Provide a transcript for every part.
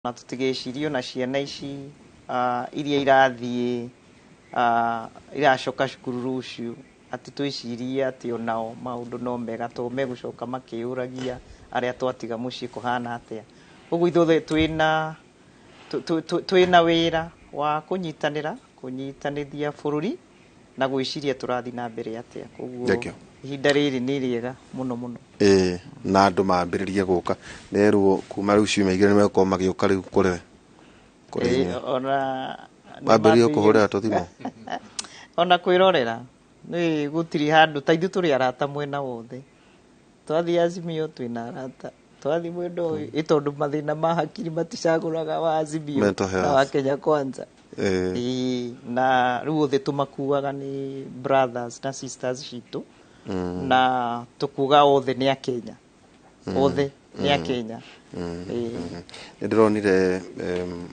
Na tũtigecirie ona ciana ici iria irathiĩ iracoka cukuru rũciũ, atĩ twĩcirie atĩ onao maũndũ no mega, tondũ megũcoka makĩyũragia arĩa twatiga mũciĩ kũhana atĩa. Ũguo ithuothe twĩna wĩra wa kũnyitanĩra, kũnyitanĩthia bũrũri na gwĩciria tũrathiĩ na mbere atĩa. Koguo Thank you. ihinda rĩrĩ nĩ rĩega mũno mũno. Ĩĩ, na andũ mambĩrĩrie gũka, nerwo kuma rĩu ciumia 2 nĩ megũkorwo magĩũka rĩu kũrĩ kũrĩ Ĩĩ, inyuĩ. Ona nĩ Mambĩrĩrie mambĩrĩrie kũhũrĩra tũthimũ. Ona kwĩrorera nĩ gũtirĩ handũ ta ithuĩ tũrĩ arata mwena wothe. Twathiĩ Azimio twĩna arata, twathiĩ mwena ũyũ, ĩ tondũ mathĩna ma hakiri maticagũraga wa Azimio Mental na health. wa Kenya Kwanza. Ĩĩ, na rĩu othe tũmakuaga nĩ brothers na sisters citũ, na tũkuga othe nĩ Akenya, othe nĩ Akenya. Ĩĩ. Nĩ ndĩronire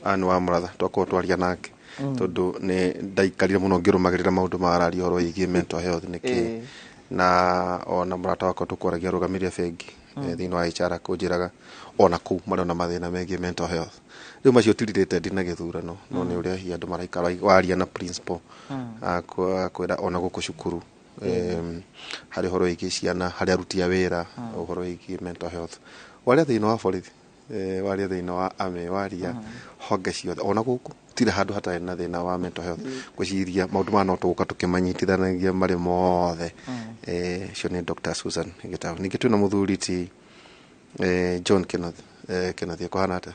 Anne wa Mũratha twakorwo twaria nake, tondũ nĩ ndaikarire mũno ngĩrũmagĩrĩra maũndũ ma araria ũhoro wĩgiĩ mental health nĩ kĩ, na ona mũrata wakwa tũkwaragia arũgamĩrĩre bengi thĩinĩ wa HR kũnjĩraga ona kũu marĩ ona mathĩna megiĩ mental health. Rĩu macio ti related na gĩthurano, no nĩ ũrĩa hihi andũ maraikara waria na principal akwĩra ona gũkũ cukuru harĩ ũhoro wĩgiĩ ciana, harĩ aruti a wĩra, ũhoro wĩgiĩ mental health. Waria thĩinĩ wa borithi, waria thĩinĩ wa army, waria honge ciothe, ona gũkũ tirĩ handũ hatarĩ na thĩna wa mental health. Ngwĩciria maũndũ maya no tũgũka tũkĩmanyitithanagia marĩ mothe. Ũcio nĩ Dr. Susan Gitau. Ningĩ twĩna mũthuri ti John Kenneth. Kenneth, kũhana atĩa?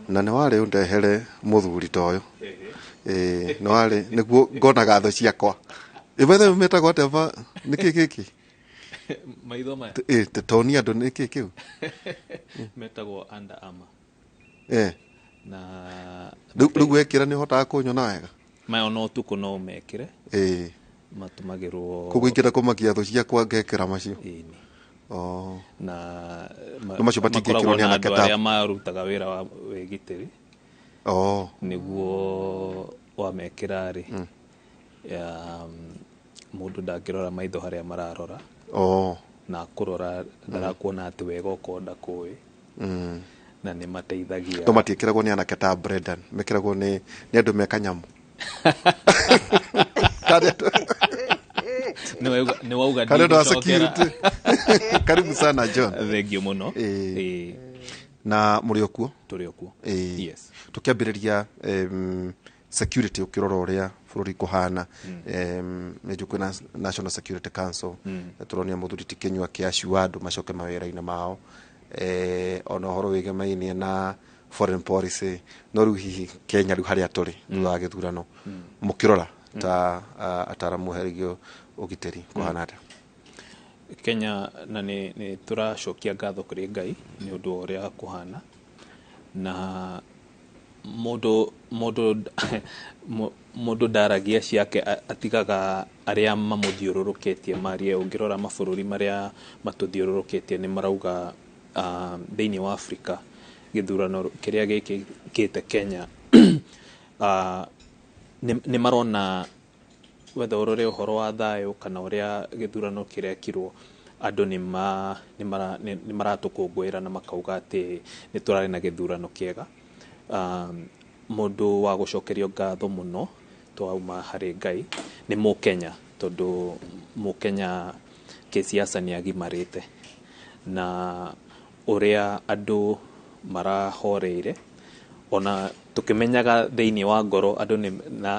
Na nĩ warĩ ũndehere mũthuri ta ũyũ. Nĩ warĩ nĩguo ngonaga thũ ciakwa. Ĩ metagwo atĩa ba nĩkĩ gĩkĩ? Maitho maya? Tonia andũ nĩkĩ kĩu? Metagwo Under Armour. Na Rĩu wekĩra nĩ ũhotaga kũnyona wega? Maya ona ũtukũ no ũmekĩre. Matũmagĩrwo. Koguo ingĩenda kũmakia thũ ciakwa ngekĩra macio. Ĩni. Oh. Na No macio matingĩkĩrwo makoragwo nĩ na anake andũ ta arĩa marutaga wĩra wa wĩgitĩri. Nĩguo wamekĩra rĩ, ya, mũndũ ndangĩrora maitho harĩa mararora. Na kũrora ndarakuona atĩ wega okorwo ndakũĩ. Na nĩ mateithagia. No matiĩkĩragwo nĩ anake ta Brendan, mekĩragwo nĩ andũ me kanyamũ. Nĩ wauga Kana andũ a ndigũcokera. security. Karibu sana, John. Thank you mũno. Na mũrĩ o kuo? Tũrĩ o kuo. Yes. Tũkĩambĩrĩria security, ũkĩrora ũrĩa bũrũri kũhana, nĩ njũĩ kwĩna National Security Council. Tũronia mũthuri ti Kĩnyua akĩacua andũ macoke mawĩra-inĩ mao, ona ũhoro wĩgemainie na foreign policy. No rĩu hihi Kenya rĩu harĩa tũrĩ thutha wa gĩthurano, mũkĩrora ta ataramu herigio ũgitĩri, kũhana atĩa? Kenya na nĩ tũracokia ngatho kũrĩ Ngai nĩ ũndũ wa ũrĩa kũhana, na mũndũ ndaragia ciake, atigaga arĩa mamũthiũrũrũkĩtie marie. Ũngĩrora mabũrũri marĩa matũthiũrũrũkĩtie nĩ marauga, thĩinĩ wa Afrika gĩthurano kĩrĩa gĩkĩkĩte Kenya, nĩ marona wetha ũrore ũhoro wa thayũ kana ũrĩa gĩthurano kĩrekirwo, andũ nĩ maratũkũngũĩra na makauga atĩ nĩ tũrarĩ na gĩthurano kĩega. Mũndũ wa gũcokerio ngatho mũno twauma harĩ Ngai nĩ mũkenya, tondũ mũkenya kĩsiasa nĩ agimarĩte, na ũrĩa andũ marahoreire, ona tũkĩmenyaga thĩinĩ wa ngoro andũ nĩ,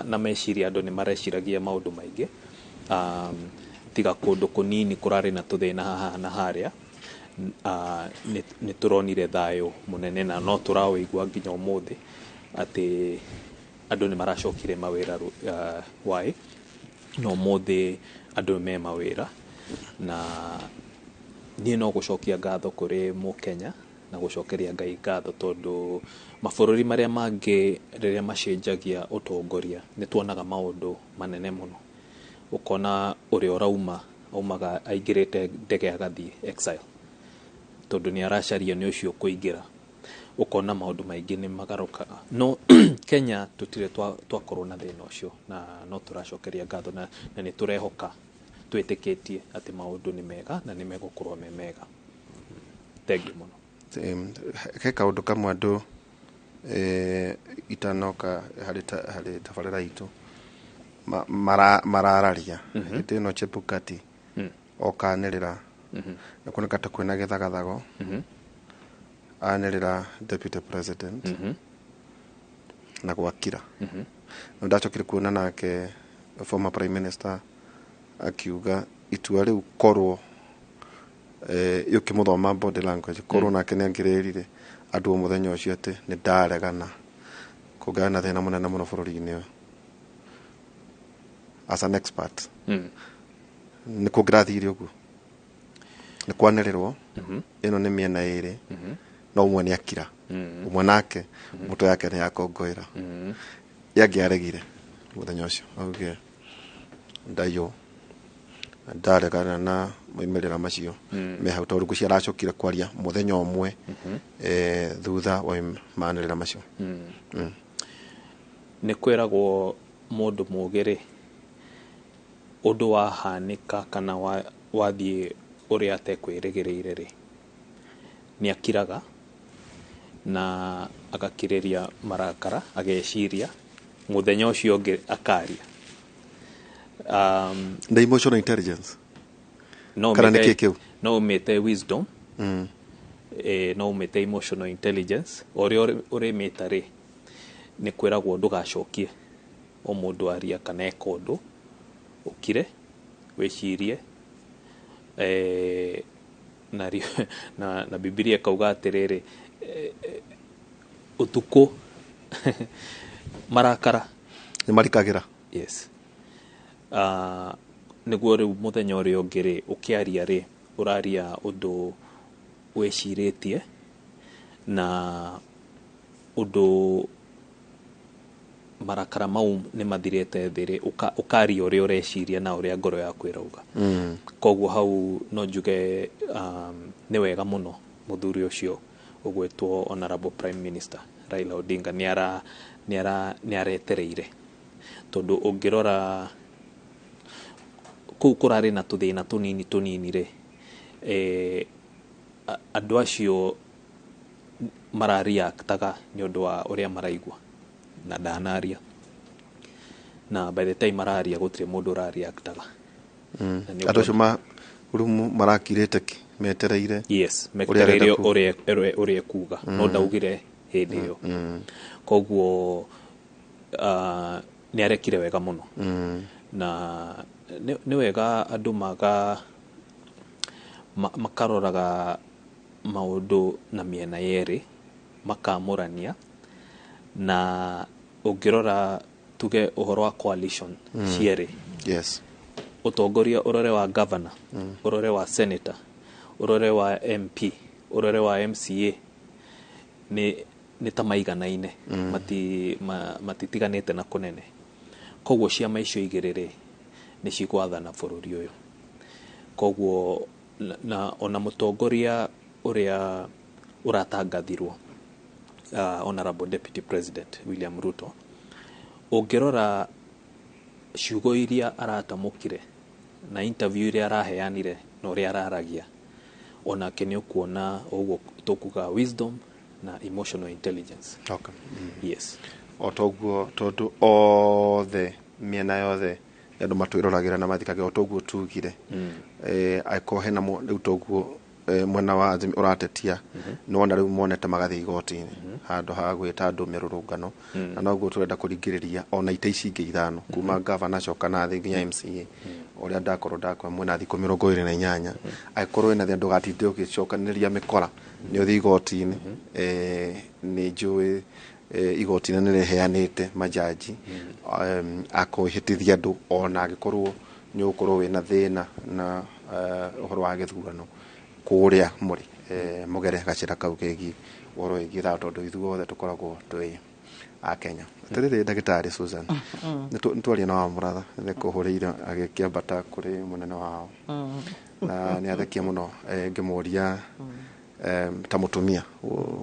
na meciria andũ nĩ mareciragia maũndũ maingĩ, tiga kũndũ kũnini kũrarĩ na tũthĩna haha na harĩa, nĩ tũronire thayũ mũnene na no tũraũigua nginya ũmũthĩ atĩ andũ nĩ maracokire mawĩra waĩ, na ũmũthĩ andũ me mawĩra. Na niĩ no gũcokia ngatho kũrĩ mũkenya na gũcokeria Ngai ngatho, tondũ mabũrũri marĩa mangĩ rĩrĩa macenjagia ũtongoria nĩ tuonaga maũndũ manene mũno. Ũkona ũrĩa ũrauma aumaga aingĩrĩte ndege agathiĩ exile, tondũ nĩ aracaria nĩ ũcio kũingĩra. Ũkona maũndũ maingĩ nĩ magarũkaga. No Kenya tũtirĩ twakorwo na thĩna ũcio, na no tũracokeria ngatho na nĩ tũrehoka twĩtĩkĩtie atĩ maũndũ nĩ mega na nĩ megũkorwo me mega. Thengiũ mũno. He kaũndũ kamwe andũ Itanoka harĩ harĩ tabarĩra itũ marararia hĩndĩ ĩno Chebukati okanĩrĩra na kuoneka ta kwĩna gĩthagathago, anĩrĩra deputy president na gwakira. Na ndacokire kuona nake former prime minister akiuga itua rĩu korwo ũkĩmũthoma body language, korwo nake nĩ angĩrĩrire andũ o mũthenya ũcio atĩ nĩ ndaregana, kũngĩarĩ na thĩna mũnene mũno bũrũri-inĩ ũyũ. As an expert, nĩ kũngĩrathire ũguo? Nĩ kwanĩrĩrwo ĩno nĩ mĩena ĩrĩ, no ũmwe nĩ akira, ũmwe nake mũtwe yake nĩ yakongoĩra, yangĩaregire mũthenya ũcio auge ndaiywo, ndaregana na moimĩrĩra macio me hau, tondũ ngũcia aracokire kwaria mũthenya ũmwe thutha wa manĩrĩra macio. Nĩ kwĩragwo mũndũ mũũgĩ rĩ, ũndũ wahanĩka kana wathiĩ ũrĩa atekwĩrĩgĩrĩire rĩ, nĩ akiraga na agakirĩria marakara, ageciria mũthenya ũcio ũngĩ akaria. The emotional intelligence no kana nĩ kĩ kĩu? No ũmĩte wisdom, no ũmĩte emotional intelligence, ũrĩa ũrĩmĩta rĩ, nĩ kwĩragwo ndũgacokie o mũndũ aria kana eka ũndũ, ũkire wĩcirie. Na Bibilia ĩkauga atĩrĩrĩ, ũtukũ marakara nĩ marikagĩra. Yes. Nĩguo rĩu mũthenya ũrĩa ũngĩ rĩ, ũkĩaria rĩ, ũraria ũndũ wĩcirĩtie na ũndũ marakara mau nĩ mathirĩte thĩ rĩ, ũkaria ũrĩa ũreciria na ũrĩa ngoro yaku ĩrauga. Koguo hau no njuge nĩ wega mũno mũthuri ũcio ũgwĩtwo Honorable Prime Minister Raila Odinga nĩ aretereire, tondũ ũngĩrora kũu kũrarĩ na tũthĩna tũnini tũnini rĩ, andũ acio marareactaga nĩ ũndũ wa ũrĩa maraigua na ndanaria, na by the time mararia gũtirĩ mũndũ ũrareactaga. Na nĩ Andũ acio ma rumu marakirĩte ki metereire yes ũrĩa arenda metereire kuga. Ũrĩa ekuga, no ndaugire hĩndĩ ĩyo. Koguo nĩ arekire wega mũno na nĩ wega andũ makaroraga maũndũ na mĩena yerĩ, makamũrania. Na ũngĩrora tuge ũhoro wa coalition cierĩ, ũtongoria ũrore wa governor, ũrore wa senator, ũrore wa MP, ũrore wa MCA, nĩ ta maiganaine, matitiganĩte na kũnene. Koguo ciama icio igĩrĩ rĩ, nĩ cigwathana bũrũri ũyũ. Koguo na ona mũtongoria ũrĩa ũratangathirwo, Honorable Deputy President William Ruto, ũngĩrora ciugo iria aratamũkire na interview iria araheanire na ũrĩa araragia, onake nĩ ũkuona ũguo tũkuga wisdom na emotional intelligence. Yes. O toguo, tondũ othe mĩena yothe andũ matwĩroragĩra na mathikagĩra, o toguo tugire, angĩkorwo hena rĩu toguo mwena wa Azimio ũratetia, nĩwona rĩu monete magathiĩ igoti-inĩ handũ ha gwĩta andũ mĩrũrũngano, na noguo tũrenda kũringĩrĩria ona ite ici ingĩ ithano kuma gavana coka na thĩ nginya MCA, ũrĩa ndakorwo ndakwa mwena thikũ 28, angĩkorwo wĩna thĩna ndũgatinde ũgĩcokanĩrĩria mĩkora, nĩ ũthiĩ igoti-inĩ. Nĩ njũĩ igoti nĩ rĩheanĩte majaji akwĩhĩtithia andũ, ona angĩkorwo nĩ ũgũkorwo wĩna thĩna na ũhoro wa gĩthurano kũrĩa mũrĩ, mũgere gacĩra kau kegiĩ ũhoro wĩgiĩ thayũ, tondũ ithuothe tũkoragwo twĩ a Kenya. Atĩrĩrĩ, ndagĩtarĩ Susan, nĩ twaria na wa mũratha nĩ kũhũrĩire agĩkĩambata kũrĩ mũnene wao na nĩ athekia mũno, ngĩmũria ta mũtumia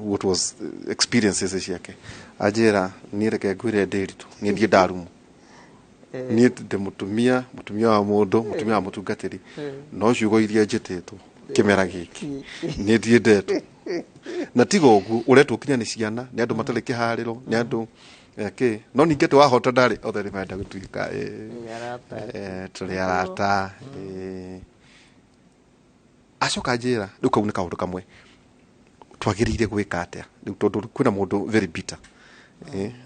what was experiences ciake, anjĩra niĩ reke ngwĩre ndĩritũ, niĩ ndiĩ ndarumu, niĩ ndĩ mũtumia, mũtumia wa mũndũ, mũtumia wa mũtungatĩri, no ciugo iria njĩtĩtwo Kĩmera gĩkĩ nĩ ndiendetwo na tiga ũguo ũretwo kinya nĩ ciana, nĩ andũ matarĩ kĩharĩro, nĩ andũ kĩ no ningĩ atĩ wahota ndarĩ othe nĩ marenda gũtuĩka Nĩ arata. Tũrĩ arata. Acoka njĩra rĩu kau nĩ kaũndũ kamwe twagĩrĩire gwĩka atĩa rĩu, tondũ kwĩna mũndũ very bitter,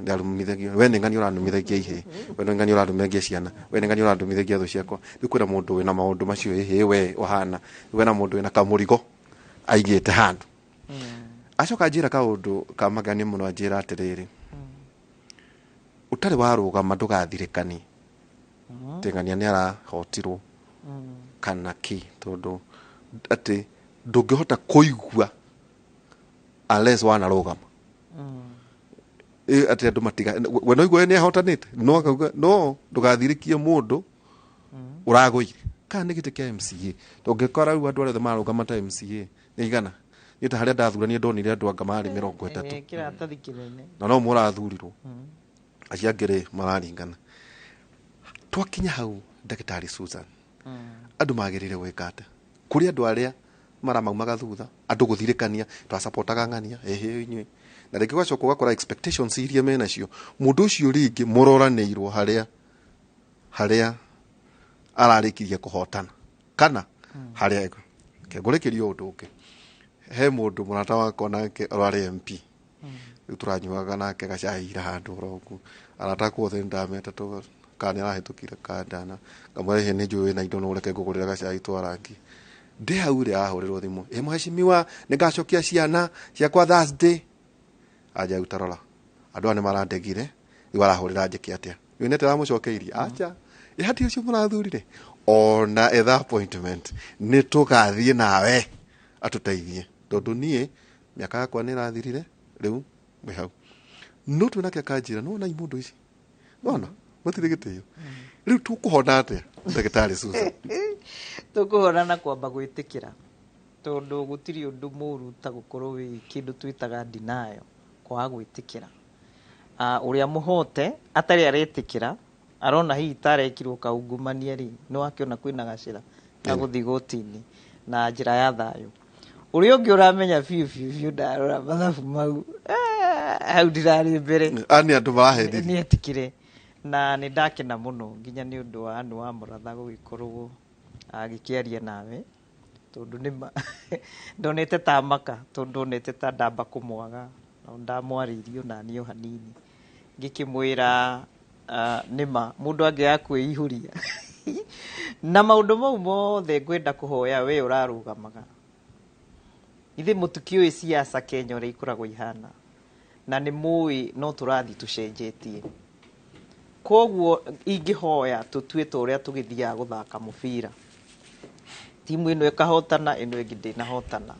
ndarũmithagio, we nĩ ng'ani ũranumithagia ihĩ, we nĩ ng'ani ũranumithagia ciana, we nĩ ng'ani ũrandumithagia thũ ciakwa. Rĩu kwĩna mũndũ wĩna maũndũ macio, ĩhĩ we ũhana wena mũndũ wĩna kamũrigo aigĩte handũ. Acoka njĩra kaũndũ ka magania mũno, anjĩra atĩrĩrĩ, ũtarĩ warũgama ndũgathirĩkanie tengania nĩ arahotirwo kana kĩ, tondũ atĩ ndũngĩhota kũigua unless wanarũgama. Atĩ andũ matiga we no igua nĩ ahotanĩte, no akauga no ndũgathirĩkie mũndũ ũragũire kana nĩ gĩtĩ kĩa MCA, tũngĩkora rĩu andũ arĩa othe marũgama ta MCA nĩ igana, nĩ ta harĩa ndathurania ndonire andũ anga marĩ 30. Kĩratathi kĩnene. Na no mũrathurirwo, acio angĩ rĩ mararingana. Twakinya hau, ndagĩtarĩ Susan, andũ magĩrĩire gwĩka atĩa kũrĩ andũ arĩa maramaumaga thutha, andũ gũthirĩkania twacapotaga ng'ania ĩhĩ inyuĩ, na rĩngĩ ũgacoka ũgakora expectations iria menacio mũndũ ũcio rĩngĩ mũroranĩirwo harĩa harĩa ararĩkirie kũhotana kana harĩa kengũrĩkĩrio ũndũ ũngĩ. He mũndũ mũrata wakwa nake ũrarĩ MP, rĩu tũranyuaga nake gacai ira handũ oro ũguo, arata akwa othe nĩndameta kana nĩ arahĩtũkire kandana, ngamwĩra ĩhĩ nĩ njũĩ wĩna indo, no ũreke ngũgũrĩra gacai twarangie. Ndĩ hau rĩ, ahũrĩrwo thimũ, ĩ mheshimiwa, nĩ ngacokia ciana ciakwa Thursday. Anja rĩu tarora, andũ aya nĩ marandegire, rĩu arahũrĩra njĩke atĩa? Rĩu nĩ ndĩramũcokeirie acha, ĩ hati ũcio mũrathurire ona etha appointment nĩ tũgathiĩ nawe atũteithie, tondũ niĩ mĩaka yakwa nĩ ĩrathirire, rĩu mwĩ hau no twĩ nake akanjĩra nĩwona imũndũ ici nona matirĩ gĩtĩo. Rĩu tũkũhona atĩa, ndagĩtarĩ Susan? Tũkũhona na kwamba gwĩtĩkĩra, tondũ gũtirĩ ũndũ mũru ta gũkorwo wĩ kĩndũ twĩtaga denial, kwaga gwĩtĩkĩra. Ũrĩa mũhote atarĩ aretĩkĩra, arona hihi tarekirwo kaungumania rĩ, nĩ wakĩona kwĩna gacĩra ga gũthiĩ igoti-inĩ na njĩra ya thayũ. Ũrĩa ũngĩ ũramenya biũ biũ biũ, ndarora mathabu mau, hau ndirarĩ mbere. A nĩ andũ maraherithio. Nĩ etĩkĩre, na nĩ ndakena mũno nginya nĩ ũndũ wa Anne wa Mũratha gũgĩkorwo agĩkĩaria nawe, tondũ nĩma ndonete ta maka, tondũ ndonete ta ndamba kũmwaga, no ndamwarĩirie ona niĩ o hanini ngĩkĩmwĩra nĩma mũndũ angĩaga kwĩihũria na maũndũ mau mothe. Ngwenda kũhoya we ũrarũgamaga, ithe mũtikĩũĩ siasa Kenya ũrĩa ikoragwo ihana, na nĩ mũĩ no tũrathiĩ tũcenjetie, koguo ingĩhoya tũtue ta ũrĩa tũgĩthiaga gũthaka mũbira, timu ĩno ĩkahotana, ĩno ĩngĩ ndĩnahotana.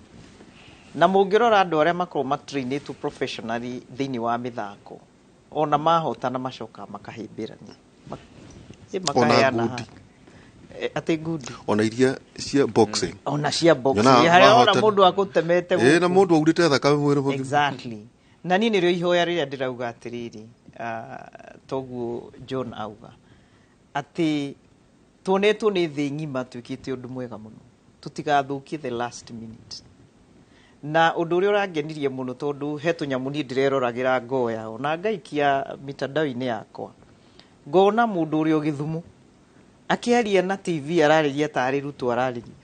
Na mũngĩrora andũ arĩa makoragwo matrainĩtwo professionally thĩinĩ wa mĩthako, ona mahotana macokaga makahĩmbĩrania. Ona Makaheana ngundi. Atĩ ngundi. Ona iria cia boxing. Ona cia boxing. Nyonaga harĩa ona mahotana. mũndũ akũtemete Na gũkũ. mũndũ aurĩte thakame mwĩrĩ mũgima. Exactly, na niĩ nĩrĩo ihoya rĩrĩa ndĩrauga atĩrĩrĩ, toguo John auga atĩ tuonetwo nĩ thĩ ng'ima twĩkĩte ũndũ mwega mũno, tũtigathũkie the last minute. Na ũndũ ũrĩa ũrangenirie mũno, tondũ he tũnyamũ niĩ ndĩreroragĩra ngoya ona ngaikia mitandao-inĩ yakwa, ngona mũndũ ũrĩa ũgĩthumo akĩaria na TV, ararĩria tarĩ Ruto ararĩria,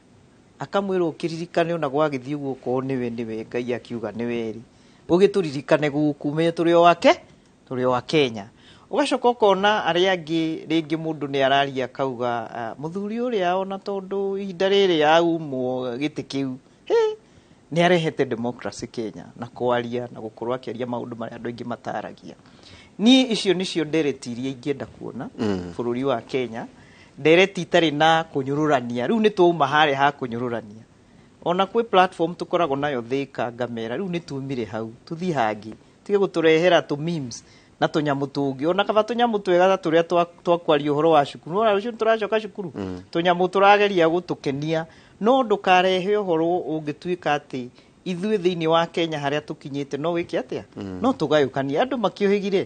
akamwĩra ũkĩririkane ona gwagĩthiĩ ũguo, okorwo nĩwe nĩwe Ngai akiuga nĩwe rĩ, ũgĩtũririkane gũkũ menye tũrĩ o wake, tũrĩ o a Kenya. Ũgacoka ũkona arĩa angĩ rĩngĩ mũndũ nĩ araria akauga, mũthuri ũrĩa ona tondũ ihinda rĩrĩ aumwo gĩtĩ kĩu, hĩ, nĩ arehete democracy Kenya na kwaria na gũkorwo akĩaria maũndũ marĩa andũ aingĩ mataragia. Niĩ icio nĩcio ndereti iria ingĩenda kuona bũrũri wa Kenya, ndereti itarĩ na kũnyũrũrania. Rĩu nĩ twauma harĩa ha kũnyũrũrania, ona kwĩ platform tũkoragwo nayo Thĩka, ngamera rĩu nĩ tumire hau, tũthiĩ hangĩ, tige gũtũrehera tũ memes na tũnyamũ tũngĩ, ona kaba tũnyamũ twega ta tũrĩa twakwaria ũhoro wa cukuru. Nĩwona rũciũ tũracoka cukuru, tũnyamũ tũrageria gũtũkenia, no ndũkarehe ũhoro ũngĩtuĩka atĩ ithuĩ thĩinĩ wa Kenya harĩa tũkinyĩte no wĩke atĩa, no tũgayũkanie andũ makĩũhĩgire,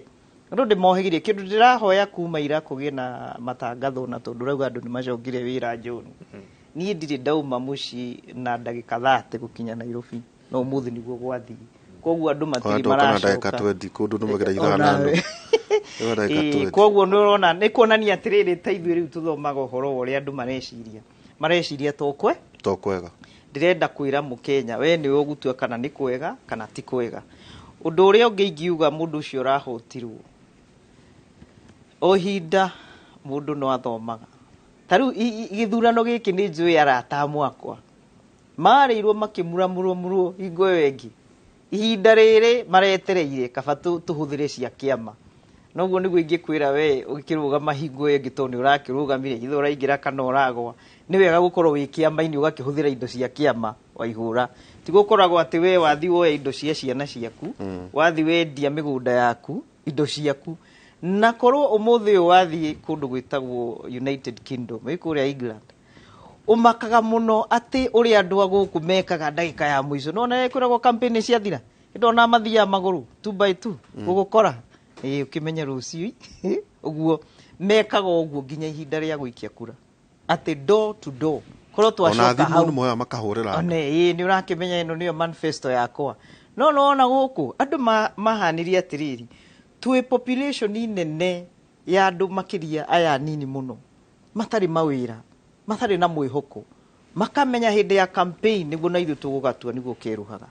andũ ndĩmohĩgire. Kĩndũ ndĩrahoya kuma ira kũgĩe na matangatho, na tondũ rauga andũ nĩ macokire wĩra, John, Niĩ ndirĩ ndauma mũciĩ na ndagĩka 30 gũkinya Nairobi, no ũmũthĩ nĩguo gwathiĩ. Koguo andũ matirĩ Ona ndoka na ndagĩka maracoka. 20 kũndũ nũmagĩra ithaa na Onawe. nuthu. Ndoka ndagĩka Ĩĩ, 20. koguo nĩ ũrona nĩ kuonania atĩrĩrĩ, ta ithuĩ rĩu tũthomaga ũhoro wa ũrĩa andũ mareciria, mareciria to kwe To kwega. Ndĩrenda kwĩra mũkenya, we nĩwe ũgũtua kana nĩ kwega kana ti kwega. Ũndũ ũrĩa ũngĩ ingiuga, mũndũ ũcio ũrahotirwo, o ihinda mũndũ no athomaga. Ta rĩu gĩthurano gĩkĩ, nĩ njũĩ arata amwe akwa marĩirwo makĩmuramurwo hingo ĩyo ĩngĩ. Ihinda rĩrĩ maretereire kaba tũhũthĩre cia kĩama. Noguo nĩguo ingĩkwĩra, we ũkĩrũgama hingo ĩyo ĩngĩ, tondũ nĩ ũrakĩrũgamire, ithe ũraingĩra kana ũragwa, nĩ wega gũkorwo wĩ kĩama-inĩ, ũgakĩhũthĩra indo cia kĩama. Waihũra, ti gũkoragwo atĩ we wathi woya indo cia ciana ciaku, wathi wendia mĩgũnda yaku, indo ciaku. Na korwo ũmũthĩ ũyũ wathiĩ kũndũ gwĩtagwo United Kingdom, ĩ kũrĩa England, ũmakaga mũno atĩ ũrĩa andũ a gũkũ mekaga ndagĩka ya mũico. Nona kwĩragwo campaign ciathira, ndona mathiaga magũrũ two by two gũgũkora, ĩ ũkĩmenye rũciũ ũguo mekaga ũguo nginya ihinda rĩa gũikia kura, atĩ door to door, korwo Ona twacoka thimũ hau nĩ moyaga makahũrĩra andũ. One, ĩĩ, nĩ ũrakĩmenya ĩno nĩyo manifesto yakwa. No nĩwona gũkũ andũ mahanirie atĩrĩrĩ, twĩ population nene ya andũ makĩria aya anini mũno matarĩ mawĩra, matarĩ na mwĩhoko, makamenya hĩndĩ ya campaign nĩguo na ithuĩ tũgũgatua nĩguo kerũhaga.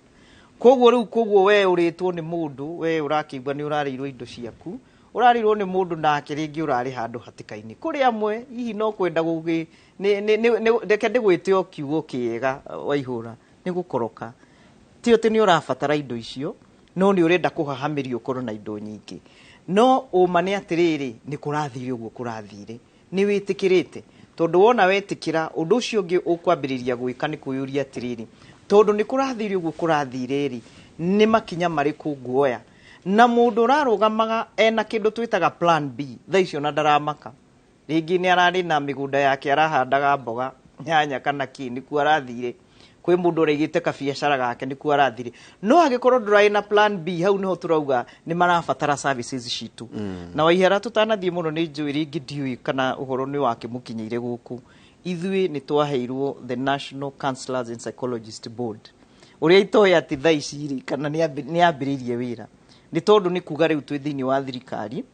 Koguo rĩu, koguo we ũrĩtwo nĩ mũndũ, we ũrakĩigua nĩ ũrarĩirwo indo ciaku, ũrarĩirwo nĩ mũndũ nake rĩngĩ ũrarĩ handũ hatĩka-inĩ. Kũrĩ amwe hihi no kwenda gũgĩ reke ndĩgwĩte o kiugo kĩega, Waihũra, nĩ gũkoroka. Ti atĩ nĩ ũrabatara indo icio, no nĩ ũrenda kũhahamĩrio ũkorwo na indo nyingĩ. No ũma nĩ atĩrĩrĩ, nĩ kũrathire ũguo kũrathire, nĩ wĩtĩkĩrĩte. Tondũ wona wetĩkĩra, ũndũ ũcio ũngĩ ũkwambĩrĩria gwĩka nĩ kwĩyũria atĩrĩrĩ, tondũ nĩ kũrathire ũguo kũrathire rĩ, nĩ makinya marĩkũ nguoya? Na mũndũ ũrarũgamaga ena kĩndũ twĩtaga plan B, thaa icio na ndaramaka, rĩngĩ nĩ ararĩ na mĩgũnda yake, arahandaga mboga, nyanya kana kĩ, nĩkuo arathire. Kwĩ mũndũ ũraigĩte kabiacara gake, nĩkuo arathire. No angĩkorwo ndũrarĩ na plan B, hau nĩho tũrauga nĩ marabatara services citũ. Na Waihara, tũtanathiĩ mũno, nĩ njũĩ rĩngĩ, ndiũĩ kana ũhoro nĩ wakĩmũkinyĩire gũkũ, ithuĩ nĩ twaheirwo the National Counselors and Psychologist Board, ũrĩa itoĩ atĩ thaa ici rĩ kana nĩ yambĩrĩirie wĩra, nĩ tondũ nĩ kuga rĩu twĩ thĩinĩ wa thirikari,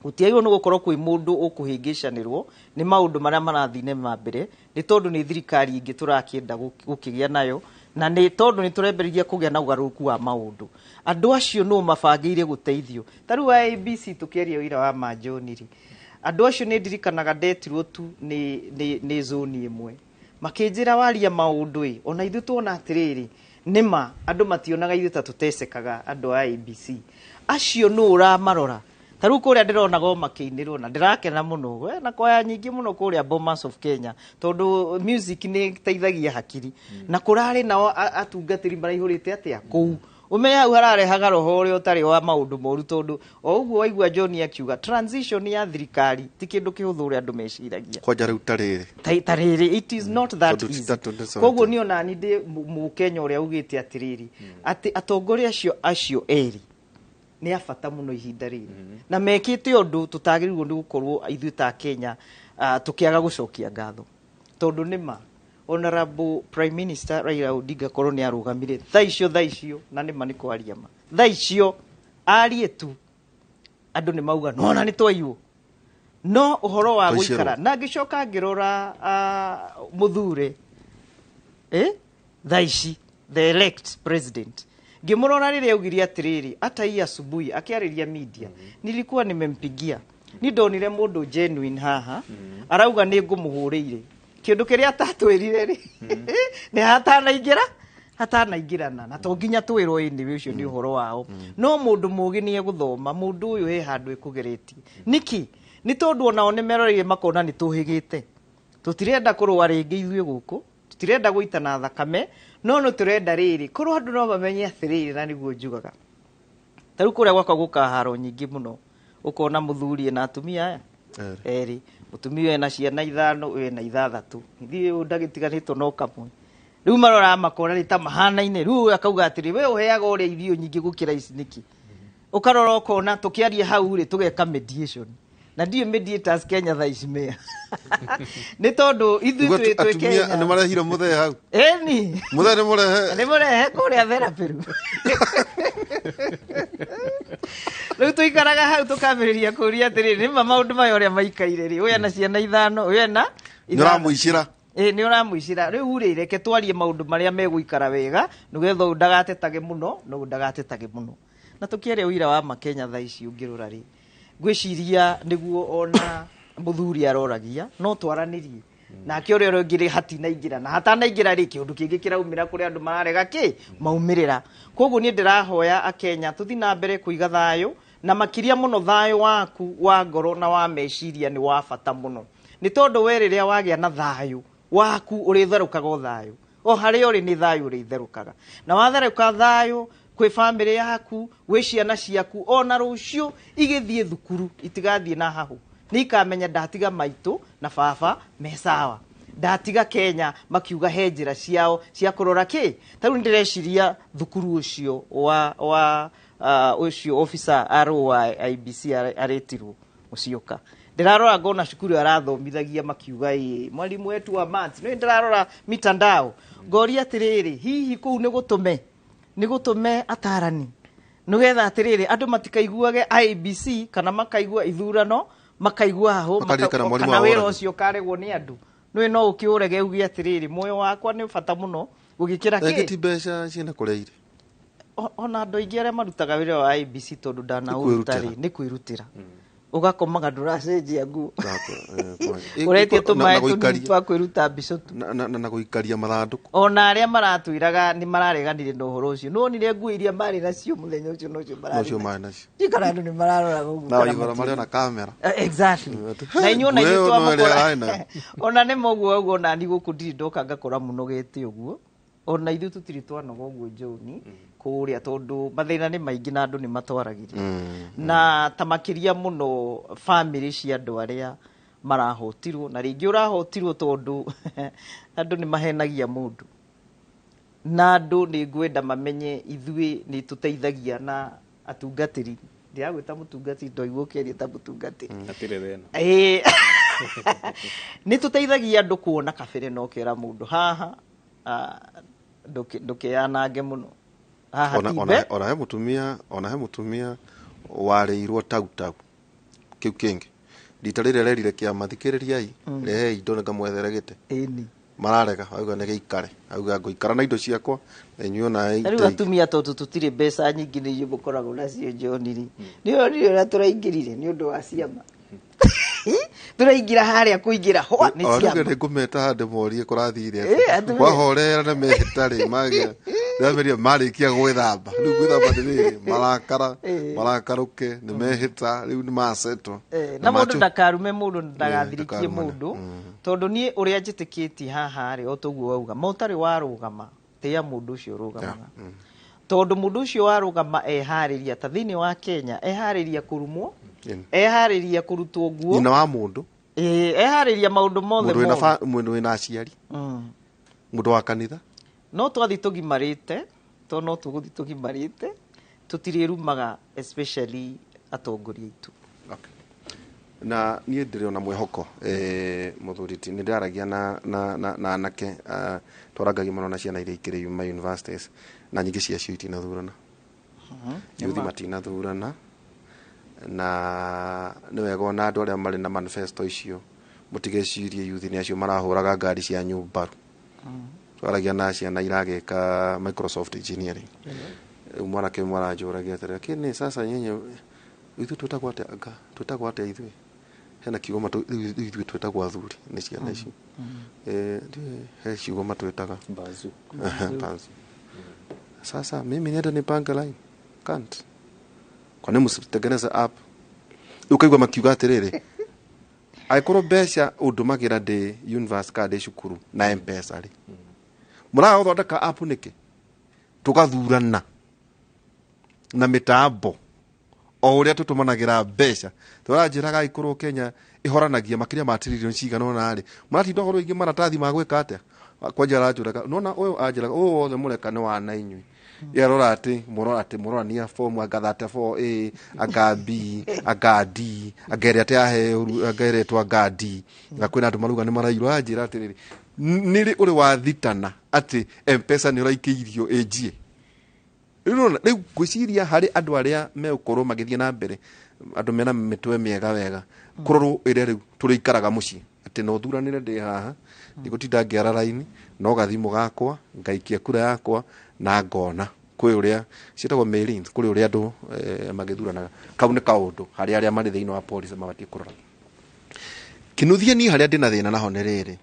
gũtiagĩrĩirwo nĩ gũkorwo kwĩ mũndũ ũkũhĩngĩcanĩrwo nĩ maũndũ marĩa marathiĩ na mbere, nĩ tondũ nĩ thirikari ĩngĩ tũrakĩenda gũkĩgĩa nayo, na nĩ tondũ nĩ tũremberiria kũgĩa na ũgarũrũku wa maũndũ. Andũ acio nũ mabangĩire gũteithio? Ta rĩu IEBC, tũkĩaria ũira wa manjoni rĩ, andũ acio nĩ ndirikanaga ndetirwo tu nĩ zoni ĩmwe, makĩnjĩra waria maũndũ ĩ, ona ithuĩ tuona atĩrĩrĩ, nĩma andũ mationaga ithuĩ ta tũtecekaga. Andũ a IEBC acio nũ ũramarora? Ta rĩu kũrĩa ndĩronaga o makĩinĩrwo na ndĩrakena mũno, we na kwaya nyingĩ mũno kũrĩa Bomas of Kenya, tondũ music nĩ ĩteithagia hakiri, na kũrarĩ nao atungatĩri maraihũrĩte atĩa kũu. Ũmenye hau hararehaga roho ũrĩa ũtarĩ wa maũndũ moru, tondũ o ũguo waigua John akiuga, transition ya thirikari ti kĩndũ kĩhũthũ ũrĩa andũ meciragia. Kwanja rĩu ta rĩrĩ. Ta rĩrĩ, it is not that Tondũ ti easy. ta 2017. Koguo niĩ onani ndĩ mũkenya ũrĩa ugĩte atĩrĩrĩ, atĩ atongoria acio erĩ nĩ a bata mũno ihinda rĩrĩ, na mekĩte ũndũ tũtagĩrĩirwo nĩ gũkorwo ithuĩ ta Kenya tũkĩaga gũcokia ngatho, tondũ nĩma Honorable Prime Minister Raila Odinga korwo nĩ arũgamire thaa icio, thaa icio, na nĩma nĩ kwaria ma, thaa icio arie tu, andũ nĩ mauga nona nĩ twaiywo. No ũhoro wa Twaicirwo. gũikara na ngĩcoka ngĩrora mũthure thaa ici the elect president, ngĩmũrora rĩrĩa augire atĩrĩrĩ, hata hii asubuhi akĩarĩria media, nilikuwa nimempigia, ni ndonire mũndũ genuine haha arauga nĩ ngũmũhũrĩire. Kĩndũ kĩrĩa atatwĩrire rĩ, nĩ hatanaingĩra hatanaingĩrana, na to nginya twĩrwo. Anyway, ũcio nĩ ũhoro wao, no mũndũ mũgĩ nĩ egũthoma mũndũ ũyũ he handũ ĩkũgeretie nĩkĩ, nĩ tondũ onao nĩ meroreire makona nĩ tũhĩgĩte, tũtirenda kũrũa rĩngĩ ithuĩ gũkũ, tũtirenda gũitana thakame, no nĩ tũrenda rĩrĩ korwo andũ no mamenye atĩrĩrĩ. Na nĩguo njugaga, ta rĩu kũrĩa gwakwa gũkaga haro nyingĩ mũno, ũkona mũthuri na atumia aya Erĩ. Erĩ, mũtumia ena ciana ithano, ũyũ ena ithathatũ, ithiĩ ndagĩtiganĩtwo no kamwe. Rĩu marora makona nĩ ta mahanaine. Rĩu ũyũ akauga atĩrĩ, we ũheaga ũrĩa irio nyingĩ gũkĩra ici nĩkĩ? Ũkarora ũkona tũkĩaria hau rĩ, tũgeka mediation. Na ndiũĩ mediators Kenya thaa ici mea nĩ tondũ ithuĩ Nĩguo twĩ twĩ atumia Kenya. nĩ marehire mũthee hau. Ĩni. Mũthee nĩ mũrehe. Nĩ mũrehe kũrĩa therapy rĩu. Rĩu tũikaraga hau tũkambĩrĩria kũria atĩrĩrĩ, nĩma maũndũ maya ũrĩa maikaire rĩ, ũyũ ena ciana ithano, ũyũ ena Nĩ ũramũicĩra. Ĩ, nĩ ũramũicĩra. Rĩu rĩ, reke twarie maũndũ marĩa megũikara wega nĩgetha ũyũ ndagatetage mũno na ũyũ ndagatetage mũno. Na tũkĩaria ũira wa makenya thaa ici ũngĩrora rĩ, ngwĩciria nĩguo ona mũthuri aroragia no twaranĩrie nake ũrĩa ũrĩa ũngĩ hatinaingĩra na hatanaingĩra rĩ, kĩũndũ kĩngĩ kĩraumĩra kũrĩa andũ mararega kĩ maumĩrĩra. Koguo niĩ ndĩrahoya akenya tũthiĩ na mbere kũiga thayũ, na makĩria mũno thayũ waku wa ngoro na wa meciria nĩ wa bata mũno, nĩ tondũ we rĩrĩa wagĩa na thayũ waku ũrĩtherũkaga o thayũ o harĩa ũrĩ, nĩ thayũ ũrĩtherũkaga, na watherũka thayũ kwĩ bamĩrĩ yaku, gwĩ ciana ciaku, ona rũciũ igĩthiĩ thukuru itigathiĩ na hahũ, nĩ ikamenya ndatiga maitũ na baba me sawa, ndatiga Kenya makiuga he njĩra ciao cia kũrora kĩ. Ta rĩu nĩndĩreciria thukuru ũcio wa ũcio officer RO wa IBC aretirwo Musyoka, ndĩrarora ngona cukuru arathomithagia makiuga ĩ mwalimu wetu wa maths. Nĩ ndĩrarora mitandao ngoria atĩrĩrĩ, hihi kũu nĩ gũtũme, nĩ gũtũme atarani nĩgetha atĩrĩrĩ andũ matikaiguage IEBC kana makaigua ithurano makaigua hahũ Makaririkana mwalimu kana wa wĩra oragi. Ũcio ũkaregwo nĩ andũ. Nĩũĩ no ũkĩũrege uge atĩrĩrĩ, muoyo wakwa nĩ bata mũno gũgĩkĩra Rĩngĩ kĩ ti mbeca ciĩna kũrĩa irĩ. Ona andũ aingĩ arĩa marutaga wĩra wa IEBC tondũ ndanaũruta Nĩ rĩ, kwĩrutĩra. nĩ kwĩrutĩra, ũgakomaga ndũracenjia nguo, Ũretie ũretie tũmaĩ tũnini tũmaĩ twa kwĩruta mbica tu. Na gũikaria mathandũkũ. Ona arĩa maratwĩraga nĩ marareganire na ũhoro ũcio, nĩ wonire nguo iria marĩ nacio mũthenya ũcio nocio mararĩ Nocio marĩ nacio. Ndiũĩ kana andũ nĩ mararoraga ũguo Na kana waigora marĩ matiũĩ. ona kamera. Exactly. Ati, Na inyuĩ ona nguo ithuĩ ĩyo no ĩrĩa twamũkora ararĩ nayo. Ona nĩ ma ũguo ũguo, ona ni gũkũ ndirĩ ndoka ngakora mũnogete ũguo, ona ithuĩ tũtirĩ twanoga ũguo John kũrĩa, tondũ mathĩna nĩ maingĩ na andũ nĩ matwaragĩria na ta makĩria mũno bamĩrĩ cia andũ arĩa marahotirwo, na rĩngĩ ũrahotirwo tondũ andũ nĩ mahenagia mũndũ, na andũ nĩ ngwenda mamenye ithuĩ nĩ tũteithagia na atungatĩri. Ndĩragwĩta mũtungatĩri, ndoigua ũkĩaria ta mũtungatĩri. Hatirĩ thĩna. Ĩĩ. Nĩ tũteithagia andũ kuona kabere na ũkera mũndũ haha, ndũkeyanange mũno haha Ona ti ona mbe ona he mũtumia, ona he mũtumia warĩirwo tau tau kĩu kĩngĩ rita rĩrĩa rerire kĩama, thikĩrĩriai, rehei indo ngamwethere gĩtĩ. Ĩni. Mararega, auga nĩ gĩikare, auga ngũikara na indo ciakwa na inyuĩ ona Na rĩu atumia tondũ tũtirĩ mbeca nyingĩ nĩ inyuĩ mũkoragwo nacio John rĩ, nĩ onire ũrĩa tũraingĩrire nĩ ũndũ wa ciama, tũraingĩra harĩa kũingĩra hwa nĩ ciama. Nĩ ngũmeta handũ morie kũrathire. Ĩ, atumia. Kwahorera na mehĩta rĩ magĩa ndĩrameria marĩkia gwĩthamba, rĩu gwĩthamba nĩ rĩrĩ marakara. Ĩ. Marakarũke nĩ mehĩta, rĩu nĩ macetwo. Na mũndũ ndakarume mũndũ na ndagathirikie ndakarumane. Mũndũ, tondũ niĩ ũrĩa njĩtĩkĩtie haha rĩ, o toguo wauga ma ũtarĩ warũgama, tĩa mũndũ ũcio ũrũgamaga, tondũ mũndũ ũcio warũgama eharĩria ta thĩinĩ wa Kenya eharĩria kũrumwo, eharĩria kũrutwo nguo. Nyina wa mũndũ. Ĩ, eharĩria maũndũ mothe Mũndũ wĩna moru. Mũndũ wĩna aciari, mũndũ wa kanitha. No twathi tũgimarĩte, to no tũgũthi tũgimarĩte, tũtirĩrumaga especially atongoria aitũ. Okay. Na niĩ ndĩrĩ ona mwĩhoko, mũthuri ti nĩ ndĩraragia na anake, twarangagia mũno na ciana iria ikĩrĩ ma universities, na nyingĩ ciacio itinathurana, yuthi matinathurana, na nĩ wega ona andũ arĩa marĩ na manifesto icio mũtigecirie yuthi nĩ acio marahũraga ngari cia nyumbaru. Twaragia na ciana iragĩka Microsoft engineering. Rĩu mwanake ũmwe aranjũragia atĩrĩ, lakini sasa nyinyi ithuĩ twĩtagwo atĩa? Anga twĩtagwo atĩa ithuĩ? Hena kiugo matũ rĩu ithuĩ twĩtagwo athuri nĩ ciana icio. Ndiũĩ he ciugo matwĩtaga. Bazu. Bazu. Sasa mimi niende nipange line? Can't. Kwa nini msitengeneze app? Rĩu ũkaigua makiuga atĩrĩrĩ, angĩkorwo mbeca ũndũmagĩra ndĩ university kana ndĩ cukuru na Mpesa rĩ, mũraga gũthondeka app nĩkĩ? Tũgathurana na mĩtambo o ũrĩa tũtũmanagĩra mbeca. Tũranjĩraga angĩkorwo Kenya ĩhoranagia makĩria ma tiririoni cigana ũna rĩ, mũratinda ũhoro wĩgiĩ maratathi ma gwĩka atĩa? Kwanja aranjũraga nona ũyũ anjĩraga ũyũ wothe mũreka nĩ wana inyuĩ. Yarora atĩ mũrora atĩ mũrorania form anga 34A, anga B, anga D, anga ĩrĩa atĩ yaheo, anga ĩretwo anga D, na kwĩna andũ marauga nĩ marairwo. Anjĩra atĩrĩrĩ, nĩrĩ ũrĩ wathitana atĩ Mpesa nĩ ũraikĩirio ĩnjie? Rĩu rĩu ngwĩciria harĩ andũ arĩa megũkorwo magĩthiĩ na mbere, andũ mena mĩtwe mĩega wega, kũrorwo ĩrĩa rĩu tũrĩikaraga mũciĩ, atĩ no thuranĩre ndĩ haha, ndigũtinda ngĩara raini, no gathimũ gakwa ngaikia kura yakwa na ngona kwĩ ũrĩa ciĩtagwo mailings, kũrĩ ũrĩa andũ magĩthuranaga. Kau nĩ kaũndũ harĩ arĩa marĩ thĩinĩ wa policy mabatiĩ kũrora. Kĩnuthia, niĩ harĩa ndĩna thĩna naho nĩ rĩrĩ,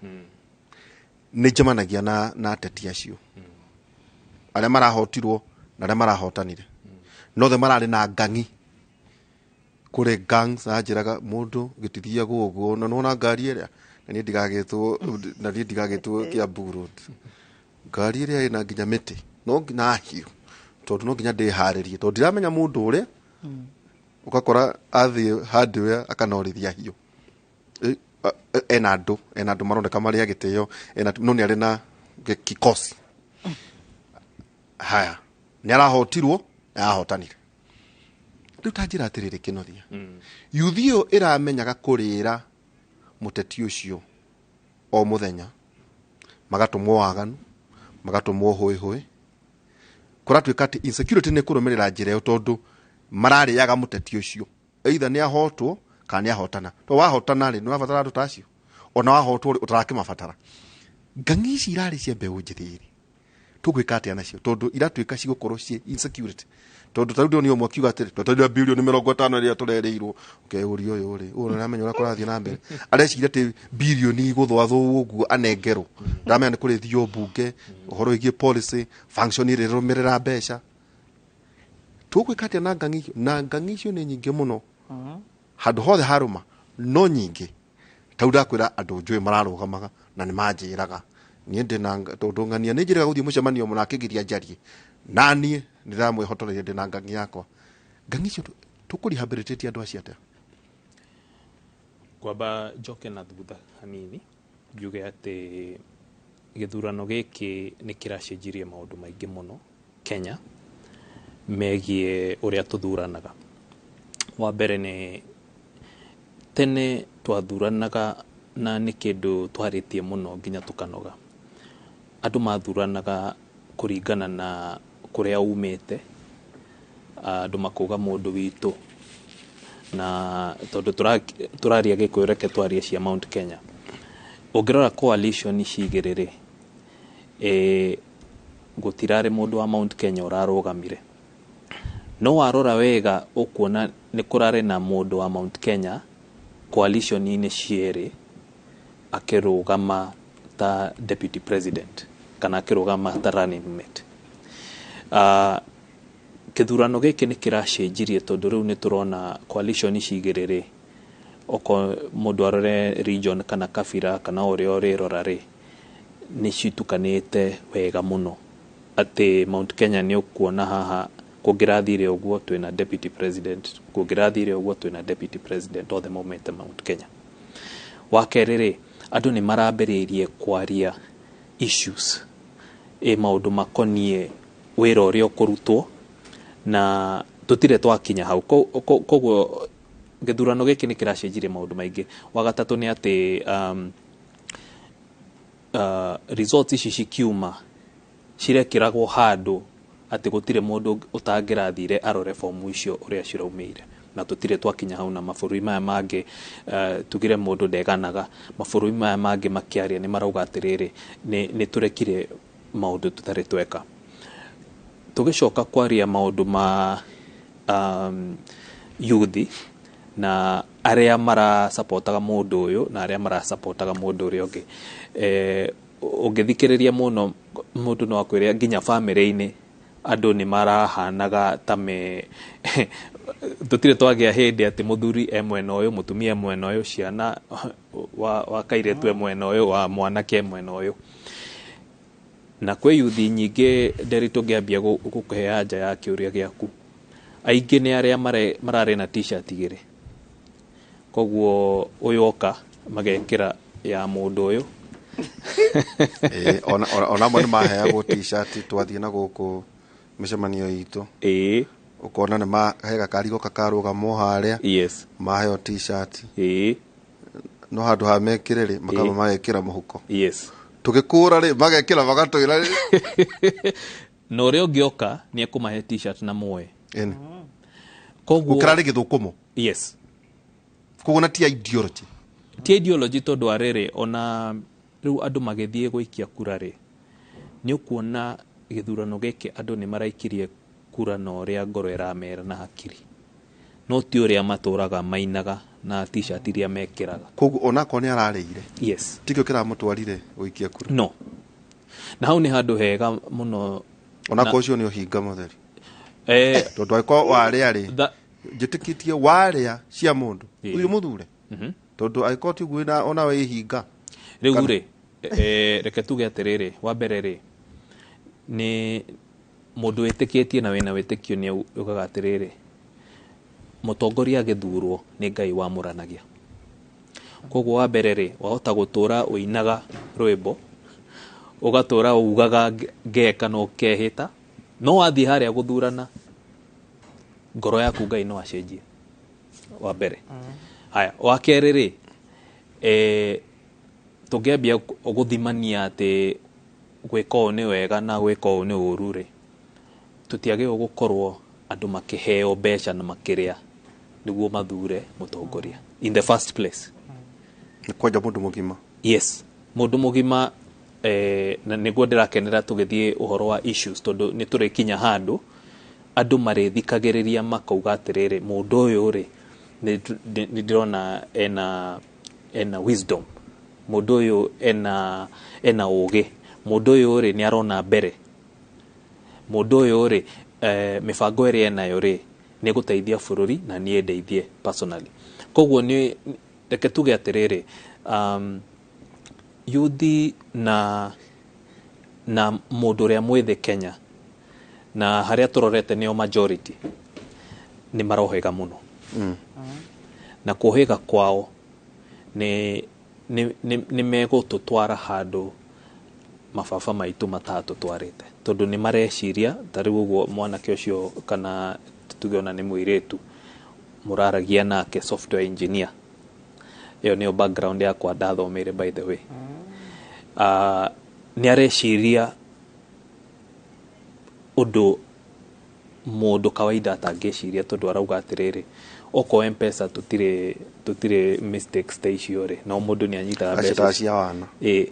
nĩ njemanagia na ateti acio arĩa marahotirwo na arĩa marahotanire, nothe mararĩ na ngang'i, kũrĩ gangs. Anjĩraga mũndũ gĩtithiagwo ũguo, na nĩwona ngari ĩrĩa, na niĩ ndigagĩtwo, na niĩ ndigagĩtwo Kiambu Road, ngari ĩrĩa ĩna nginya mĩtĩ no nginya hiũ, tondũ no nginya ndĩharĩrie, tondũ ndiramenya mũndũ ũrĩa ũgakora athiĩ hardware akanorithia hiũ. Ena andũ maroneka marĩ a gĩtĩo, ena no nĩ arĩ na kikosi. Haya, nĩ arahotirwo, nĩ arahotanire. Rĩu ta njĩra atĩrĩrĩ, Kĩnothia, yuthi ĩyo ĩramenyaga kũrĩra mũteti ũcio o mũthenya, magatũmwo waganu, magatũmwo hũĩ hũĩ, kũratuĩka atĩ insecurity nĩ kũrũmĩrĩra njĩra ĩyo, tondũ mararĩaga mũteti ũcio either nĩ ahotwo kana nĩ ahotana. To wahotana rĩ, nĩ ũrabatara andũ ta acio, ona wahotwo rĩ, ũtarakĩmabatara. Ngang'i ici irarĩ cia mbeũ njĩthĩ rĩ, tũgwĩka atĩa nacio? Tondũ iratuĩka cigũkorwo ciĩ insecurity, tondũ ta rĩu ndĩronire ũmwe akiuga atĩrĩ, twetereire bilioni 50 ĩrĩa tũrerĩirwo. Ũkeyũria, ũyũ rĩ, ũyũ nĩaramenya ũrĩa kũrathiĩ na mbere? Areciria atĩ bilioni igũthwathwo ũguo anengerwo? Ndaramenya nĩ kũrĩthio mbunge ũhoro wĩgiĩ policy function ĩrĩa ĩrũmĩrĩra mbeca. Tũgwĩka atĩa na ngang'i icio? Na ngang'i icio nĩ nyingĩ mũno handũ hothe harũma, no nyingĩ. Tau ndakwĩra, andũ njũĩ mararũgamaga na nĩ manjĩraga niĩ ndĩ na tondũ ng'ania nĩ njĩraga gũthiĩ mũcemanio mũna akĩgiria njarie na niĩ nĩ ndamwĩhotoreire, ndĩ na ngang'i yakwa. Ngang'i icio tũkũ rehabilitate andũ acio atĩa? Ngwamba njoke na thutha hanini, njuge atĩ gĩthurano gĩkĩ nĩ kĩracenjirie maũndũ maingĩ mũno Kenya megiĩ ũrĩa tũthuranaga. Wa mbere, nĩ tene twathuranaga na nĩ kĩndũ twarĩtie mũno nginya tũkanoga. Andũ mathuranaga kũringana na kũrĩa umĩte, andũ makauga mũndũ witũ, na tondũ tũraria Gĩkũyũ, reke twarie cia Mount Kenya. Ũngĩrora coalition ici igĩrĩ rĩ, gũtirarĩ mũndũ wa Mount Kenya ũrarũgamire, no warora wega ũkuona nĩ kũrarĩ na mũndũ wa Mount Kenya coalition-inĩ cierĩ akĩrũgama ta deputy president kana akĩrũgama ta running mate. Kĩthurano gĩkĩ nĩ kĩracenjirie, tondũ rĩu nĩ tũrona coalition ici igĩrĩ rĩ, okorwo mũndũ arore region kana kabira kana ũrĩa ũrĩrora rĩ, nĩ citukanĩte wega mũno, atĩ Mount Kenya nĩ ũkuona haha kũngĩrathire ũguo twĩna deputy president, kũngĩrathire ũguo twĩna deputy president, othe maumĩte Mount Kenya. Wa kerĩ rĩ, andũ nĩ marambĩrĩirie kwaria issues, maũndũ makoniĩ wĩra ũrĩa ũkũrutwo, na tũtirĩ twakinya hau. Koguo gĩthurano gĩkĩ nĩ kĩracenjirie maũndũ maingĩ. Wa gatatũ nĩ atĩ results ici cikiuma cirekĩragwo handũ atĩ gũtirĩ mũndũ ũtangĩrathire arore fomu icio ũrĩa ciraumĩire, na tũtirĩ twakinya hau. Na mabũrũri maya mangĩ, tugire mũndũ ndeganaga, mabũrũri maya mangĩ makĩaria nĩ marauga atĩrĩrĩ, nĩ tũrekire maũndũ tũtarĩ tweka. Tũgĩcoka kwaria maũndũ ma yuthi na arĩa marasapotaga mũndũ ũyũ na arĩa marasapotaga mũndũ ũrĩa ũngĩ, ũngĩthikĩrĩria mũno mũndũ no akwĩre nginya bamĩrĩ-inĩ andũ nĩ marahanaga ta me tũtirĩ twagĩa hĩndĩ atĩ mũthuri e mwena ũyũ, mũtumia e mwena ũyũ, ciana wa kairĩtu e mwena ũyũ, wa mwanake e mwena ũyũ. Na kwĩ yuthi nyingĩ nderi tũngĩambia gũkũhe anja ya kĩũria gĩaku, aingĩ nĩ arĩa mararĩ na T-shirt igĩrĩ, koguo ũyũ oka magekĩra ya mũndũ ũyũ. Ona amwe nĩ maheagwo T-shirt twathiĩ na gũkũ. Mĩcemanio itũ, ũkona nĩ he gakari goka karũgamwo harĩa, maheo T-shirt, no handũ ha mekĩre rĩ, makamba magekĩra mũhuko. Tũgĩkũra rĩ, magekĩra magatwĩra rĩ. Na ũrĩa ũngĩoka nĩ ekũmahe T-shirt na moe. Ĩni. Koguo Gũkĩra rĩ gĩthũkũmo. Yes. Koguo na ti ideology. Ti ideology, tondũ wa rĩrĩ, ona rĩu andũ magĩthiĩ gũikia kura rĩ, nĩ ũkuona gĩthurano gĩkĩ andũ nĩ maraikirie kura na ũrĩa ngoro ĩramera na hakiri, no ti ũrĩa matũraga mainaga na T-shirt iria mekĩraga. Koguo onakorwo nĩ ararĩire, tikĩo kĩramũtwarire gũikia kura. No na hau nĩ handũ hega mũno. Onakorwo ũcio nĩ ũhinga mũtheri, tondũ angĩkorwo warĩa rĩ, njĩtĩkĩtie warĩa cia mũndũ, ũthiĩ mũthure, tondũ angĩkorwo tiguo ona we ihinga. Rĩu rĩ, reke tuge atĩrĩrĩ, wa mbere rĩ, nĩ mũndũ wĩtĩkĩtie na wĩna wĩtĩkio nĩ ugaga atĩrĩrĩ, mũtongoria agĩthurwo nĩ Ngai wamũranagia. Koguo wa mbere rĩ, wahota gũtũra ũinaga rwĩmbo, ũgatũra ugaga ngeka na ũkehĩta, no wathiĩ harĩa gũthurana, ngoro yaku Ngai no acenjie. Wa mbere. Haya, wa kerĩ rĩ, tũngĩambia gũthimania atĩ gwĩka ũũ nĩ wega na gwĩka ũũ nĩ ũru rĩ, tũtiagĩrĩirwo gũkorwo andũ makĩheo mbeca na makĩrĩa nĩguo mathure mũtongoria in the first place. Nĩ kwanja mũndũ mũgima. Yes, mũndũ mũgima, na nĩguo ndĩrakenera tũgĩthiĩ ũhoro wa issues, tondũ nĩ tũrĩkinya handũ andũ marĩthikagĩrĩria makauga atĩrĩrĩ, mũndũ ũyũ rĩ, nĩ ndĩrona ena wisdom, mũndũ ũyũ ena ũgĩ, mũndũ ũyũ rĩ, nĩ arona mbere, mũndũ ũyũ rĩ, mĩbango ĩrĩa enayo rĩ, nĩ gũteithia bũrũri na niĩ ndeithie personally. Koguo nĩ reke tuge atĩrĩrĩ, yuthi na mũndũ ũrĩa mwĩthĩ Kenya, na harĩa tũrorete nĩo majority, nĩ marohĩga mũno. Na kũhĩga kwao nĩ megũtũtwara handũ mababa maitũ matatũtwarĩte, tondũ nĩ mareciria ta rĩu ũguo mwanake ũcio, kana tuge ona nĩ mũirĩtu mũraragia nake, software engineer, ĩyo nĩyo background yakwa ndathomeire, by the way. Nĩ areciria ũndũ mũndũ kawaida atangĩciria, tondũ arauga atĩrĩrĩ, okorwo M-Pesa tũtirĩ mistakes ta icio rĩ, no mũndũ nĩ anyitaga mbeca Acio cia wana. Ĩ,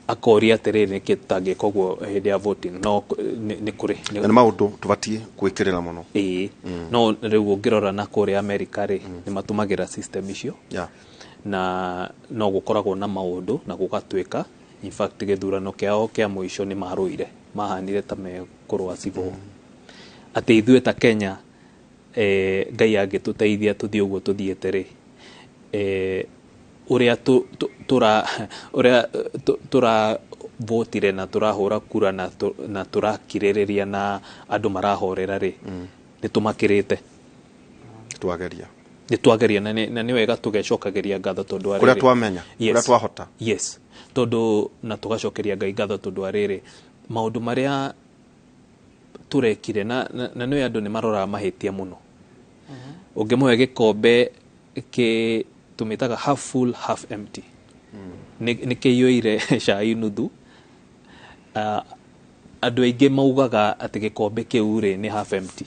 akoria atĩrĩrĩ, nĩkĩ tũtangĩka ũguo hĩndĩ ya voting? No nĩ kũrĩ Na nĩ maũndũ tũbatiĩ gwĩkĩrĩra mũno. Ĩĩ, no rĩu ũngĩrora na kũrĩa America rĩ, nĩ matũmagĩra system icio, na no gũkoragwo na maũndũ na gũgatuĩka, in fact, gĩthurano kĩao kĩa mũico nĩ marũire, mahanire ta mekũrũa civil. Atĩ ithuĩ ta Kenya, Ngai angĩtũteithia tũthiĩ ũguo tũthiĩte rĩ, ũrĩa tũra ũrĩa tũra votire na tũrahũra kura na tũrakirĩrĩria na andũ marahorera rĩ, nĩ tũmakĩrĩte. Twageria. Nĩ twageria, na nĩ wega tũgecokagĩria ngatho tondũ wa kũrĩa rĩrĩ. Twamenya kũrĩa twahota. Yes, tondũ na tũgacokeria Ngai ngatho tondũ wa rĩrĩ, maũndũ marĩa tũrekire, na nĩ andũ nĩ maroraga mahĩtia mũno. Ũngĩmũhe gĩkombe kĩ tũmĩtaga half full, half empty, nĩ kĩiyũire cai nuthu, andũ aingĩ maugaga atĩ gĩkombe kĩu rĩ, nĩ half empty,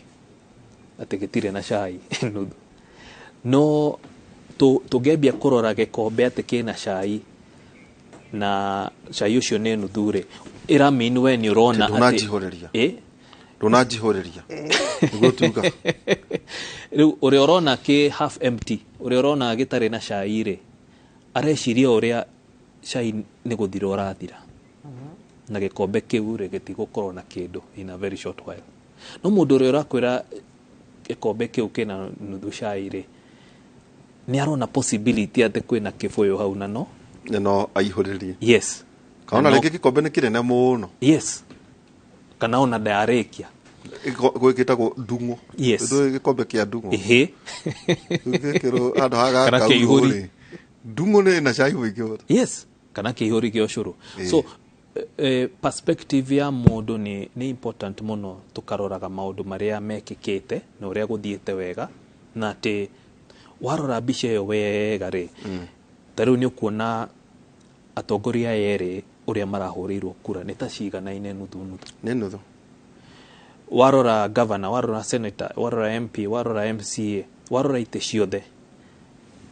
atĩ gĩtirĩ na cai nuthu. No tũngĩambia kũrora gĩkombe atĩ kĩna cai na cai ũcio nĩ nuthu rĩ, ĩramini we nĩ ũrona atĩ Ndũnanjihũrĩria. Ĩ? Ndũnanjihũrĩria nĩguo tuga. Rĩu ũrĩa ũrona kĩ half empty, ũrĩa ũrona gĩtarĩ na cai rĩ, areciria ũrĩa cai nĩ gũthira ũrathira na gĩkombe kĩu rĩ, gĩtigũkorwo na kĩndũ in a very short while. No mũndũ ũrĩa ũrakwĩra gĩkombe kĩu kĩna nuthu cai rĩ, nĩ arona possibility atĩ kwĩna kĩbũyũ hau na no no aihũrĩrie. Kana Na rĩngĩ gĩkombe nĩ kĩnene mũno. Yes, kana ona ndarĩkia. Gwĩkĩtagwo ndung'o. Ndũĩ gĩkombe kĩa ndung'o? Ĩhĩ. Gĩkĩrwo handũ ha Kana gakaurwo kĩihũri. rĩ, ndung'o nĩ ĩna cai mũingĩ mũno. Yes, kana kĩihũri gĩa ũcũrũ. So Perspective ya mũndũ nĩ important mũno, tũkaroraga maũndũ marĩa mekĩkĩte na ũrĩa gũthiĩte wega, na atĩ warora mbica ĩyo wega rĩ, ta rĩu nĩ ũkuona atongoria aya erĩ ũrĩa marahũrĩirwo kura nĩ ta ciganaine nuthu nuthu. Nĩ nuthu. Warora governor, warora senator, warora MP, warora MCA, warora itĩ ciothe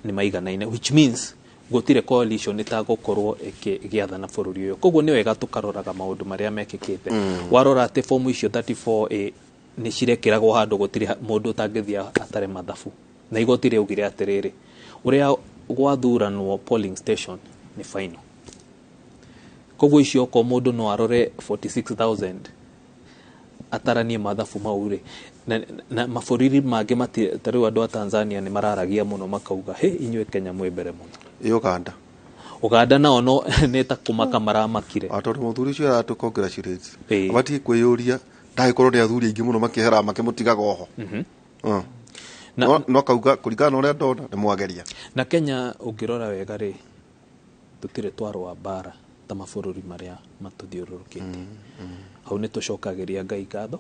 nĩ maiganaine, which means gũtirĩ coalition ĩtagũkorwo ĩgĩathana bũrũri ũyũ. Koguo nĩ wega tũkaroraga maũndũ marĩa mekĩkĩte. Warora atĩ fomu icio 34A nĩ cirekĩragwo handũ gũtirĩ mũndũ ũtangĩthiĩ atare mathabu, na igoti rĩaugire atĩrĩrĩ, ũrĩa gwathuranwo polling station nĩ final. Koguo icio okorwo mũndũ no arore 46,000 ataranie mathabu mau rĩ, na mabũrũri mangĩ ta rĩu andũ a Tanzania nĩ mararagia mũno makauga, he inyuĩ Kenya mwĩ mbere mũno. Uganda. Uganda nao no nĩ ta kũmaka maramakire. Tondũ mũthuri ũcio aratũ congratulate. Abatiĩ kwĩyũria ndagĩkorwo nĩ athuri aingĩ mũno makĩhera makĩmũtigaga oho. No kauga kũringana na ũrĩa ndona nĩ mwageria. Na Kenya ũngĩrora wega rĩ, tũtirĩ twarũa mbara ta mabũrũri marĩa matũthiũrũrũkĩte. Hau nĩ tũcokagĩria Ngai ngatho.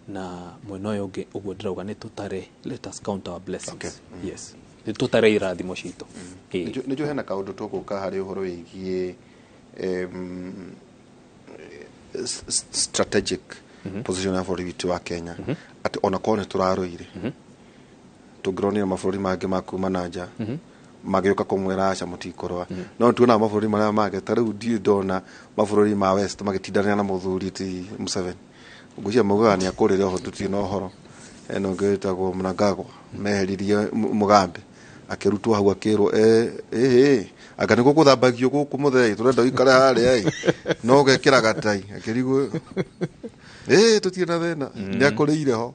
Na mwena ũyũ ũngĩ ũguo ndĩrauga nĩ tũtare, let us count our blessings. Okay. Yes, nĩ tũtare irathimo citũ. Nĩnjũĩ hena kaũndũ tũgũka harĩ ũhoro wĩgiĩ strategic position ya bũrũri witũ wa Kenya, atĩ ona korwo nĩ tũrarũire, tũngĩronire mabũrũri mangĩ ma kuma na nja magĩũka kũmwĩra aca mũtikũrũa, no tuonaga mabũrũri marĩa mangĩ ta rĩu ndirĩ ndona mabũrũri ma West magĩtindanĩra na mũthuri ti Museveni. Ngwĩciria maugaga nĩ akũrĩre oho tũtirĩ na ũhoro. Hena ũngĩ wĩtagwo Mnangagwa meheririe Mugambe akĩrutwo hau akĩrwo anga nĩkuo gũthambagio gũkũ mũthei tũrenda ũikare harĩa ĩ no ũgekĩra gatai akĩrigwo tũtirĩ na thĩna nĩ akũrĩire ho.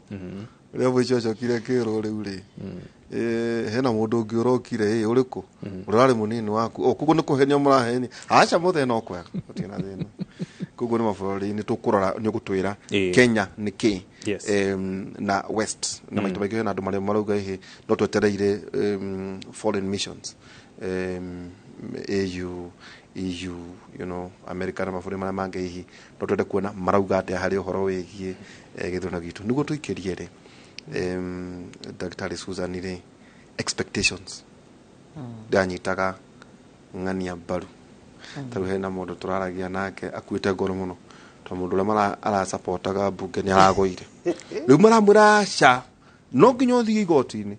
Rĩrĩa mũico acokire akĩrwo rĩu rĩ hena mũndũ ũngĩ ũrokire ũrĩkũ ũrĩa ũrarĩ mũnini waku koguo nĩ kũhenia mũrahenia aca mũthee no kwega gũtirĩ na thĩna. Koguo nĩ mabũrũri-inĩ tũkũrora nĩ ũgũtwĩra Kenya nĩ kĩ na West na maita maingĩ hena andũ marĩa marauga ĩhĩ no twetereire foreign missions, AU, EU, you know, America na mabũrũri marĩa mangĩ hihi no twende kuona marauga atĩa harĩ ũhoro wĩgiĩ gĩthurano gitũ. Nĩguo tũikĩrie rĩ, Dr. Susan rĩ, expectations ndanyitaga ng'ania mbaru. Ta rĩu hena mũndũ tũraragia nake akuĩte ngoro mũno tondũ mũndũ ũrĩa arasapotaga mbunge nĩ aragũire. Rĩu maramwĩra aca no nginya ũthiĩ igoti-inĩ.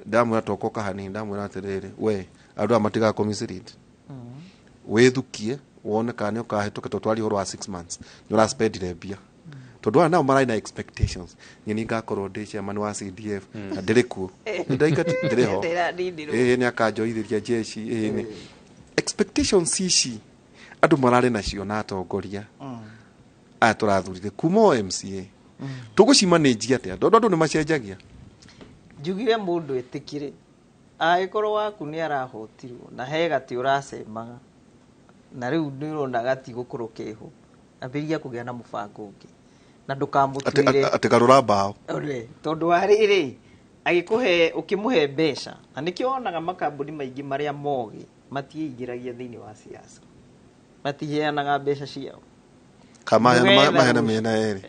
Ndamwĩra tokoka hanini, ndamwĩra atĩrĩrĩ, we andũ aya matigakũmislead, wĩthukie wone kana nĩ ũkahĩtũka tondũ twaria ũhoro wa 6 months nĩ ũraspendire mbia tondũ aya nao mararĩ na expectations. Niĩ nĩ ngakorwo ndĩ chairman wa CDF na ndĩrĩ kuo, ndĩrĩ ho, nĩ akanjoithĩria jeshi. Nĩ expectations ici andũ mararĩ nacio na atongoria aya tũrathurire kuma o MCA tũgũcimanĩnjia atĩa tondũ andũ nĩ macenjagia. Njugire mũndũ ĩtĩkĩre angĩkorwo waku nĩ arahotirwo na he gatĩ ũracemaga na rĩu nĩ ũrona gatigũkorwo keho, ambĩrĩria kũgĩa na mũbango ũngĩ na ndũkamũtuĩre atĩ garũra mbaũ tondũ wa rĩrĩ agĩkũhe ũkĩmũhe mbeca. Na nĩkĩo wonaga makambuni maingĩ marĩa mogĩ matiĩingĩragia thĩinĩ wa siasa, matiheanaga mbeca ciao. Maheana mĩena yerĩ.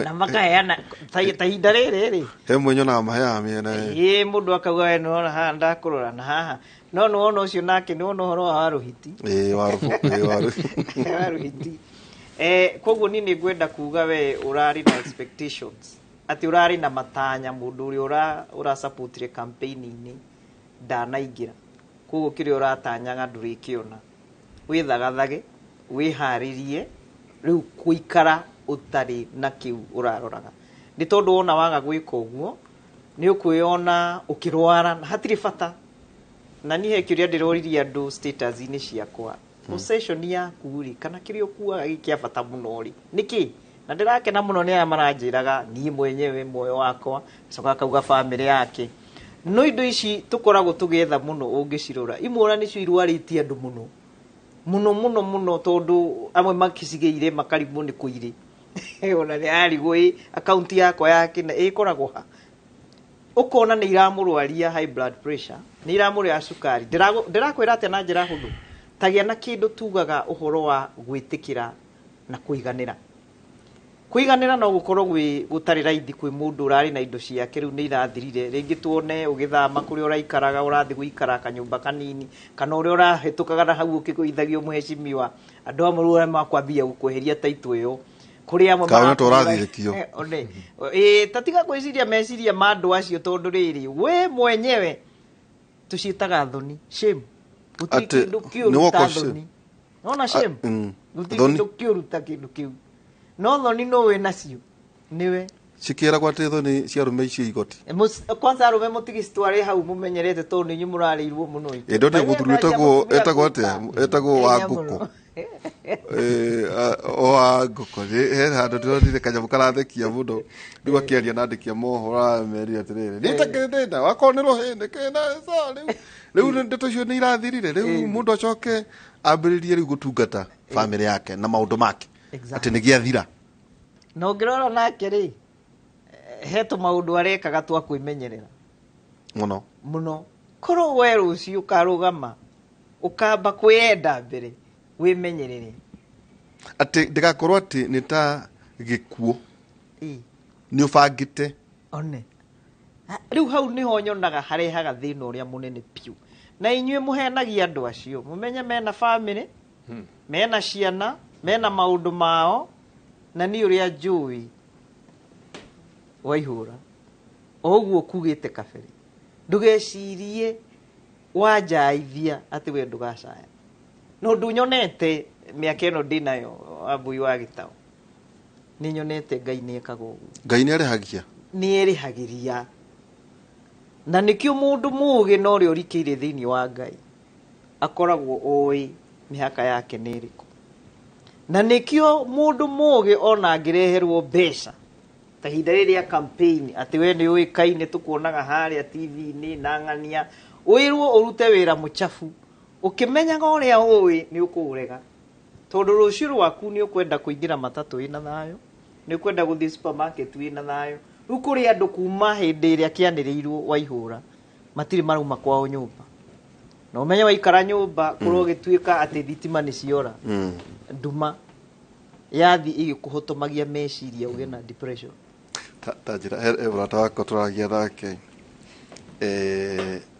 Na makaheana ta ihinda rĩrĩ rĩ he mwe nyonaga maheaga mĩena yerĩ. Mũndũ akauga we nĩwona haha ndakũrora na haha no nĩwona ũcio nake nĩwona ũhoro wa Waruhiti. Waruhiti. Koguo niĩ nĩ ngwenda kuga we ũrarĩ na expectations atĩ ũrarĩ na matanya mũndũ ũrĩa ũrasupportire campaign-inĩ ndanaingĩra, koguo kĩrĩa ũratanyaga ndũrĩkĩona. Wĩthagathage, wĩharĩrie rĩu kũikara ũtarĩ na kĩu ũraroraga, nĩ tondũ wona waga gwĩka ũguo nĩ ũkwĩona ũkĩrwara na hatirĩ bata. Na niĩ he kĩũria ndĩroririe andũ status-inĩ ciakwa, possession yaku rĩ kana kĩrĩa ũkuaga gĩ kĩa bata mũno rĩ nĩkĩ? Na ndĩrakena mũno nĩ aya maranjĩraga niĩ mwenyewe muoyo wakwa, acoka akauga bamĩrĩ yake. No indo ici tũkoragwo tũgĩetha mũno ũngĩcirora imwe nĩcio irwarĩtie andũ mũno mũno mũno mũno, tondũ amwe makĩcigĩire makarigwo nĩ kũ irĩ ona nĩ arigwo ĩ akaunti yakwa yake na ĩkoragwo ha, ũkona nĩ iramũrwaria high blood pressure, nĩ iramũrĩa cukari. Ndĩrakwĩra atĩa na njĩra hũthũ, Tagĩa na kĩndũ tugaga ũhoro wa gwĩtĩkĩra na kũiganĩra. Kũiganĩra no gũkorwo gwĩ gũtarĩ raithi kwĩ mũndũ ũrarĩ na indo ciake rĩu nĩ irathirire. Rĩngĩ tuone ũgĩthama kũrĩa ũraikaraga ũrathiĩ gũikara kanyũmba kanini, kana ũrĩa ũrahĩtũkaga na hau ũkĩgũithagio mũhecimiwa, andũ amwe rĩu makwambia gũkweheria taitũ ĩyo. Kũrĩ amwe Kana marakũhũra- tũrathirĩkio. One. Ĩ, ta tiga gwĩciria meciria ma andũ acio tondũ rĩrĩ we mwenyewe tũciĩtaga thoni, shame. Gũtirĩ Atĩ, kĩndũ nĩ kĩũru woka ta shame. thoni. Nona shame? Gũtirĩ Thoni. kĩndũ kĩũru ta kĩndũ kĩu. No thoni no wĩ nacio nĩwe. Cikĩragwo atĩ thoni cia arũme icio igoti. Kwanza arũme mũtigicitware hau mũmenyerete tondũ nĩ inyuĩ mũrarĩirwo mũno. Ĩ, ndonire mũthuri wĩtagwo etagwo atĩa, etagwo wa ngũkũ. O wa ngũkũ. He handũ ndĩronire kanyamũ karathekia mũno, rĩu akĩaria na andĩki a mohoro arameria atĩrĩrĩ, niĩ ta kĩndĩna wakorwo nĩ rũhĩ nĩ kĩna rĩu rĩu ndeto icio nĩ irathirire, rĩu mũndũ acoke ambĩrĩrie rĩu gũtungata bamĩrĩ yake na maũndũ make atĩ nĩ gĩathira. Na ũngĩrora nake rĩ, he tũmaũndũ arekaga twa kwĩmenyerera mũno mũno. Korwo we rũciũ ũkarũgama ũkamba kwĩyenda mbere wĩmenyerere, atĩ ndĩgakorwo atĩ nĩ ta gĩkuũ nĩ ũbangĩte. One rĩu hau nĩho nyonaga harehaga thĩna ũrĩa mũnene piũ. Na inyuĩ mũhenagia andũ acio, mũmenye mena bamĩrĩ, mena ciana, mena maũndũ mao, na niĩ ũrĩa njũĩ waihũra o ũguo kugĩte kabere, ndũgecirie wanjaithia atĩ we ndũgacaya. Na ũndũ nyonete mĩaka ĩno ndĩnayo Wambui wa Gĩtaũ, nĩ nyonete Ngai nĩ ekaga ũguo. Ngai nĩ arĩhagia. Nĩ erĩhagĩria. Na nĩkĩo mũndũ mũũgĩ na ũrĩa ũrikĩire thĩinĩ wa Ngai akoragwo oĩ mĩhaka yake nĩ ĩrĩkũ. Na nĩkĩo mũndũ mũũgĩ ona angĩreherwo mbeca ta ihinda rĩrĩ rĩa campaign, atĩ we nĩ ũĩkaine tũkuonaga harĩa TV-inĩ na ng'ania, wĩrwo ũrute wĩra mũchafu ũkĩmenyaga ũrĩa ũĩ nĩ ũkũũrega, tondũ rũciũ rwaku nĩ ũkwenda kũingĩra matatũ wĩna thayũ, nĩ ũkwenda gũthiĩ supermarket wĩna thayũ. Rĩu kũrĩ andũ kuma hĩndĩ ĩrĩa kĩanĩrĩirwo waihũra matirĩ marauma kwao nyũmba, na ũmenye waikara nyũmba kũrogĩtuĩka atĩ thitima nĩ ciora, nduma yathi ĩgĩkũhotomagia meciria ũgĩe na depression. Ta njĩra he mũrata wakwa tũragia nake,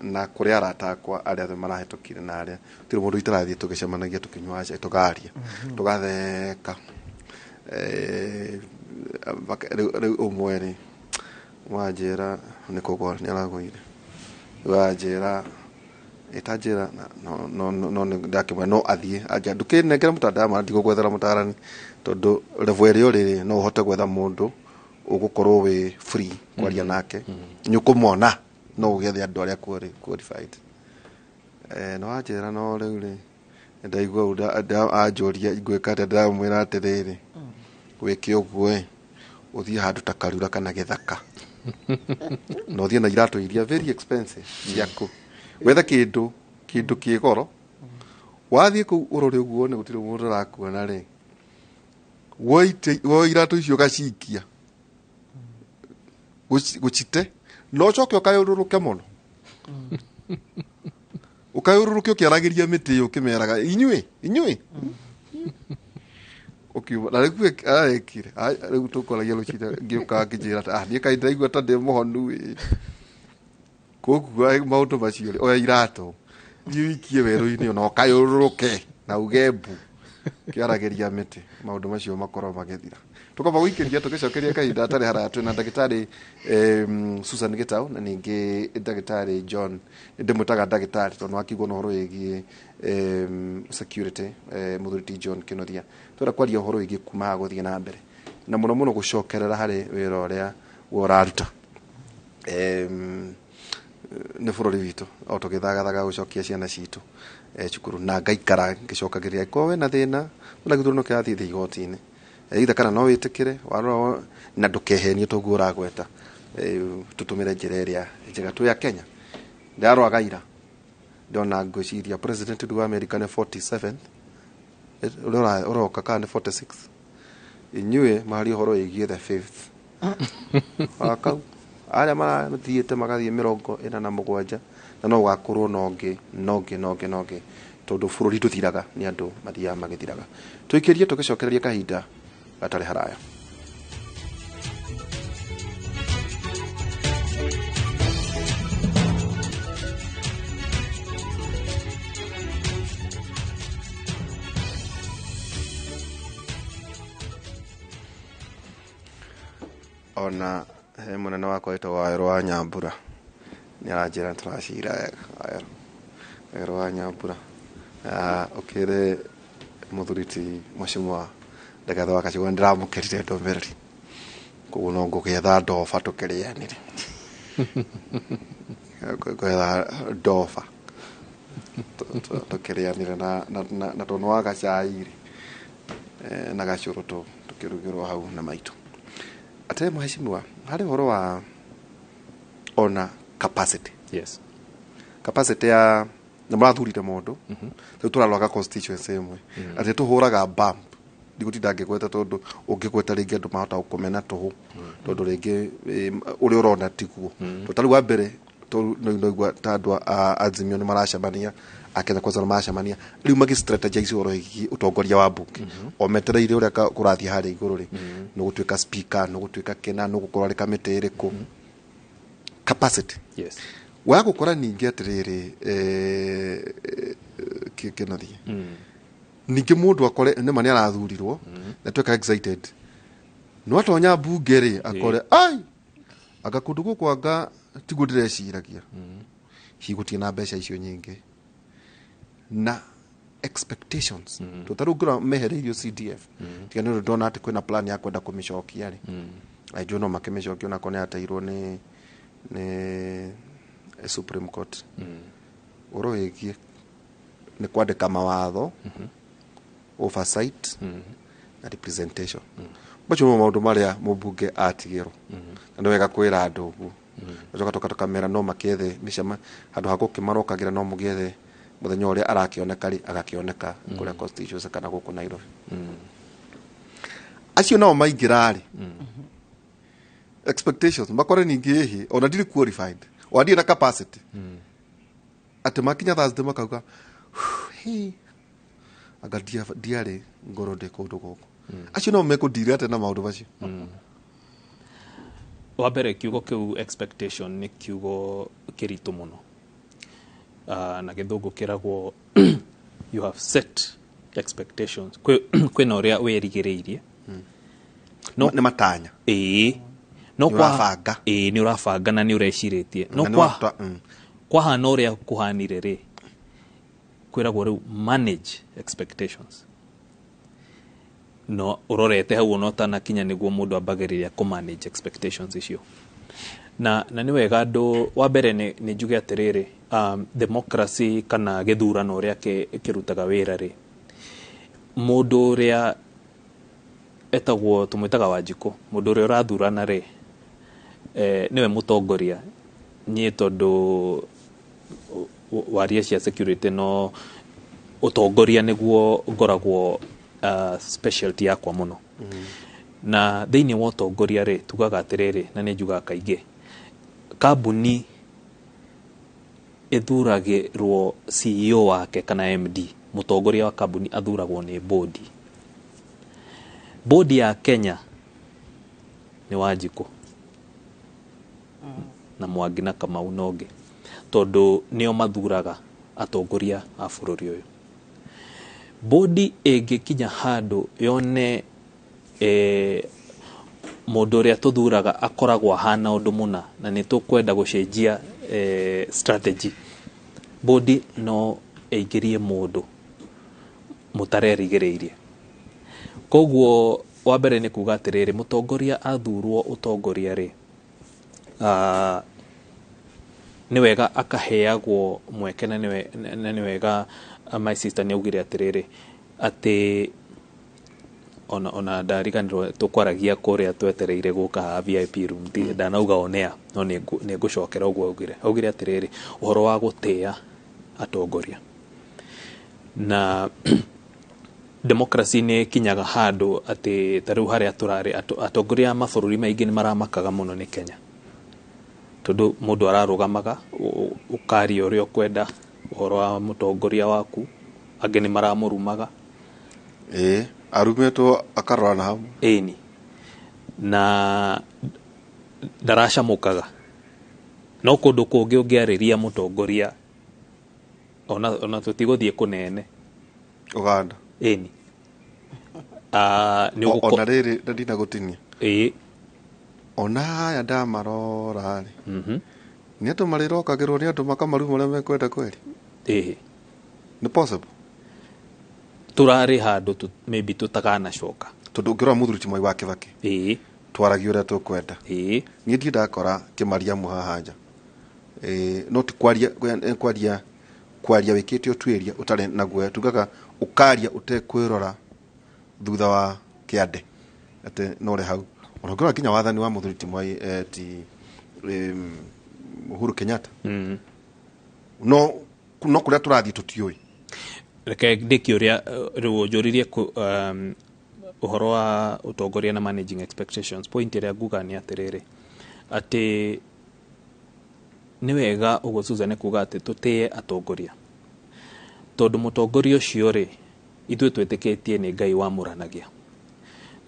na kũrĩ arata akwa arĩa othe marahĩtũkire na arĩa gũtirĩ mũndũ itarathiĩ tũgĩcemanagia tũkĩnyua cai tũkaria tũgatheka. Rĩu ũmwe rĩ wanjĩra nĩ kũgwa nĩ aragũire, rĩu anjĩra ĩtanjĩra no no no no ndakĩmwĩra no athiĩ anja ndũkĩnengere mũtandao ndigũgwethera mũtarani tondũ level ĩrĩa ũrĩ rĩ no ũhote gwetha mũndũ ũgũkorwo wĩ free kwaria nake, nĩ ũkũmona no ũgĩethe andũ arĩa qualified. No anjĩra no rĩu rĩ ndaigua anjũria ngwĩka atĩa, ndĩramwĩra atĩrĩrĩ wĩke ũguo ĩ ũthiĩ handũ ta Karura kana gĩthaka na ũthiĩ na iratũ iria very expensive ciaku, wethe kĩndũ kĩ goro, wathiĩ kũu ũrore ũguo wone gũtirĩ mũndũ ũrakuona rĩ, woe iratũ icio ũgacikia gũcite na ũcoke ũkayũrũrũke mũno, ũkayũrũrũke ũkĩaragĩria mĩtĩ ĩyo ũkĩmeraga inyuĩ inyuĩ ũkiuma. Na rĩu arekire rĩu tũkoragia rũcinĩ ngĩũka ngĩnjĩra ah niĩ kaĩ ndĩraigua ta ndĩ mũhonu ĩ. Koguo maũndũ macio rĩ, oya iratũ thiĩ ũikie werũ-inĩ ona ũkayũrũrũke na uge mbu kĩaragĩria mĩtĩ, maũndũ macio makorwo magĩthira. Tũkamba gũikĩria tũgĩcokeria kahinda hatarĩ haraya twĩna ndagĩtarĩ Susan Gitau na ningĩ ndagĩtarĩ John, ndĩmwĩtaga ndagĩtarĩ tondũ nĩwakĩigua na ũhoro wĩgiĩ security, mũthuri ti John Kĩnuthia. Twenda kwaria ũhoro wĩgiĩ kuma haha gũthiĩ na mbere na mũno mũno gũcokerera harĩ wĩra ũrĩa we ũraruta. Nĩ bũrũri witũ o tũgĩthagathaga gũcokia ciana citũ cukuru, na ngaikara ngĩcokagĩrĩria angĩkorwo wĩna thĩna wĩna gĩthurano kĩrathiĩ thĩ igoti-inĩ, either kana no wĩtĩkĩre warora na ndũkehenie toguo ũragweta, tũtũmĩre njĩra ĩrĩa njega twĩ a Kenya. Ndĩrarora ira ndona ngwĩciria president wa America nĩ 47 ũrĩa ũroka kana nĩ 46, inyuĩ maharia ũhoro wĩgiĩ the fifth wakau arĩa marathiĩte magathiĩ 47 na no gũgakorwo na ũngĩ na ũngĩ na ũngĩ na ũngĩ. Tondũ bũrũri ndũthiraga, nĩ andũ mathiaga magĩthiraga. Tũikĩrie tũgĩcokereria kahinda gatarĩ haraya. Ona he mũnene wakwa wĩtagwo Wawerũ wa Nyambura nĩ aranjĩra tũracira wega. Wawerũ, Wawerũ wa Nyambura, ũkĩre mũthuri ti mheshimiwa Rigathĩ wa Gachagua nĩndĩramũkĩrire ndũmĩrĩri, koguo no ngũgĩetha ndoba tũkĩrĩanĩre. Ngwetha ndoba tũkĩrĩanĩre na tondũ wa gacai rĩ, na gacũrũ tũkĩrugĩrwo hau na maitũ. Atĩ mheshimiwa, harĩ ũhoro wa ona capacity. Yes. Capacity ya nĩ mũrathurire mũndũ, rĩu tũrarwaga constituency ĩmwe, atĩ tũhũraga bump, ndigũtinda ngĩgweta tondũ ũngĩgweta rĩngĩ andũ mahota gũkũmena tũhũ, tondũ rĩngĩ ũrĩa ũrona tiguo. Tondũ ta rĩu wa mbere no ta andũ a Azimio nĩ maracemania, a Kenya Kwanza nĩ maracemania, rĩu magĩ strategize ũhoro wĩgiĩ ũtongoria wa mbunge, o metereire ũrĩa kũrathiĩ harĩa igũrũ rĩ, nĩ gũtuĩka speaker, nĩ gũtuĩka kĩna, nĩ gũkorwo arĩ kamĩtĩ ĩrĩkũ. Capacity. Yes. Wa gũkora ningĩ atĩrĩrĩ, kĩnathi ningĩ mũndũ akore nĩma nĩ arathurirwo na tuĩka excited, no atonya mbunge rĩ, akore ai anga kũndũ gũkũ anga tiguo ndĩreciragia, hihi gũtirĩ na mbeca icio nyingĩ na expectations. Mm. Ta rĩu ngĩrora mehereirio CDF, tiga nĩ ũndũ ndona atĩ kwĩna plan ya kwenda kũmĩcokia rĩ, aijũ no makĩmĩcokia onakorwo nĩ yateirwo nĩ Supreme Court. Ũhoro wĩgiĩ nĩ kwandĩka mawatho, oversight na representation, macio nĩmo maũndũ marĩa mũmbunge atigĩrwo, na nĩ wega kwĩra andũ ũguo. Gacoka tũka tũkamera no makĩethe mĩcema handũ ha gũkĩmarokagĩra, no mũgĩethe mũthenya ũrĩa arakĩoneka rĩ, agakĩoneka kũrĩa constituency kana gũkũ Nairobi. Acio nao maingĩra rĩ, expectations makore ningĩ ĩhĩ ona ndirĩ qualified, ona ndirĩ na capacity, atĩ makinya Thursday makauga, "Hey, anga ndiarĩ ngoro ndĩ kũndũ gũkũ." Acio nao mekũndire atĩa na maũndũ macio? Wa mbere, kiugo kĩu expectation nĩ kiugo kĩritũ mũno. Na gĩthũngũ kĩragwo you have set expectations. Kwĩna ũrĩa wĩrigĩrĩirie. No nĩ matanya. Ĩĩ, no Nĩ ũrabanga. Ĩĩ, nĩ ũrabanga na nĩ ũrecirĩtie, no Na nĩ kwahana ũrĩa kũhanire rĩ, kwĩragwo rĩu manage expectations, no ũrorete hau ona ũtanakinya nĩguo mũndũ ambagĩrĩria kũ manage expectations icio. Na nĩ wega andũ, wa mbere nĩ njuge atĩrĩrĩ, democracy kana gĩthurano ũrĩa kĩrutaga wĩra rĩ, mũndũ ũrĩa etagwo, tũmwĩtaga Wanjikũ, mũndũ ũrĩa ũrathurana rĩ, nĩwe mũtongoria. Niĩ tondũ waria cia security, no ũtongoria nĩguo ngoragwo specialty yakwa mũno. Na thĩinĩ wa ũtongoria rĩ, tugaga atĩrĩrĩ, na nĩ njugaga kaingĩ, kambuni ĩthuragĩrwo CEO wake kana MD, mũtongoria wa kambuni athuragwo nĩ bodi. Bodi ya Kenya nĩ Wanjikũ na Mwangi na Kamau na ũngĩ, tondũ nĩo mathuraga atongoria a bũrũri ũyũ. Bodi ĩngĩkinya handũ yone mũndũ ũrĩa tũthuraga akoragwo ahana ũndũ mũna na nĩ tũkwenda gũcenjia strategy, bodi no ĩingĩrie mũndũ mũtarerigĩrĩirie. Koguo wa mbere nĩ kuga atĩrĩrĩ, mũtongoria athurwo ũtongoria rĩ, nĩ wega akaheagwo mweke, na nĩ wega my sister nĩ augire atĩrĩrĩ, atĩ ona ndariganĩrwo tũkwaragia kũrĩa twetereire gũka haha VIP room, ndanauga on air, no nĩ ngũcokera ũguo augire atĩrĩrĩ, ũhoro wa gũtĩa atongoria na democracy nĩ ĩkinyaga handũ atĩ ta rĩu harĩa tũrarĩ, atongoria a mabũrũri maingĩ nĩ maramakaga mũno nĩ Kenya, tondũ mũndũ ararũgamaga ũkaria ũrĩa ũkwenda ũhoro wa mũtongoria waku. Angĩ nĩ maramũrumaga. Ĩĩ, arumĩtwo akarora na hamwe. Ĩni, na ndaracamũkaga. No kũndũ kũngĩ ũngĩarĩria mũtongoria, ona tũtigũthiĩ kũnene. Uganda. Ĩni. Nĩ Ona rĩrĩ na ndinagũtinia. Ĩĩ. Ona aya ndamarora rĩ, nĩ andũ marĩrokagĩrwo nĩ andũ makamaruma ũrĩa mekwenda kweri. Ĩĩ. Nĩ possible. Tũrarĩ handũ maybe tũtakanacoka. Tondũ ũngĩrora mũthuri ti Mwai wa Kibaki. Ĩĩ. Twaragia ũrĩa tũkwenda. Ĩĩ. Niĩ ndirĩ ndakora Kĩmariamu haha nja. No ti kwaria, kwaria, kwaria wĩkĩte ũtuĩria ũtarĩ na guoya. Tugaga ũkaria ũtekwĩrora thutha wa kĩande atĩ no ũrĩ hau. Ona ũngĩrora nginya wathani wa mũthuri ti Mwai, ti Uhuru Kenyatta. No kũrĩa tũrathiĩ tũtiũĩ. Reke ndĩkie ũrĩa rĩu ũnjũririe ũhoro wa ũtongoria na managing expectations. Point ĩrĩa nguga nĩ atĩrĩrĩ, atĩ nĩ wega ũguo Susan kuga atĩ tũtĩe atongoria, tondũ mũtongoria ũcio rĩ, ithuĩ twĩtĩkĩtie nĩ Ngai wamũranagia.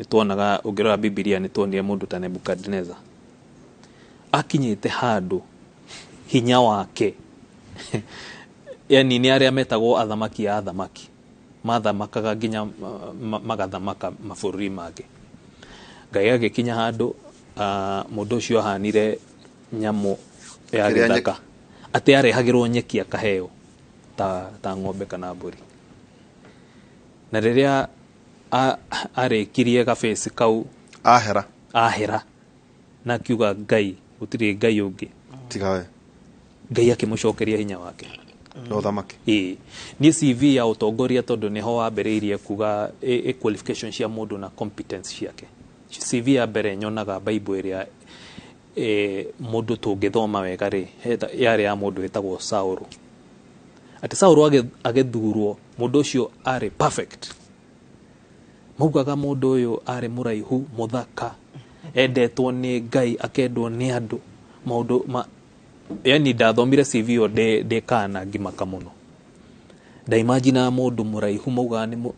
Nĩ tuonaga ũngĩrora Bibilia nĩ tuonire mũndũ ta Nebukadnezar akinyĩte handũ hinya wake yani nĩ arĩa metagwo athamaki a athamaki, mathamakaga nginya magathamaka mabũrũri mangĩ. Ngai agĩkinya handũ mũndũ ũcio ahanire nyamũ ya gĩthaka, atĩ arehagĩrwo nyeki akaheo ta ng'ombe kana mbũri. Na rĩrĩa arĩkirie gabeci kau, ahera na akiuga Ngai gũtirĩ Ngai ũngĩ tiga we, Ngai akĩmũcokeria hinya wake no thamaki. Ĩĩ, niĩ CV ya ũtongoria tondũ nĩho wambĩrĩirie kuga qualification cia mũndũ na competence ciake. CV ya mbere nyonaga Bible ĩrĩa mũndũ tũngĩthoma wega rĩ, yarĩ ya mũndũ wĩtagwo Saũlũ. Atĩ Saũlũ agĩthurwo, mũndũ ũcio arĩ perfect. Maugaga mũndũ ũyũ arĩ mũraihu, mũthaka, endetwo nĩ Ngai, akendwo nĩ andũ. Maũndũ ma yani ndathomire CV ĩyo ndĩ kana ngĩmaka mũno. Ndaimagina mũndũ mũraihu maugaga nĩ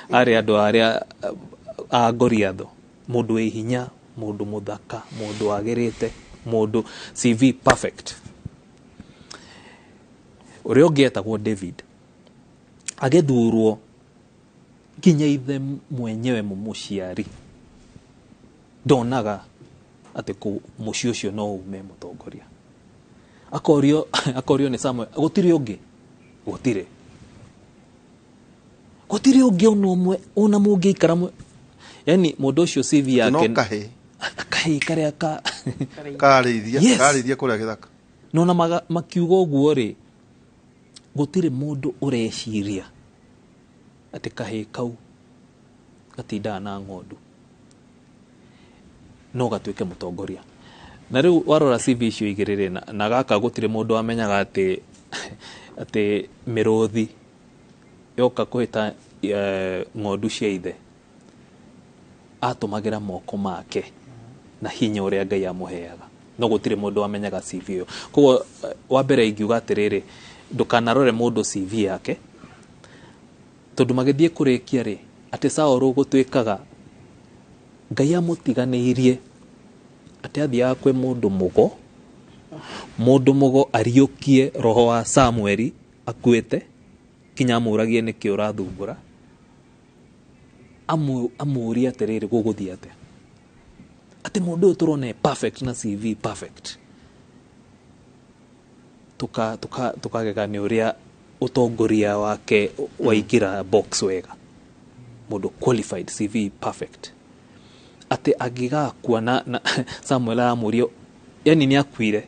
arĩ andũ arĩa a Goliath, mũndũ wĩ hinya, mũndũ mũthaka, mũndũ wagĩrĩte, mũndũ CV perfect. Ũrĩa ũngĩ etagwo David agĩthurwo nginya ithe mwenyewe mũmũciari ndonaga atĩ mũciĩ ũcio no ume mũtongoria. Akorio nĩ Samuel, gũtirĩ ũngĩ, gũtirĩ ũngĩ ona ũmwe ona mũngĩikara. Yani mũndũ ũcio CV yake no kahĩ kahĩ karĩa ka karĩithia kũrĩa gĩthaka. No na makiuga ũguo rĩ, gũtirĩ mũndũ ũreciria atĩ kahĩ kau gatindaga na ng'ondu no gatuĩke mũtongoria. Na rĩu warora CV icio igĩrĩ rĩ, na gaka gũtirĩ mũndũ wamenyaga atĩ mĩrũthi yoka kũhĩta ng'ondu cia ithe, atũmagĩra moko make na hinya ũrĩa Ngai amũheaga. No gũtirĩ mũndũ wamenyaga CV ĩyo. Koguo wa mbere ingiuga atĩrĩrĩ, ndũkanarore mũndũ CV yake, tondũ magĩthiĩ kũrĩkia rĩ, atĩ Saũlũ gũtuĩkaga Ngai amũtiganĩirie, atĩ athiaga kwĩ mũndũ mũgo, mũndũ mũgo ariũkie roho wa Samueli akuĩte, kinya amũragie nĩkĩ ũrathumbũra, amũrie atĩrĩrĩ gũgũthiĩ atĩa, atĩ mũndũ ũyũ tũrona e perfect na CV perfect. Tukagega nĩ ũrĩa ũtongoria wake waingĩra box wega, mũndũ qualified, CV perfect, atĩ angĩgakua na Samuel aramũria, yani nĩ akuire,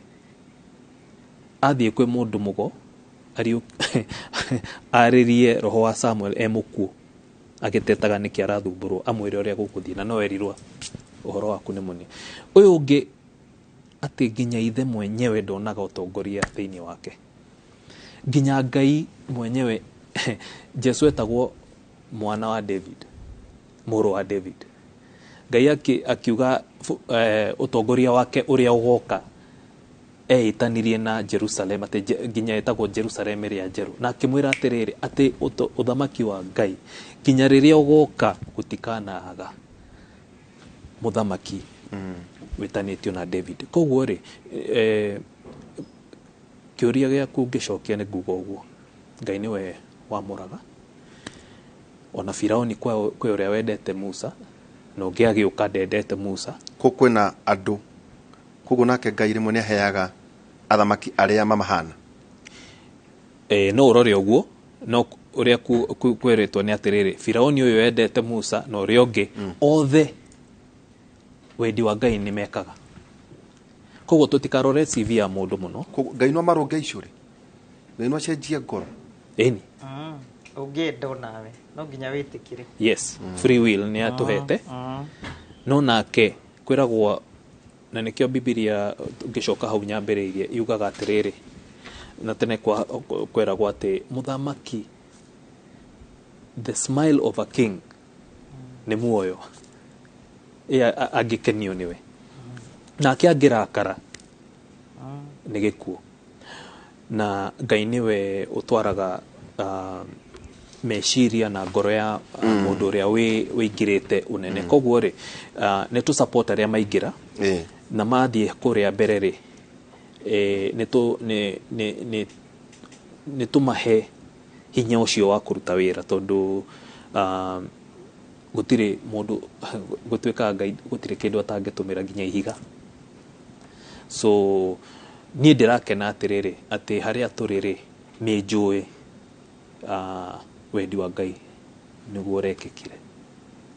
athiĩ kwĩ mũndũ mũgo arĩrie roho wa Samuel e mũkuũ, agĩtetaga nĩkĩ arathumbũrwo, amwĩre ũrĩa gũgũthiĩ, na no erirwo ũhoro waku nĩ mũnini. Ũyũ ũngĩ atĩ nginya ithe mwenyewe ndonaga ũtongoria thĩinĩ wake, nginya Ngai mwenyewe. Jesu etagwo mwana wa David, mũrũ wa David. Ngai akiuga ũtongoria wake ũrĩa ũgoka Eĩtanirie na Jerusalem, atĩ nginya ĩtagwo Jerusalem ĩrĩa njerũ, na akĩmwĩra atĩrĩrĩ, atĩ ũthamaki wa Ngai nginya rĩrĩa ũgoka gũtikanaga mũthamaki wĩtanĩtio na David. Koguo rĩ, kĩũria gĩaku ngĩcokia nĩ nguga ũguo, Ngai nĩwe wamũraga. Ona Firauni kwĩ ũrĩa wendete Musa, na ũngĩ agĩũka ndendete Musa. Kũ kwĩna andũ koguo nake Ngai rĩmwe nĩ aheaga athamaki arĩa mamahana. No ũrore ũguo, no ũrĩa kwĩrĩtwo nĩ atĩrĩrĩ, Firauni ũyũ wendete Musa na ũrĩa ũngĩ, othe wendi wa Ngai nĩ mekaga. Koguo tũtikarore CV ya mũndũ mũno. Koguo Ngai no amarũnge icũrĩ, Ngai no acenjie ngoro. Ĩni. Ũngĩenda onawe no nginya wĩtĩkĩre. Yes, free will nĩ atũhete. No nake kwĩragwo, na nĩkĩo Bibilia ngĩcoka hau nyambĩrĩirie yugaga atĩrĩrĩ, na tene kwĩragwo atĩ mũthamaki, the smile of a king nĩ muoyo. Angĩkenio nĩwe, nake angĩrakara nĩ gĩkuũ. Na Ngai nĩwe ũtwaraga meciria na ngoro ya mũndũ ũrĩa wĩingĩrĩte ũnene. Koguo rĩ, nĩ tũ support arĩa maingĩra na mathiĩ kũrĩa mbere rĩ, nĩ tũmahe hinya ũcio wa kũruta wĩra, tondũ gũtirĩ mũndũ gũtuĩkaga Ngai gũtirĩ kĩndũ atangĩtũmĩra nginya ihiga. So niĩ ndĩrakena atĩrĩrĩ, atĩ harĩa tũrĩ rĩ, nĩ njũĩ wendi wa Ngai nĩguo ũrekĩkire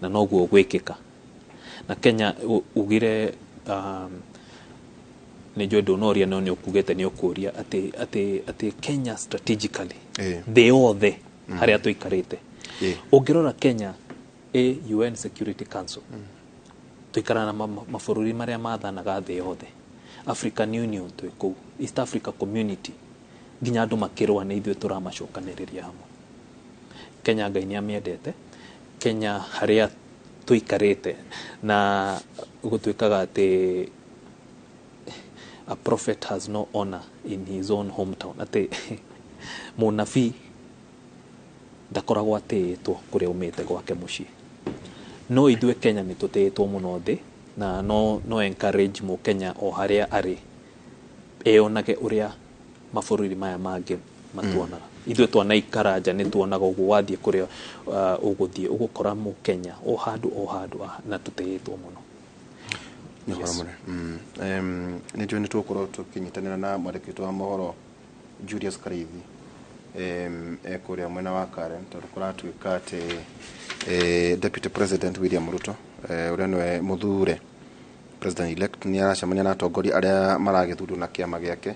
na noguo ũgwĩkĩka. Na Kenya ugire, nĩ njũĩ ndũnoria, no nĩ ũkugĩte nĩ ũkũria atĩ Kenya strategically thĩ yothe harĩa tũikarĩte. Ũngĩrora Kenya ĩ UN Security Council, tũikaraga na mabũrũri marĩa mathanaga thĩ yothe, African Union twĩ kũu, East Africa Community, nginya andũ makĩrũa nĩ ithuĩ tũramacokanĩrĩria hamwe. Kenya Ngai nĩ amĩendete. Kenya harĩa tũikarĩte, na gũtuĩkaga atĩ a prophet has no honor in his own hometown, atĩ mũnabii ndakoragwo atĩĩtwo kũrĩa umĩte gwake mũciĩ. No ithuĩ Kenya nĩ tũtĩĩtwo mũno thĩ, na no encourage mũkenya o harĩa arĩ eyonage ũrĩa mabũrũri maya mangĩ matuonaga. Ithuĩ twanaikara nja nĩ tuonaga ũguo, wathiĩ kũrĩa ũgũthiĩ ũgũkora mũkenya o handũ o handũ, na tũtĩĩtwo mũno. Nĩ ũhoro mũnene. Nĩ njũĩ nĩ tũgũkorwo tũkĩnyitanĩra na mwandĩki witũ wa mohoro Julius Kariithi, e kũrĩa mwena wa Karen, tondũ kũratuĩka atĩ Deputy President William Ruto, ũrĩa nĩwe mũthure President elect, nĩ aracemania na atongoria arĩa maragĩthurwo na kĩama gĩake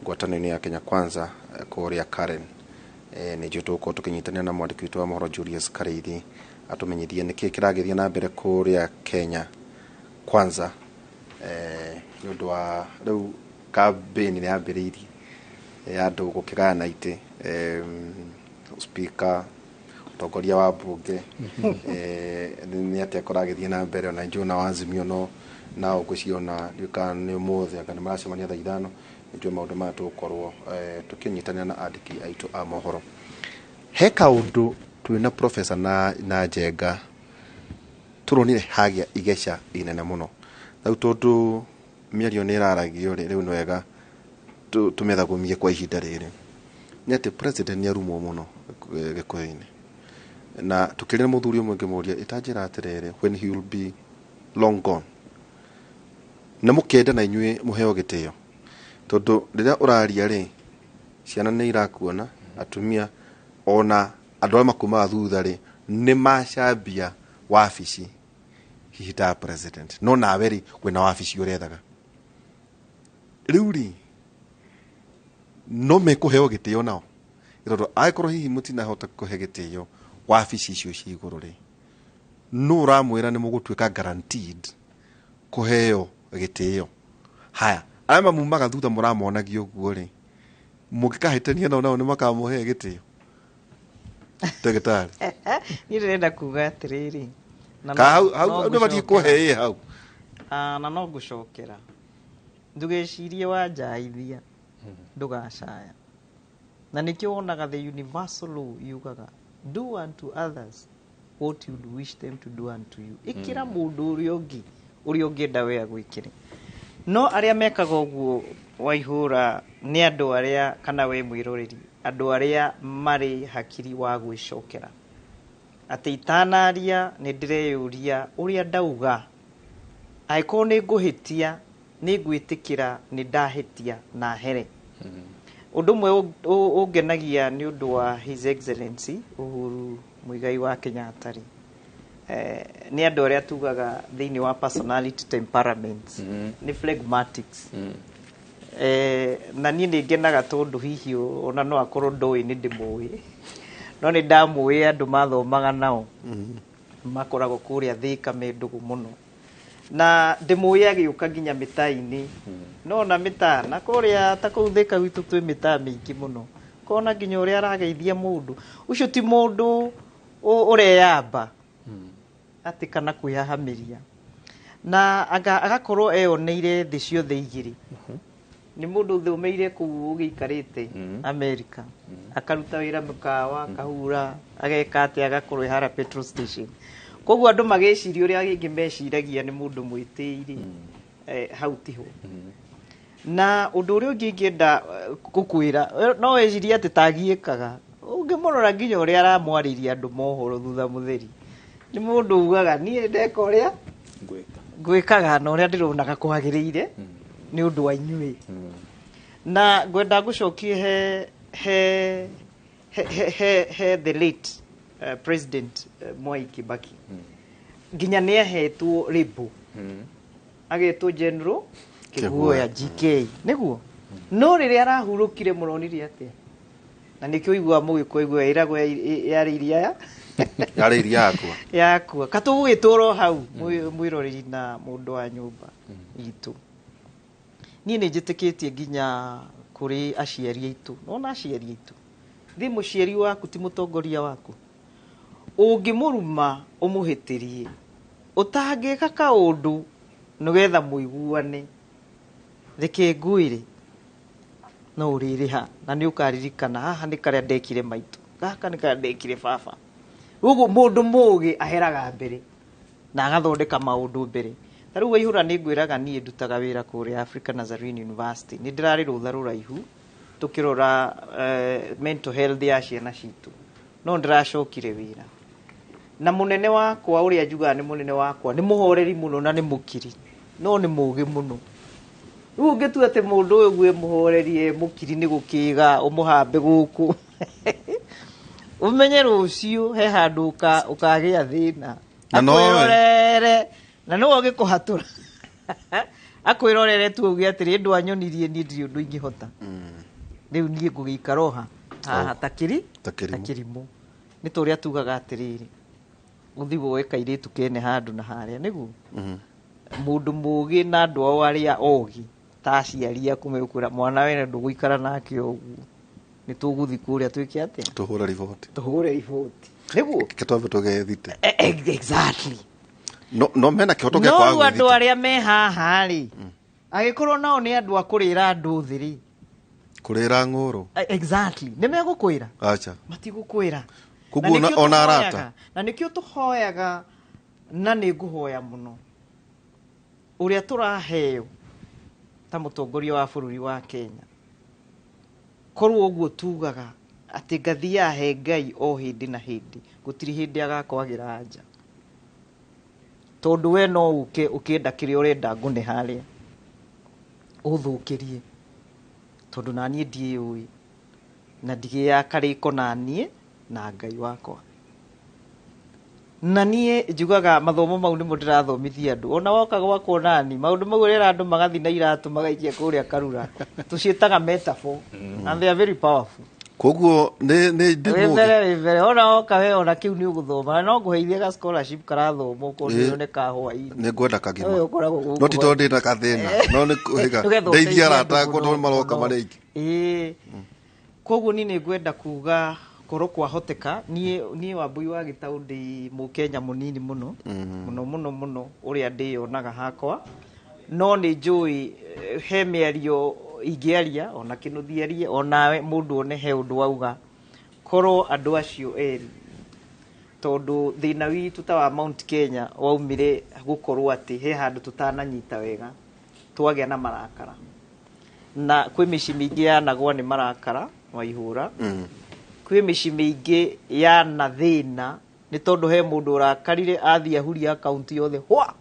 ngwatanĩro ya Kenya Kwanza, kũrĩa Karen. Nĩ njũĩ tũgũkorwo tũkĩnyitanĩra na mwandĩki witũ wa mohoro Julius Kariithi atũmenyithie nĩkĩ kĩragĩthiĩ na mbere kũrĩa Kenya Kwanza, nĩ ũndũ wa rĩu campaign nĩ yambĩrĩirie ya andũ gũkĩgayana itĩ, speaker, mũtongoria wa mbunge, nĩ atĩa kũragĩthiĩ na mbere. Ona njũĩ na Azimio no nao ngwĩciria ona ndiũĩ kana nĩ ũmũthĩ anga nĩ maracemania thaa 5. Nĩ njũĩ maũndũ maya tũgũkorwo tũkĩnyitanĩra na andĩki aitũ a mohoro. He kaũndũ twĩna professor na Njenga tũronire hagĩa igeca inene mũno rĩu, tondũ mĩario nĩ ĩraragio rĩ, rĩu nĩ wega tũmĩthagũmie kwa ihinda rĩrĩ, nĩ atĩ president nĩ arumwo mũno Gĩkũyũ-inĩ. Na tũkĩrĩ na mũthuri ũmwe ngĩmũria, ĩtanjĩra atĩrĩrĩ, when he will be long gone, na mũkenda na inyuĩ mũheo gĩtĩo, tondũ rĩrĩa ũraria rĩ, ciana nĩ irakuona, atumia ona andũ arĩa makumaga thutha rĩ, nĩ macambia wabici hihi ta president, no nawe rĩ, wĩna wabici ũrethaga rĩu rĩ, no mekũheo gĩtĩo nao, tondũ angĩkorwo hihi mũtinahota kũhe gĩtĩo wabici icio ci igũrũ rĩ, no ũramwĩra nĩ mũgũtuĩka guaranteed kũheo gĩtĩo. Haya, arĩa mamumaga thutha mũramonagia ũguo rĩ, mũngĩkahĩtania nao, nao nĩ makamũhe gĩtĩo, ndagĩtarĩ? Niĩ ndĩrenda kuga atĩrĩrĩ, na Ka hau hau no nĩ batiĩ ngũcokera. Kũhe ĩ hau. Ah, na no ngũcokera. Ndũgecirie wanjaithia ndũgacaya. Na nĩkĩo wonaga the universal law yugaga, do unto others what you'd wish them to do unto you. Ĩkĩra mũndũ ũrĩa ũngĩ ũrĩa ũngĩenda we agwĩkĩre. No arĩa mekaga ũguo, Waihũra, nĩ andũ arĩa, kana we mwĩroreri, andũ arĩa marĩ hakiri wa gwĩcokera, atĩ itanaria nĩ ndĩreyũria ũrĩa ndauga, angĩkorwo nĩ ngũhĩtia, nĩ ngwĩtĩkĩra nĩ ndahĩtia na here. Ũndũ ũmwe ũngenagia nĩ ũndũ wa His Excellency Uhuru Muigai wa Kenyatta rĩ, nĩ andũ arĩa tugaga thĩinĩ wa personality temperaments nĩ phlegmatics. Na niĩ nĩ ngenaga tondũ hihi ona no akorwo ndoĩ nĩ ndĩmũĩ, no nĩ ndamũĩ, andũ mathomaga nao makoragwo kũrĩa Thĩka me ndũgũ mũno, na ndĩmũĩ agĩũka nginya mĩtaa-inĩ, no na mĩtaa na kũrĩa ta kũu Thĩka gwitũ twĩ mĩtaa mĩingĩ mũno, kona nginya ũrĩa arageithia mũndũ ũcio ti mũndũ ũreyamba atĩ kana kwĩhahamĩria, na agakorwo eyoneire thĩ ciothe igĩrĩ. Nĩ mũndũ ũthomeire kũu ũgĩikarĩte America, akaruta wĩra mũkawa, akahura, ageka atĩ agakorwo hara petrol station. Koguo andũ magĩciria ũrĩa rĩngĩ meciragia nĩ mũndũ mwĩtĩi, hau tiho. Na ũndũ ũrĩa ũngĩ ingĩenda gũkwĩra, no wecirie atĩ tagiĩkaga, ũngĩmũrora nginya ũrĩa aramwarĩria andũ mohoro thutha mũtheri, nĩ mũndũ ugaga niĩ ndeka ũrĩa ngwĩka, ngwĩkaga na ũrĩa ndĩronaga kwagĩrĩire nĩ ũndũ wa inyuĩ. Na ngwenda ngũcokie he the late President Mwai Kibaki. Nginya nĩ ahetwo rĩmbũ, agetwo General Kĩguoya, GK, nĩguo. No rĩrĩa arahurũkire, mũronire atĩa? Na nĩkĩo ũiguaga mũgĩkũyũ ĩragwo yarĩ iria ya Yarĩ iria yakwa. Yakua. Katũgũgĩtũra o hau, mwĩroreri na mũndũ wa nyũmba itũ, niĩ nĩ njĩtĩkĩtie nginya kũrĩ aciari aitũ. Nona aciari aitũ, thiĩ mũciari waku ti mũtongoria waku, ũngĩmũruma, ũmũhĩtĩrie, ũtangĩka kaũndũ nĩgetha mũiguane, reke ngwĩre no ũrĩrĩha, na nĩ ũkaririkana, haha nĩ karĩa ndekire maitũ, gaka nĩ karĩa ndekire baba. Ũguo mũndũ mũgĩ aheraga mbere na agathondeka maũndũ mbere. Ta rĩu Waihũra, nĩ ngwĩraga niĩ ndutaga wĩra kũrĩa Africa Nazarene University, nĩ ndĩrarĩ rũtha rũraihu tũkĩrora mental health ya ciana citũ, no ndĩracokire wĩra na mũnene wakwa, ũrĩa njugaga nĩ mũnene wakwa, nĩ mũhoreri mũno na nĩ mũkiri, no nĩ mũgĩ mũno. Rĩu ũngĩtua atĩ mũndũ ũyũ gwĩ mũhoreri, e mũkiri, nĩ gũkĩga ũmũhambe gũkũ, ũmenye rũciũ he handũ ũkagĩa thĩna. Na nowe. Akwĩrorere na nĩwe ũgĩkũhatũra, akwĩrorere tu uge atĩrĩ, ndwanyonirie niĩ ndirĩ ũndũ ingĩhota, rĩu niĩ ngũgĩikara o ha haha ta kĩri Ta kĩrimũ. Ta kĩrimũ. Nĩ ta ũrĩa tugaga atĩrĩrĩ, ũthiĩ woe kairĩtu kene handũ na harĩa nĩguo mũndũ mũgĩ na andũ ao arĩa ogĩ ta aciari aku megũkwĩra, mwana wene ndũgũikara nake ũguo, nĩ tũgũthiĩ kũrĩa twĩke atĩa? Tũhũre riboti. Tũhũre riboti, nĩguo. Ke twambe tũgethite. Exactly. No mena kĩhoto gĩa No kwaga rĩu andũ gwĩthita. Arĩa me haha rĩ, angĩkorwo nao nĩ andũ a kũrĩra andũ thĩ rĩ, Kũrĩra ng'ũrũ. Exactly, nĩ megũkwĩra? Acha. Matigũkwĩra. Koguo Na nĩkĩo ona arata? Na nĩkĩo tũhoyaga, na nĩ ngũhoya mũno ũrĩa tũraheo ta mũtongoria wa bũrũri wa Kenya, korwo ũguo tugaga atĩ ngathiaga he Ngai o hĩndĩ na hĩndĩ, gũtirĩ hĩndĩ agakwagĩra anja, tondũ we no ũke ũkĩenda kĩrĩa ũrenda ngũne harĩa ũthũkĩrie, tondũ naniĩ ndiĩũĩ na ndigĩaga karĩko naniĩ na Ngai wakwa. Na niĩ njugaga mathomo mau nĩmo ndĩrathomithia andũ, ona woka gwakwa nani maũndũ mau ũrera andũ magathiĩ na iratũ magaikia kũrĩa karura, tũciĩtaga metaphor, and they are very powerful. Koguo nĩ ndĩ Wĩ mũgĩ. mbere, wĩ mbere, ona woka we ona kĩu nĩ ũgũthoma, na no ngũheithie ga scholarship karathoma okorwo Ĩ. nĩ yoneka hwaĩ-inĩ. Nĩ ngwenda kagima. Ũyũ ũkoragwo gũkũ. No ti tondũ ndĩna gathĩna, no nĩ kũhĩga Nĩgetha ndeithie ũteithie arata andũ akwa mũno, tondũ maroka mũno. marĩ aingĩ. Ĩĩ, koguo niĩ nĩ ngwenda kuga korwo kwahoteka, niĩ Wambui wa Gĩtaũ ndĩ mũkenya mũnini mũno mũno mũno mũno, ũrĩa ndĩyonaga hakwa. No nĩ njũĩ he mĩario ingĩaria ona kĩnũthia onawe mũndũ one he ũndũ wauga korwo andũ acio erĩ, tondũ thĩna witũ ta wa Mount Kenya waumire gũkorwo atĩ he handũ tũtananyita wega twagĩa na marakara, na kwĩ mĩciĩ mĩingĩ yanagwa nĩ marakara Waihũra. Kwĩ mĩciĩ mĩingĩ yana thĩna nĩ tondũ he mũndũ ũrakarire athiĩ ahuria akaunti yothe hwa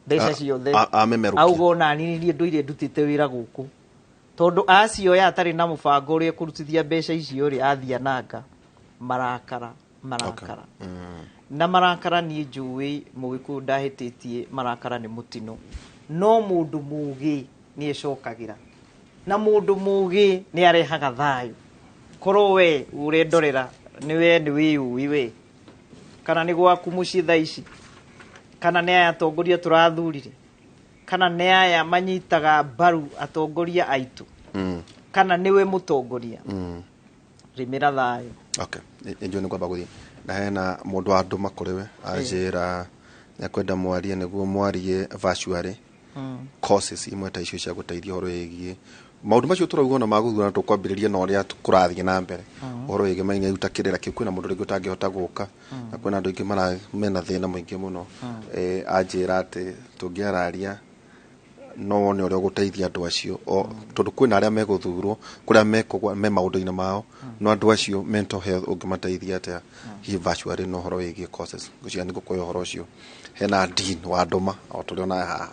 mbeca ciothe amemerũkia. Auga ona niĩ niĩ ndũire ndutĩte wĩra gũkũ, tondũ acioya atarĩ na mũbango ũrĩa ekũrutithia mbeca icio rĩ, athiĩ ananga marakara marakara. Na marakara niĩ njũĩ mũgĩkũyũ ndahĩtĩtie, marakara nĩ mũtino, no mũndũ mũgĩ nĩ ecokagĩra na mũndũ mũgĩ nĩ arehaga thayũ. Korwo we ũrendorera nĩ we nĩ wĩyũĩ we, kana nĩ gwaku mũciĩ thaa ici, kana nĩ aya atongoria tũrathurire, kana nĩ aya manyitaga mbaru atongoria aitũ, kana nĩwe mũtongoria, rĩmĩra thayũ. Okay, nĩ njũĩ nĩ kwamba gũthiĩ na hena mũndũ wa ndũma kũrĩ we anjĩra nĩakwenda mwarie nĩguo mwarie virtually courses imwe ta icio cia gũteithia ũhoro wĩgiĩ maũndũ macio tũrauga ona magũthurana. Tũkwambĩrĩria na ũrĩa kũrathiĩ na mbere ũhoro wĩgiĩ mainyairuta kĩrĩra kĩu. Kwĩna mũndũ rĩngĩ ũtangĩhota gũka na kwĩna andũ aingĩ mena thĩna mũingĩ mũno. Anjĩra atĩ tũngĩararia no wone ũrĩa ũgũteithia andũ acio o tondũ kwĩna arĩa megũthurwo kũrĩa mekũgwa me maũndũ-inĩ mao, no andũ acio mental health ũngĩmateithia atĩa hihi virtually na ũhoro wĩgiĩ courses. Ngwĩciria nĩ ngũkũhe ũhoro ũcio. Hena dean wa ndũma o tũrĩ onawe haha.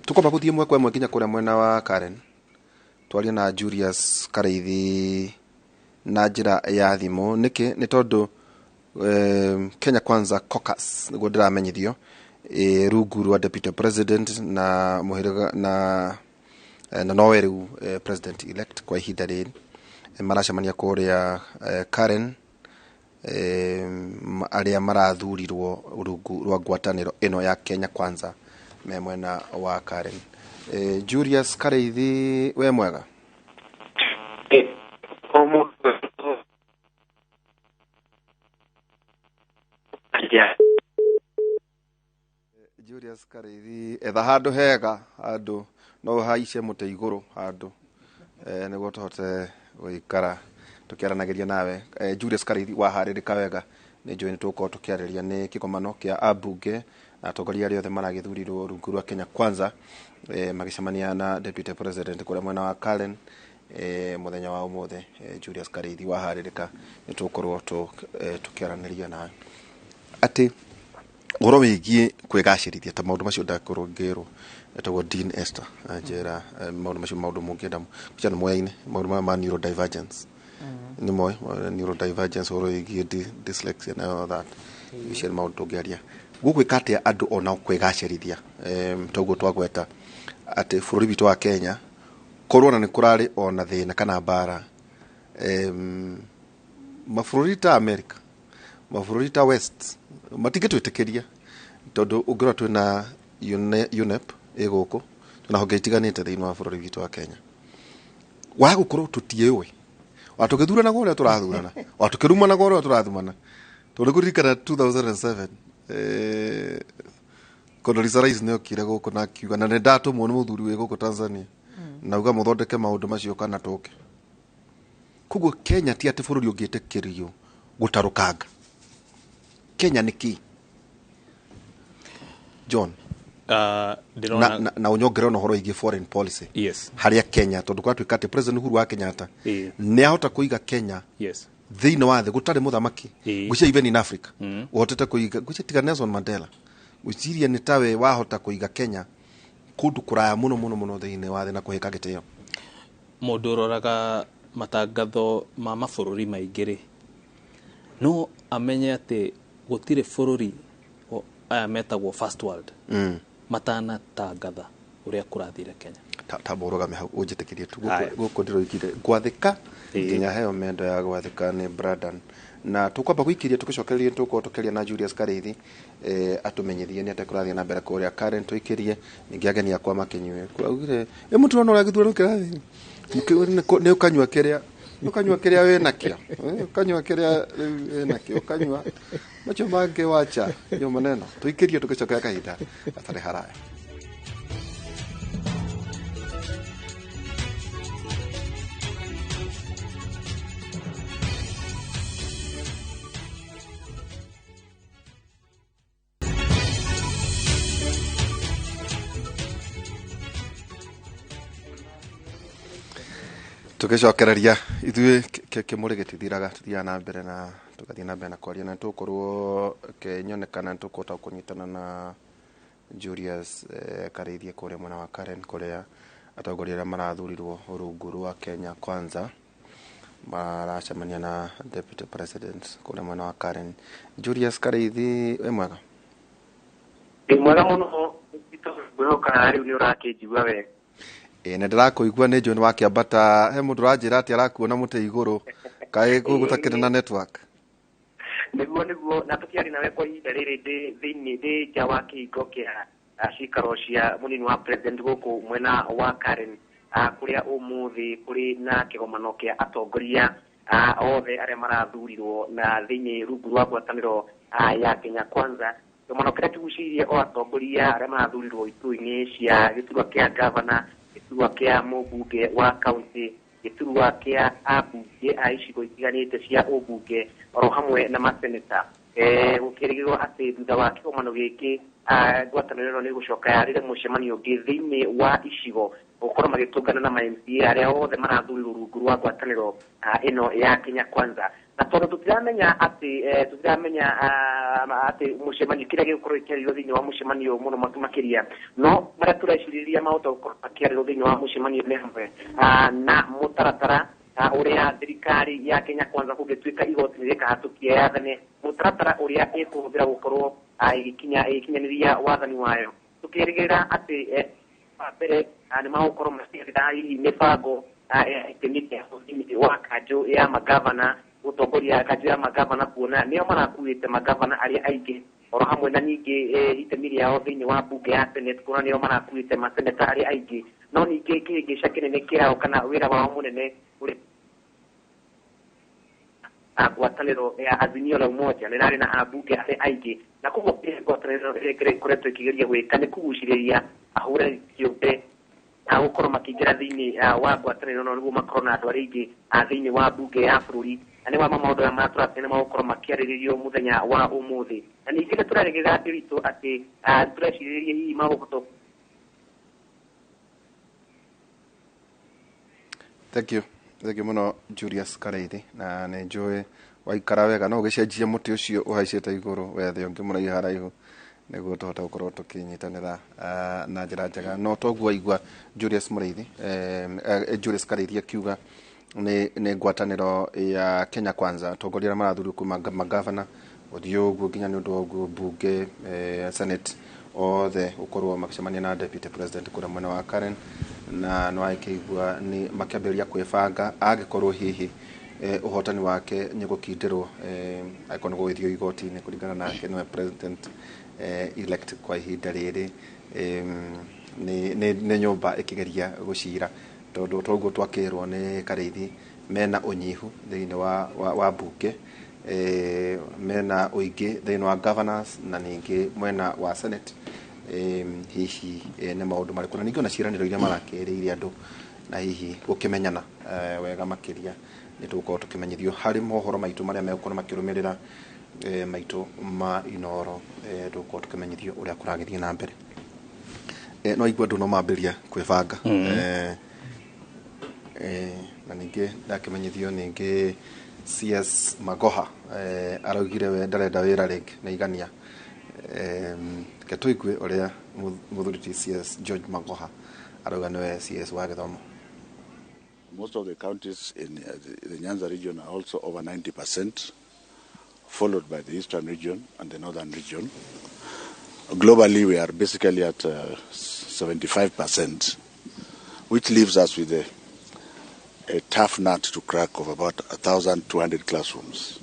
Tũkwamba gũthiĩ ĩmwe kwa ĩmwe nginya kũrĩa mwena wa Karen, twarie na Julius Kareithi na njĩra ya thimũ. Nĩkĩ? Nĩ tondũ Kenya Kwanza Caucus nĩguo ndĩramenyithio rungu rwa deputy president na mũhĩrĩga na nowe rĩu president elect kwa ihinda rĩrĩ. Maracemania kũrĩa Karen, arĩa marathurirwo rungu rwa ngwatanĩro ĩno ya Kenya Kwanza me mwena wa Karen. Julius Kareithi, we mwega? O mũndũ ya Julius Kareithi, etha handũ hega, handũ no ũhaice mũtĩ igũrũ handũ nĩguo tũhote gũikara tũkĩaranagĩria nawe. Julius Kareithi, waharĩrĩka wega nĩ njũĩ nĩ tũgũkorwo tũkĩarĩria nĩ kĩgomano kĩa ambunge na atongoria arĩa othe maragĩthurirwo rungu rwa Kenya Kwanza, magĩcemania na deputy president kũrĩa mwena wa Karen mũthenya wa ũmũthĩ. Julius Kareithi, waharĩrĩka nĩ tũgũkorwo tũkĩaranĩria nawe atĩ ũhoro wĩgiĩ kwĩgacĩrithia ta maũndũ macio ndakorwo ngĩrwo etagwo Dean Esther anjĩra maũndũ macio maũndũ mũngĩenda gũcia nĩ moyaine maũndũ maya ma neurodivergence nĩ moĩ neurodivergence, ũhoro wĩgiĩ dyslexia na all that. Icio nĩ maũndũ tũngĩaria gũgwĩka atĩa andũ onao kwĩgacĩrithia. Toguo twagweta atĩ bũrũri witũ wa Kenya korwo ona nĩ kũrarĩ ona thĩna kana mbara, mabũrũri ta America, mabũrũri ta West matingĩtwĩtĩkĩria tondũ ũngĩrora twĩna UNEP ĩ gũkũ, twĩna honge itiganĩte thĩinĩ wa bũrũri witũ wa Kenya wa gũkorwo tũtiĩũĩ wa tũgĩthuranaga ũrĩa tũrathurana wa tũkĩrumanaga ũrĩa tũrathumana, tondũ kũririkana 2007 Condoleezza Rice nĩ okire gũkũ na akiuga na nĩ ndatũmwo nĩ mũthuri wĩ gũkũ Tanzania na uga mũthondeke maũndũ macio kana tũke. Koguo Kenya ti atĩ bũrũri ũngĩtĩkĩrio gũtarũkanga. Kenya nĩ kĩ, John? Ndĩrona Na ũnyongerere ona ũhoro wĩgiĩ foreign policy harĩa Kenya, tondũ kũratuĩka atĩ President Uhuru wa Kenyatta nĩ ahota kũiga Kenya thĩinĩ wa thĩ gũtarĩ mũthamaki ngwĩciria even in Africa ũhotete kũiga, ngwĩciria tiga Nelson Mandela, gwĩciria nĩ tawe wahota kũiga Kenya kũndũ kũraya mũno mũno mũno thĩinĩ wa thĩ na kũhĩka gĩtĩo. Mũndũ ũroraga matangatho ma mabũrũri maingĩ rĩ, no amenye atĩ gũtirĩ bũrũri aya metagwo first world matanatangatha ũrĩa kũrathire Kenya. Ta ũrũgame hau ũnjĩtĩkĩrie tu. Haya. Gũkũ ndĩroigire gwathĩka nginya heo mendo ya gwathĩka nĩ Bradan na tũkwamba gũikĩria tũgĩcokereria tũkorwo tũkĩaria na Julius Kareithi, atũmenyithie nĩ atĩa kũrathiĩ na mbere kũrĩa Karen. Tũikĩrie ningĩ ageni akwa makĩnyue augire ĩ mũtirona ũrĩa gĩthurano kĩrathiĩ nĩ ũkanyua kĩrĩa. Ũkanyua kĩrĩa wĩ nakĩo. Ũkanyua kĩrĩa rĩu wĩ nakĩo, ũkanyua macio mangĩ wacha yo maneno. Tũikĩrie tũgĩcokera kahinda gatarĩ haraya. Tũgĩcokereria ithuĩ kĩmũrĩ gĩtithiraga, tũthiaga na mbere na tũgathiĩ na mbere na kwaria, na tũgũkorwo kĩnyonekana nĩ tũkũhota kũnyitana na Julius Karĩithie kũrĩa mwena wa Karen, kũrĩa atongoria arĩa marathurirwo rungu rwa Kenya Kwanza maracemania na Deputy President kũrĩa mwena wa Karen. Julius Karĩithi, wĩ mwega? Ndĩ mwega mũno, ngwĩhoka rĩu nĩ ũrakĩnjigua wega. Ĩĩ nĩ ndĩrakũigua, nĩ njũĩ nĩ wakĩambata. He mũndũ ũranjĩra atĩ arakuona mũtĩ igũrũ, kaĩ kũu gũtakĩrĩ na network? Nĩguo na tũkĩaria nawe kwa ihinda rĩrĩ ndĩ thĩinĩ, ndĩ nja wa kĩhingo kĩa cikaro cia mũnini wa president gũkũ mwena wa Karen, kũrĩa ũmũthĩ kũrĩ na kĩgomano kĩa atongoria othe arĩa marathurirwo na thĩinĩ rungu rwa ngwatanĩro ya Kenya Kwanza. Kĩgomano kĩrĩa kĩgucĩirie o atongoria arĩa marathurirwo iturwa-inĩ cia gĩturwa kĩa gavana, gĩturwa kĩa mũmbunge wa kaunti, gĩturwa kĩa ambunge a icigo itiganĩte cia ũmbunge, oro hamwe na maseneta. Gũkĩrĩgĩrĩrwo atĩ thutha wa kĩgomano gĩkĩ, ngwatanĩro ĩno nĩ ĩgũcoka yarĩre mũcemanio ũngĩ thĩinĩ wa icigo, gũkorwo magĩtũngana na ma MCA arĩa othe marathurirwo rungu rwa ngwatanĩro ĩno ya Kenya Kwanza. Na tondũ tũtiramenya atĩ tũtiramenya atĩ mũcemanio kĩrĩa gĩgũkorwo gĩkĩarĩrwo thĩinĩ wa mũcemanio mũno makĩria, no marĩa tũrecirĩria mahota gũkorwo makĩarĩrwo thĩinĩ wa mũcemanio nĩ hamwe na mũtaratara ũrĩa thirikari ya Kenya Kwanza kũngĩtuĩka igoti nĩ rĩkahatũkia yathane, mũtaratara ũrĩa ĩkũhũthĩra gũkorwo ĩgĩkinyanĩria wathani wayo. Tũkĩrĩgĩrĩra atĩ wa mbere nĩ magũkorwo makĩarĩra hihi mĩbango itemi thĩinĩ wa kanjũ ya magavana, gũtongoria kanjũ ya magavana, kuona nĩo marakuĩte magavana arĩa aingĩ, oro hamwe na ningĩ itemi rĩao thĩinĩ wa bunge ya Senate, kuona nĩo marakuĩte maseneta arĩa aingĩ. No ningĩ kĩhĩngĩca kĩnene kĩao kana wĩra wao mũnene ũrĩa ngwatanĩro ya Azimio la Umoja nĩ ĩrarĩ na ambunge arĩa aingĩ, na koguo kĩrĩa ngwatanĩro ĩrĩa ĩkoretwo ĩkĩgeria gwĩka nĩ kũgucĩrĩria ahũrani kĩũmbe gũkorwo makĩingĩra thĩinĩ wa ngwatanĩro ĩno nĩguo makorwo na andũ arĩa aingĩ thĩinĩ wa bunge ya bũrũri. Na nĩ wa maũndũ maya marĩa tũrathiĩ nĩ magũkorwo makĩarĩrĩrio mũthenya wa ũmũthĩ. Na ningĩ nĩ tũrerĩgĩrĩra Ndiritu atĩ tũrecirĩria hihi magũhota. Thank you. Thank you mũno Julius Kareithi, na nĩ njũĩ waikara wega no ũgĩcenjie mũtĩ ũcio ũhaicĩte igũrũ wethe ũngĩ mũraihu haraihu nĩguo tũhote gũkorwo tũkĩnyitanĩra na njĩra njega. No toguo waigua Julius Mũrĩithi, Julius Kareithi akiuga nĩ ngwatanĩro ya Kenya Kwanza, atongoria arĩa marathurirwo kuma magavana gũthiĩ ũguo nginya nĩ ũndũ wa ũguo bunge, Senate, othe gũkorwo makĩcemania na Deputy President kũrĩa mwena wa Karen, na nĩ wakĩigua nĩ makĩambĩrĩria kwĩbanga angĩkorwo hihi ũhotani wake nĩ gũkindĩrwo, angĩkorwo nĩ gũgĩthiĩ igoti-inĩ kũringana nake nĩwe president elect kwa ihinda rĩrĩ, nĩ nyũmba ĩkĩgeria gũcira, tondũ toguo twakĩrwo nĩ Karĩithi mena ũnyihu thĩinĩ wa bunge, mena ũingĩ thĩinĩ wa governors na ningĩ mwena wa Senate. Hihi nĩ maũndũ marĩkũ, na ningĩ ona ciĩranĩro iria marakĩrĩire andũ na hihi gũkĩmenyana wega makĩria nĩ tũgũkorwo tũkĩmenyithio harĩ mohoro maitũ marĩa megũkorwo makĩrũmĩrĩra maitũ ma Inooro, tũgũkorwo tũkĩmenyithio ũrĩa kũragĩthiĩ na mbere. No igua andũ no mambĩrĩria kwĩbanga. Na ningĩ ndakĩmenyithio ningĩ CS Magoha araugire we ndarenda wĩra rĩngĩ nĩ igania. Reke tũigue ũrĩa mũthuri ti CS George Magoha arauga nĩwe CS wa gĩthomo. Most of the counties in the Nyanza region are also over 90%, followed by the Eastern region and the Northern region. Globally, we are basically at 75%, which leaves us with a tough nut to crack of about 1,200 classrooms.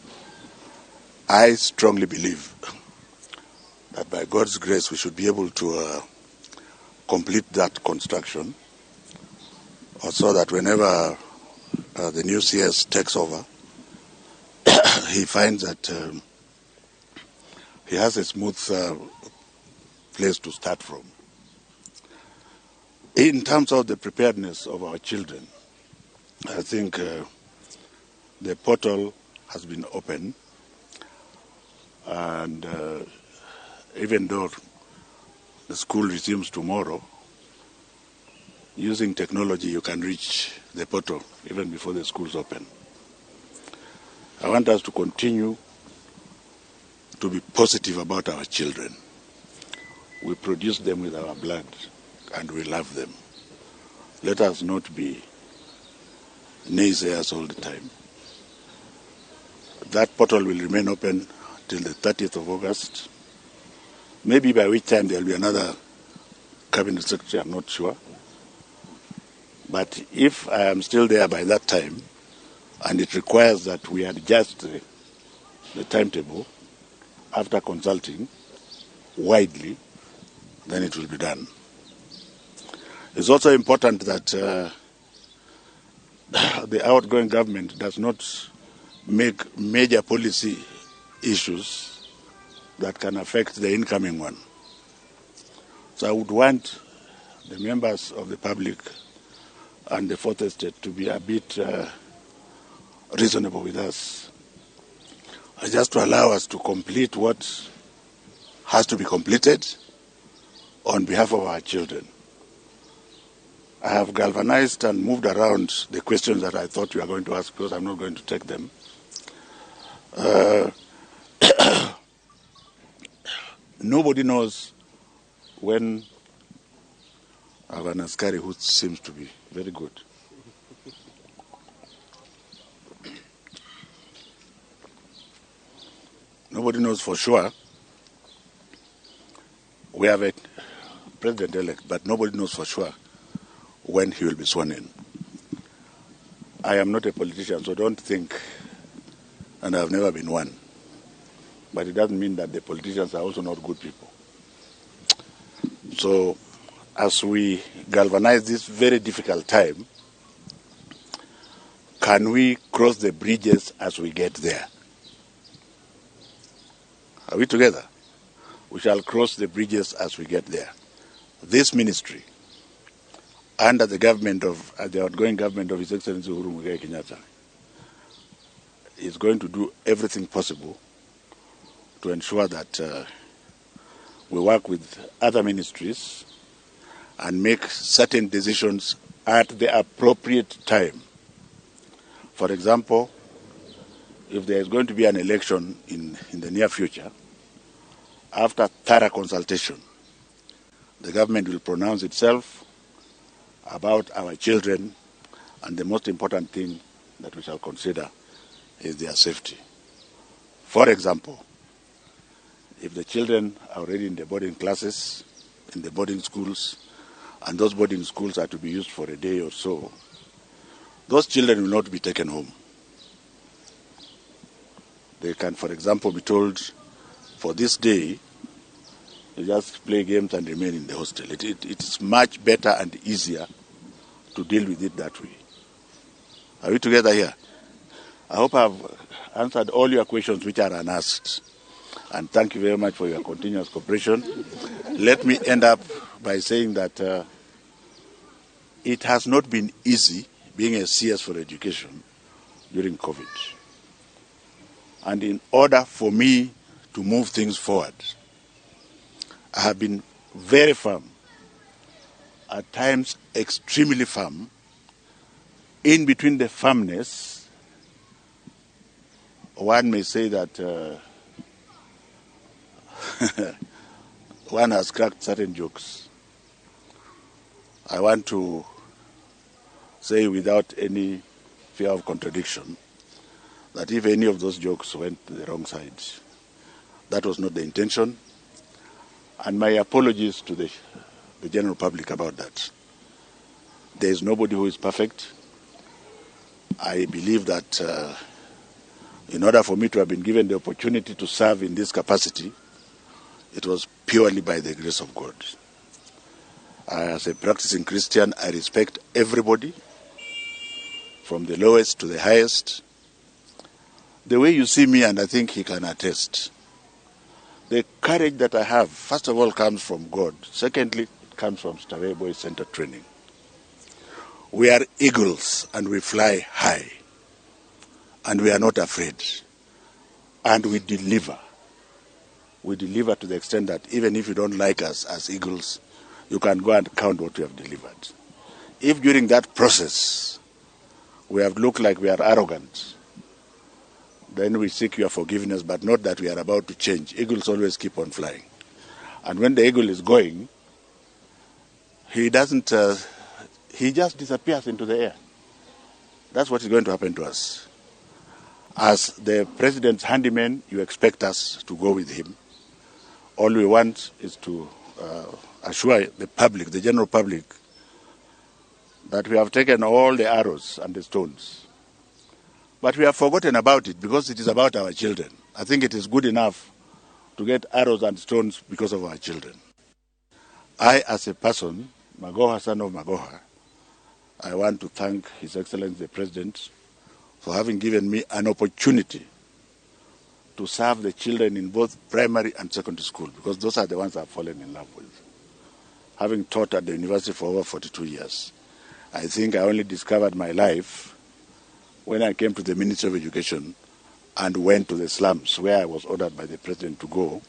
I strongly believe that by God's grace, we should be able to complete that construction, so that whenever the new CS takes over, he finds that he has a smooth place to start from. In terms of the preparedness of our children, I think the portal has been open, and even though the school resumes tomorrow, using technology you can reach the portal even before the schools open. I want us to continue to be positive about our children. We produce them with our blood and we love them. Let us not be naysayers all the time. That portal will remain open till the 30th of August. Maybe by which time there will be another cabinet secretary, I'm not sure. But if I am still there by that time, and it requires that we adjust the timetable after consulting widely, then it will be done. It's also important that the outgoing government does not make major policy issues that can affect the incoming one. So I would want the members of the public and the Fourth Estate to be a bit reasonable with us, just to allow us to complete what has to be completed on behalf of our children. I have galvanized and moved around the questions that I thought you were going to ask, because I'm not going to take them. Nobody knows when I have an askari who seems to be very good. Nobody knows for sure. We have a president-elect, but nobody knows for sure when he will be sworn in. I am not a politician, so don't think, and I've never been one. But it doesn't mean that the politicians are also not good people. So as we galvanize this very difficult time, can we cross the bridges as we get there? Are we together? We shall cross the bridges as we get there. This ministry, under the government of the outgoing government of His Excellency Uhuru Muigai Kenyatta, is going to do everything possible to ensure that we work with other ministries and make certain decisions at the appropriate time. For example, if there is going to be an election in the near future, after thorough consultation, the government will pronounce itself about our children, and the most important thing that we shall consider is their safety. For example, if the children are already in the boarding classes, in the boarding schools, and those boarding schools are to be used for a day or so, those children will not be taken home. They can, for example, be told, for this day, you just play games and remain in the hostel. It is much better and easier to deal with it that way. Are we together here? I hope I've answered all your questions which are unasked. And thank you very much for your continuous cooperation. Let me end up by saying that it has not been easy being a CS for education during COVID. And in order for me to move things forward, I have been very firm, at times extremely firm. In between the firmness, one may say that one has cracked certain jokes. I want to say without any fear of contradiction that if any of those jokes went to the wrong side, that was not the intention. And my apologies to the general public about that. There is nobody who is perfect. I believe that in order for me to have been given the opportunity to serve in this capacity, it was purely by the grace of God. As a practicing Christian, I respect everybody. from the lowest to the highest. The way you see me, and I think he can attest, the courage that I have, first of all, comes from God. Secondly, it comes from Starehe Boys Center training. We are eagles and we fly high. And we are not afraid. And we deliver. We deliver to the extent that even if you don't like us as eagles, you can go and count what we have delivered. If during that process we have looked like we are arrogant, then we seek your forgiveness, but not that we are about to change. Eagles always keep on flying. And when the eagle is going, he doesn't, he just disappears into the air. That's what is going to happen to us. As the president's handyman, you expect us to go with him. All we want is to assure the public, the general public, that we have taken all the arrows and the stones. But we have forgotten about it because it is about our children. I think it is good enough to get arrows and stones because of our children. I, as a person, Magoha, son of Magoha, I want to thank His Excellency the President for having given me an opportunity to serve the children in both primary and secondary school, because those are the ones I've fallen in love with. Having taught at the university for over 42 years, I think I only discovered my life when I came to the Ministry of Education and went to the slums where I was ordered by the president to go.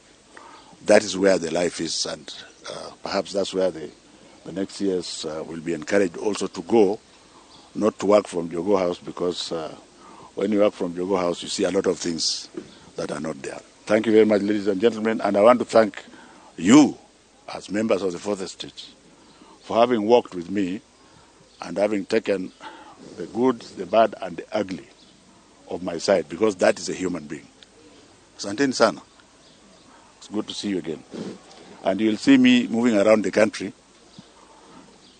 That is where the life is, and perhaps that's where the next years will be encouraged also to go, not to work from Jogoo House, because when you work from Jogoo House, you see a lot of things that are not there. Thank you very much, ladies and gentlemen, and I want to thank you as members of the Fourth Estate for having worked with me and having taken the good, the bad, and the ugly of my side, because that is a human being. Asanteni sana. It's good to see you again. And you'll see me moving around the country,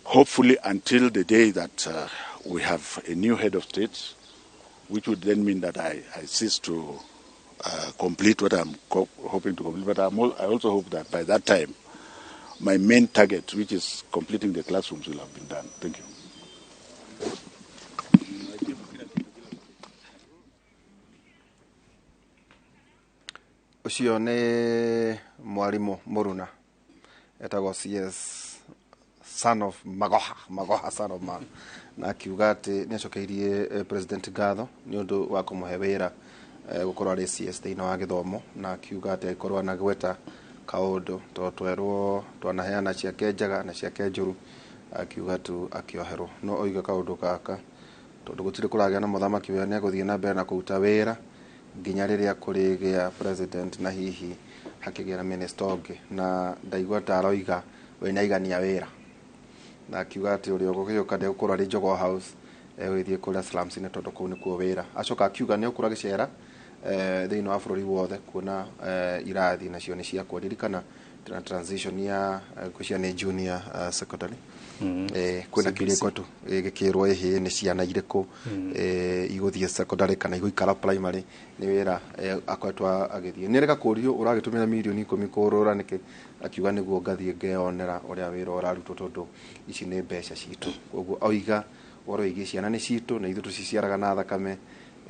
hopefully until the day that we have a new head of state, which would then mean that I cease to complete what I'm hoping to complete. But I also hope that by that time, my main target, which is completing the classrooms, will have been done. Thank you. Ucio ni mwarimu Muruna etagwo CS son of Magoha, Magoha son of Man, na akiuga ati ni acokeirie President ngatho ni undu wa kumuhe wira gukorwo ari CS thiini wa githomo, na akiuga ati agikorwo anagweta kaundu to twerwo twanaheana ciake njega na ciake njuru, akiuga tu akioherwo no oiga kaundu gaka tondu gutiri kuragia na muthamaki we ni aguthie na mbere na kuruta wira nginya riria kurigia president na hihi hakigia na minister ungi, na ndaigua ta aroiga we nĩaigania wira, na akiuga ati uria ugugiuka ndegũkorwo arĩ Jogoo House, egũgĩthiĩ kũrĩa slums-inĩ tondũ kũu nĩkuo wĩra. Acoka akiuga nĩ ũkũra gĩcera thĩinĩ wa bũrũri wothe kuona irathi nacio nĩ ciakwo. Ririkana transition ya ngwĩciria nĩ junior secondary, kwĩna kĩrĩko tu gĩkĩrwo ĩhĩ nĩ ciana irĩkũ igũthiĩ secondary kana igũikara primary, nĩ wĩra akoretwo agĩthiĩ. Nĩ rega kũrio ũragĩtũmĩra mirioni 10 kũrũra nĩkĩ, akiuga nĩguo ngathiĩ ngeyonera ũrĩa wĩra ũrarutwo tondũ ici nĩ mbeca citũ. Koguo oiga ũhoro wĩgiĩ ciana nĩ citũ na ithuĩ tũciciaraga na thakame,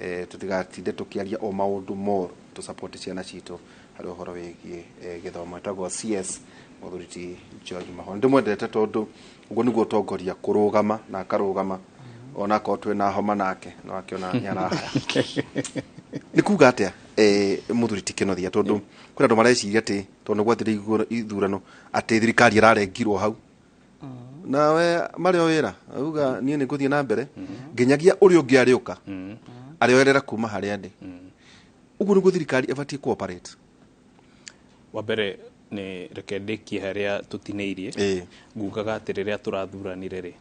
tũtigatinde tũkĩaria o maũndũ moru, tũ support ciana citũ harĩ ũhoro wĩgiĩ gĩthomo. Etagwo CS mũthuri ti George Mahona. Ndĩmwendete tondũ ũguo nĩguo ũtongoria kũrũgama na akarũgama ona akorwo twĩna homa nake no akĩona nĩ arahaya. Nĩ kuga atĩa mũthuri ti Kĩnothia, tondũ kwĩna andũ mareciria atĩ tondũ nĩ gwathire ithurano atĩ thirikari ĩrarengirwo hau, nawe marĩ o wĩra auga niĩ nĩ ngũthiĩ na mbere nginyagia ũrĩa ũngĩ arĩũka arĩoerera kuma harĩa ndĩ. Ũguo nĩguo thirikari ĩbatiĩ cooperate. Wa mbere nĩ reke ndĩkie harĩa tũtinĩirie, ngugaga atĩ rĩrĩa tũrathuranire rĩ,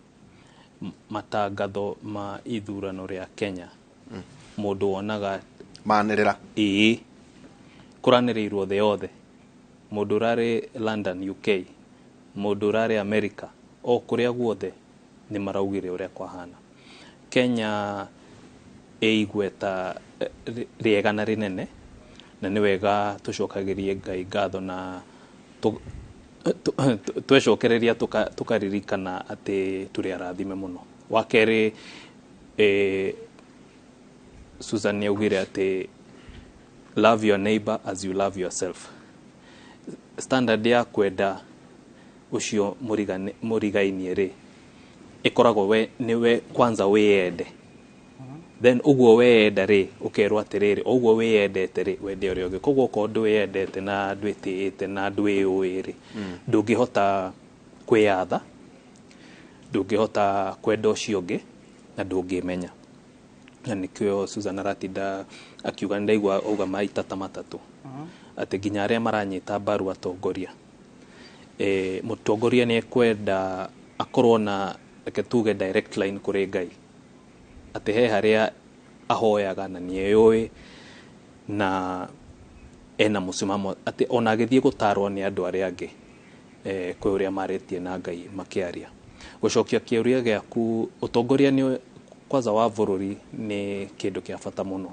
matangatho ma ithurano rĩa Kenya mũndũ wonaga manĩrĩra ĩĩ kũranĩrĩirwo thĩ yothe, mũndũ ũrarĩ London UK, mũndũ ũrarĩ America, o kũrĩa guothe nĩ maraugire ũrĩa kwahana. Kenya ĩ igweta rĩega na rĩnene, na nĩ wega tũcokagĩrie Ngai ngatho na twecokereria tũkaririkana atĩ tũrĩ arathime mũno. Wa kerĩ, Susan nĩ augire atĩ love your neighbor as you love yourself. Standard ya kwenda ũcio mũrigainie rĩ, ĩkoragwo we nĩwe kwanza wĩyende, then ũguo weyenda rĩ, ũkerwo atĩrĩrĩ, o ũguo wĩyendete rĩ, wende ũrĩa ũngĩ. Koguo okorwo ndwĩyendete na ndwĩtĩĩte na ndwĩyũĩ rĩ, ndũngĩhota kwĩyatha, ndũngĩhota kwenda ũcio ũngĩ na ndũngĩmenya. Na nĩkĩo Susan aratinda akiuga, nĩndaigua auga maita ta matatũ atĩ nginya arĩa maranyita mbaru atongoria, mũtongoria nĩ ekwenda akorwo na, reke tuge, direct line kũrĩ Ngai, atĩ he harĩa ahoyaga na nĩeyũĩ na ena mũsimamo, atĩ ona agĩthiĩ gũtarwo nĩ andũ arĩa angĩ, kwĩ ũrĩa marĩtie na Ngai makĩaria. Gũcokia kĩũria gĩaku, ũtongoria nĩ kwanza wa bũrũri nĩ kĩndũ kĩa bata mũno,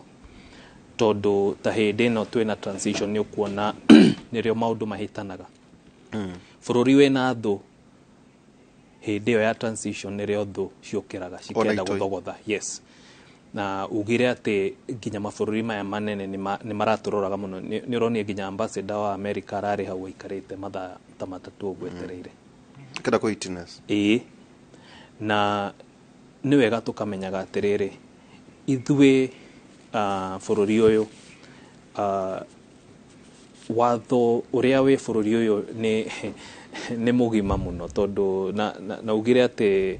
tondũ ta hĩndĩ ĩno twĩna transition, nĩ ũkuona nĩrĩo maũndũ mahĩtanaga. Bũrũri wĩna thũ, hĩndĩ ĩyo ya transition nĩrĩo thũ ciũkĩraga cikĩenda itoi. Gũthogotha, yes. Na ugire atĩ nginya mabũrũri maya manene nĩ maratũroraga mũno. Nĩ ũronire nginya ambassador wa America ararĩ hau aikarĩte mathaa ta matatũ ũguo etereire. Kenda kũ witness. Ĩĩ, na nĩ wega tũkamenyaga atĩrĩrĩ, ithuĩ bũrũri ũyũ, watho ũrĩa wĩ bũrũri ũyũ nĩ mũgima mũno, tondũ na ugire atĩ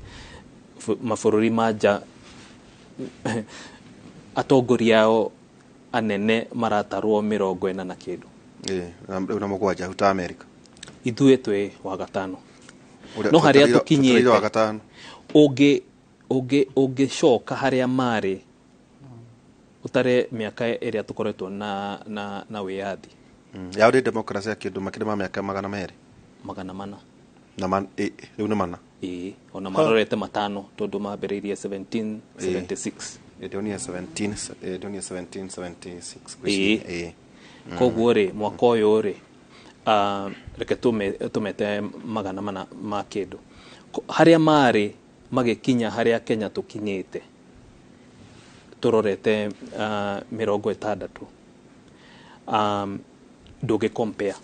mabũrũri ma nja atongoria ao anene maratarwo 40 na kĩndũ. Ĩĩ, na rĩu na mũgwanja ta America. Ithuĩ twĩ wa gatano. Ũrĩa No harĩa tũtarĩire wa tũkinyĩte gatano. Ũngĩcoka harĩa marĩ, ũtare mĩaka ĩrĩa tũkoretwo na wĩyathi. Yao nĩ democracy ya kĩndũ makĩria ma mĩaka 200. 400. Na rĩu nĩ mana. Ĩĩ, ona marorete matano, tondũ mambĩrĩirie 1776. Ndĩonire 17, ndĩonire 1776. Ĩĩ. Ĩĩ. Koguo rĩ, mwaka ũyũ rĩ, reke tũmete 400 ma kĩndũ. Harĩa marĩ magĩkinya harĩa Kenya tũkinyĩte, tũrorete 60, ndũngĩ compare,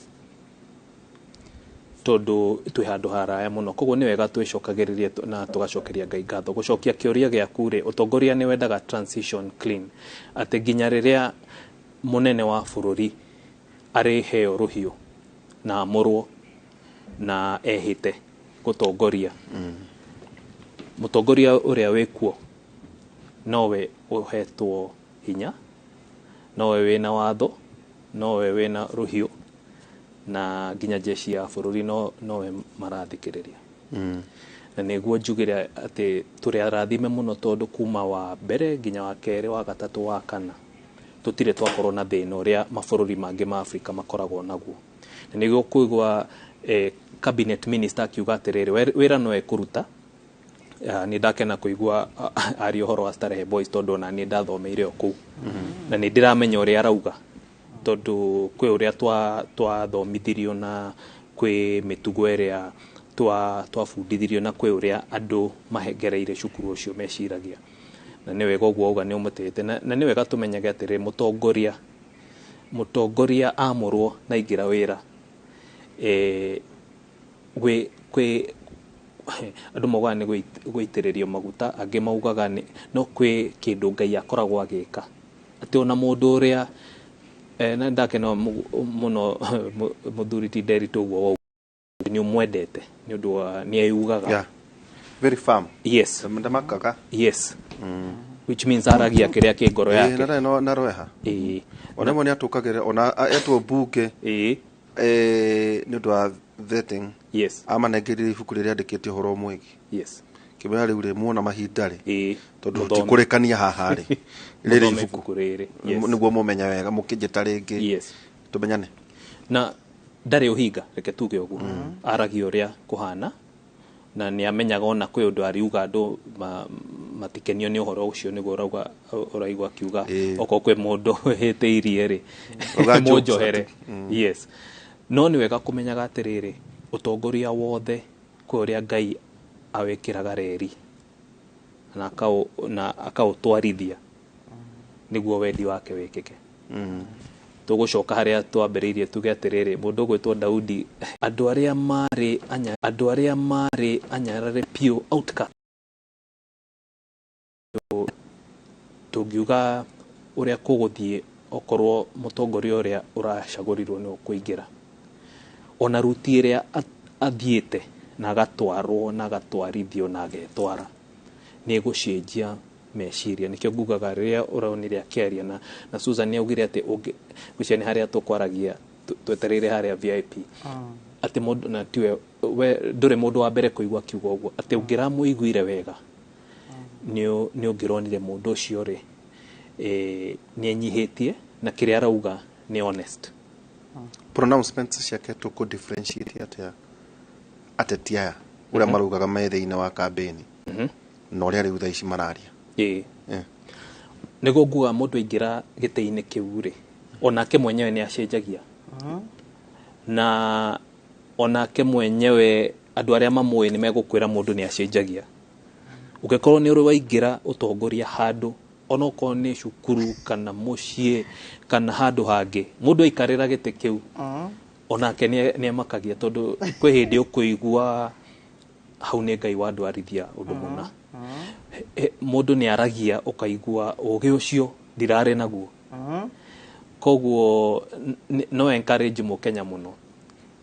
tondũ twĩ handũ haraya mũno. Koguo nĩ wega twĩcokagĩrĩrie na tũgacokeria Ngai ngatho. Gũcokia kĩũria gĩaku rĩ, ũtongoria nĩ wendaga transition clean, atĩ nginya rĩrĩa mũnene wa bũrũri arĩheo rũhiũ na amũrwo na ehĩte gũtongoria, mũtongoria ũrĩa wĩkuo nowe ũhetwo hinya, nowe wĩna watho, nowe wĩna rũhiũ, na nginya jeshi ya bũrũri nowe marathikĩrĩria. Na nĩguo njugire atĩ tũrĩ arathime mũno, tondũ kuma wa mbere nginya wa kerĩ, wa gatatũ, wa kana, tũtirĩ twakorwo na thĩna ũrĩa mabũrũri mangĩ ma Afrika makoragwo naguo. Na nĩguo kũigua cabinet minister akiuga atĩrĩrĩ, wĩra no ekũruta. Nĩ ndakena kũigua aria ũhoro wa Starehe Boys, tondũ ona niĩ ndathomeire o kũu na nĩ ndĩramenya ũrĩa arauga, tondũ kwĩ ũrĩa twathomithirio na kwĩ mĩtugo ĩrĩa twabundithirio na kwĩ ũrĩa andũ mahengereire cukuru ũcio meciragia. Na nĩ wega ũguo auga nĩ ũmũtĩĩte, na nĩ wega tũmenyage atĩrĩ, mũtongoria amũrwo na aingĩra wĩra, gwĩ andũ maugaga nĩ gũitĩrĩrio maguta, angĩ maugaga nĩ no kwĩ kĩndũ Ngai akoragwo agĩka, atĩ ona mũndũ ũrĩa na ndakena mũno mũthuri ti Nderitu ũguo wauga nĩ ũmwendete nĩ ũndũ wa nĩ eyugaga. Yeah. Very firm. Yes. Ndamakaga. Yes, which means aragia kĩrĩa kĩ ngoro yake. Na ndarĩ na rweha. Ona ĩmwe nĩ atũkagĩra ona etwo bunge nĩ ũndũ wa vetting, amanengerire ibuku rĩrĩa rĩandĩkĩte ũhoro mwĩgiĩ kĩmera rĩu rĩ muona mahinda rĩ, tondũ Mũthome. tũtikũrĩkania haha rĩ, rĩrĩ Mũthome ibuku ibuku rĩrĩ. Yes. Nĩguo mũmenye wega mũkĩnjĩta rĩngĩ tũmenyane. Na ndarĩ ũhinga, reke tuge ũguo, aragia ũrĩa kũhana na nĩ amenyaga ona kwĩ ũndũ ariuga andũ matikenio nĩ ũhoro ũcio, nĩguo ũrauga ũraigua akiuga okorwo kwĩ mũndũ hĩtĩirie rĩ, Auga jokes mũnjohere. Yes, no nĩ wega kũmenyaga atĩrĩrĩ, ũtongoria wothe kwĩ ũrĩa Ngai awĩkĩraga reri. na akaũtwarithia nĩguo wendi wake wĩkĩke. Tũgũcoka harĩa twambĩrĩirie tuge atĩrĩrĩ, mũndũ ũgwĩtwo Daudi, andũ arĩa marĩ anyarare piũ, outcast, tũngiuga ũrĩa kũgũthiĩ okorwo mũtongoria ũrĩa ũracagũrirwo nĩ ũkũingĩra, ona ruti ĩrĩa athiĩte na agatwarwo na agatwarithio na agetwara nĩ ĩgũcenjia meciria. Nĩkĩo ngugaga rĩrĩa ũronire akĩaria na Susan nĩ augire atĩ ũcio nĩ harĩa tũkwaragia twetereire harĩa VIP, atĩ mũndũ na tiwe we ndũrĩ mũndũ wa mbere kũigua akiuga ũguo, atĩ ũngĩramũiguire wega nĩ ũngĩronire mũndũ ũcio rĩ nĩ enyihĩtie na kĩrĩa arauga nĩ honest. Pronouncements ciake tũkũ differentiate atĩa ateti aya ũrĩa maraugaga me thĩinĩ wa kambĩni na ũrĩa rĩu thaa ici mararia? Nĩguo nguga mũndũ aingĩra gĩtĩ-inĩ kĩu rĩ, onake mwenyewe nĩ acenjagia, na onake mwenyewe andũ arĩa mamũĩ nĩ megũkwĩra mũndũ nĩ acenjagia. Ũngĩkorwo nĩ ũrĩ waingĩra ũtongoria handũ, onokorwo nĩ cukuru kana mũciĩ kana handũ hangĩ, mũndũ aikarĩra gĩtĩ kĩu onake nĩ amakagia, tondũ kwĩ hĩndĩ ũkũigua hau nĩ Ngai wandwarithia ũndũ mũna. Mũndũ nĩ aragia ũkaigua ũgĩ ũcio ndirarĩ naguo. Koguo no encourage mũkenya mũno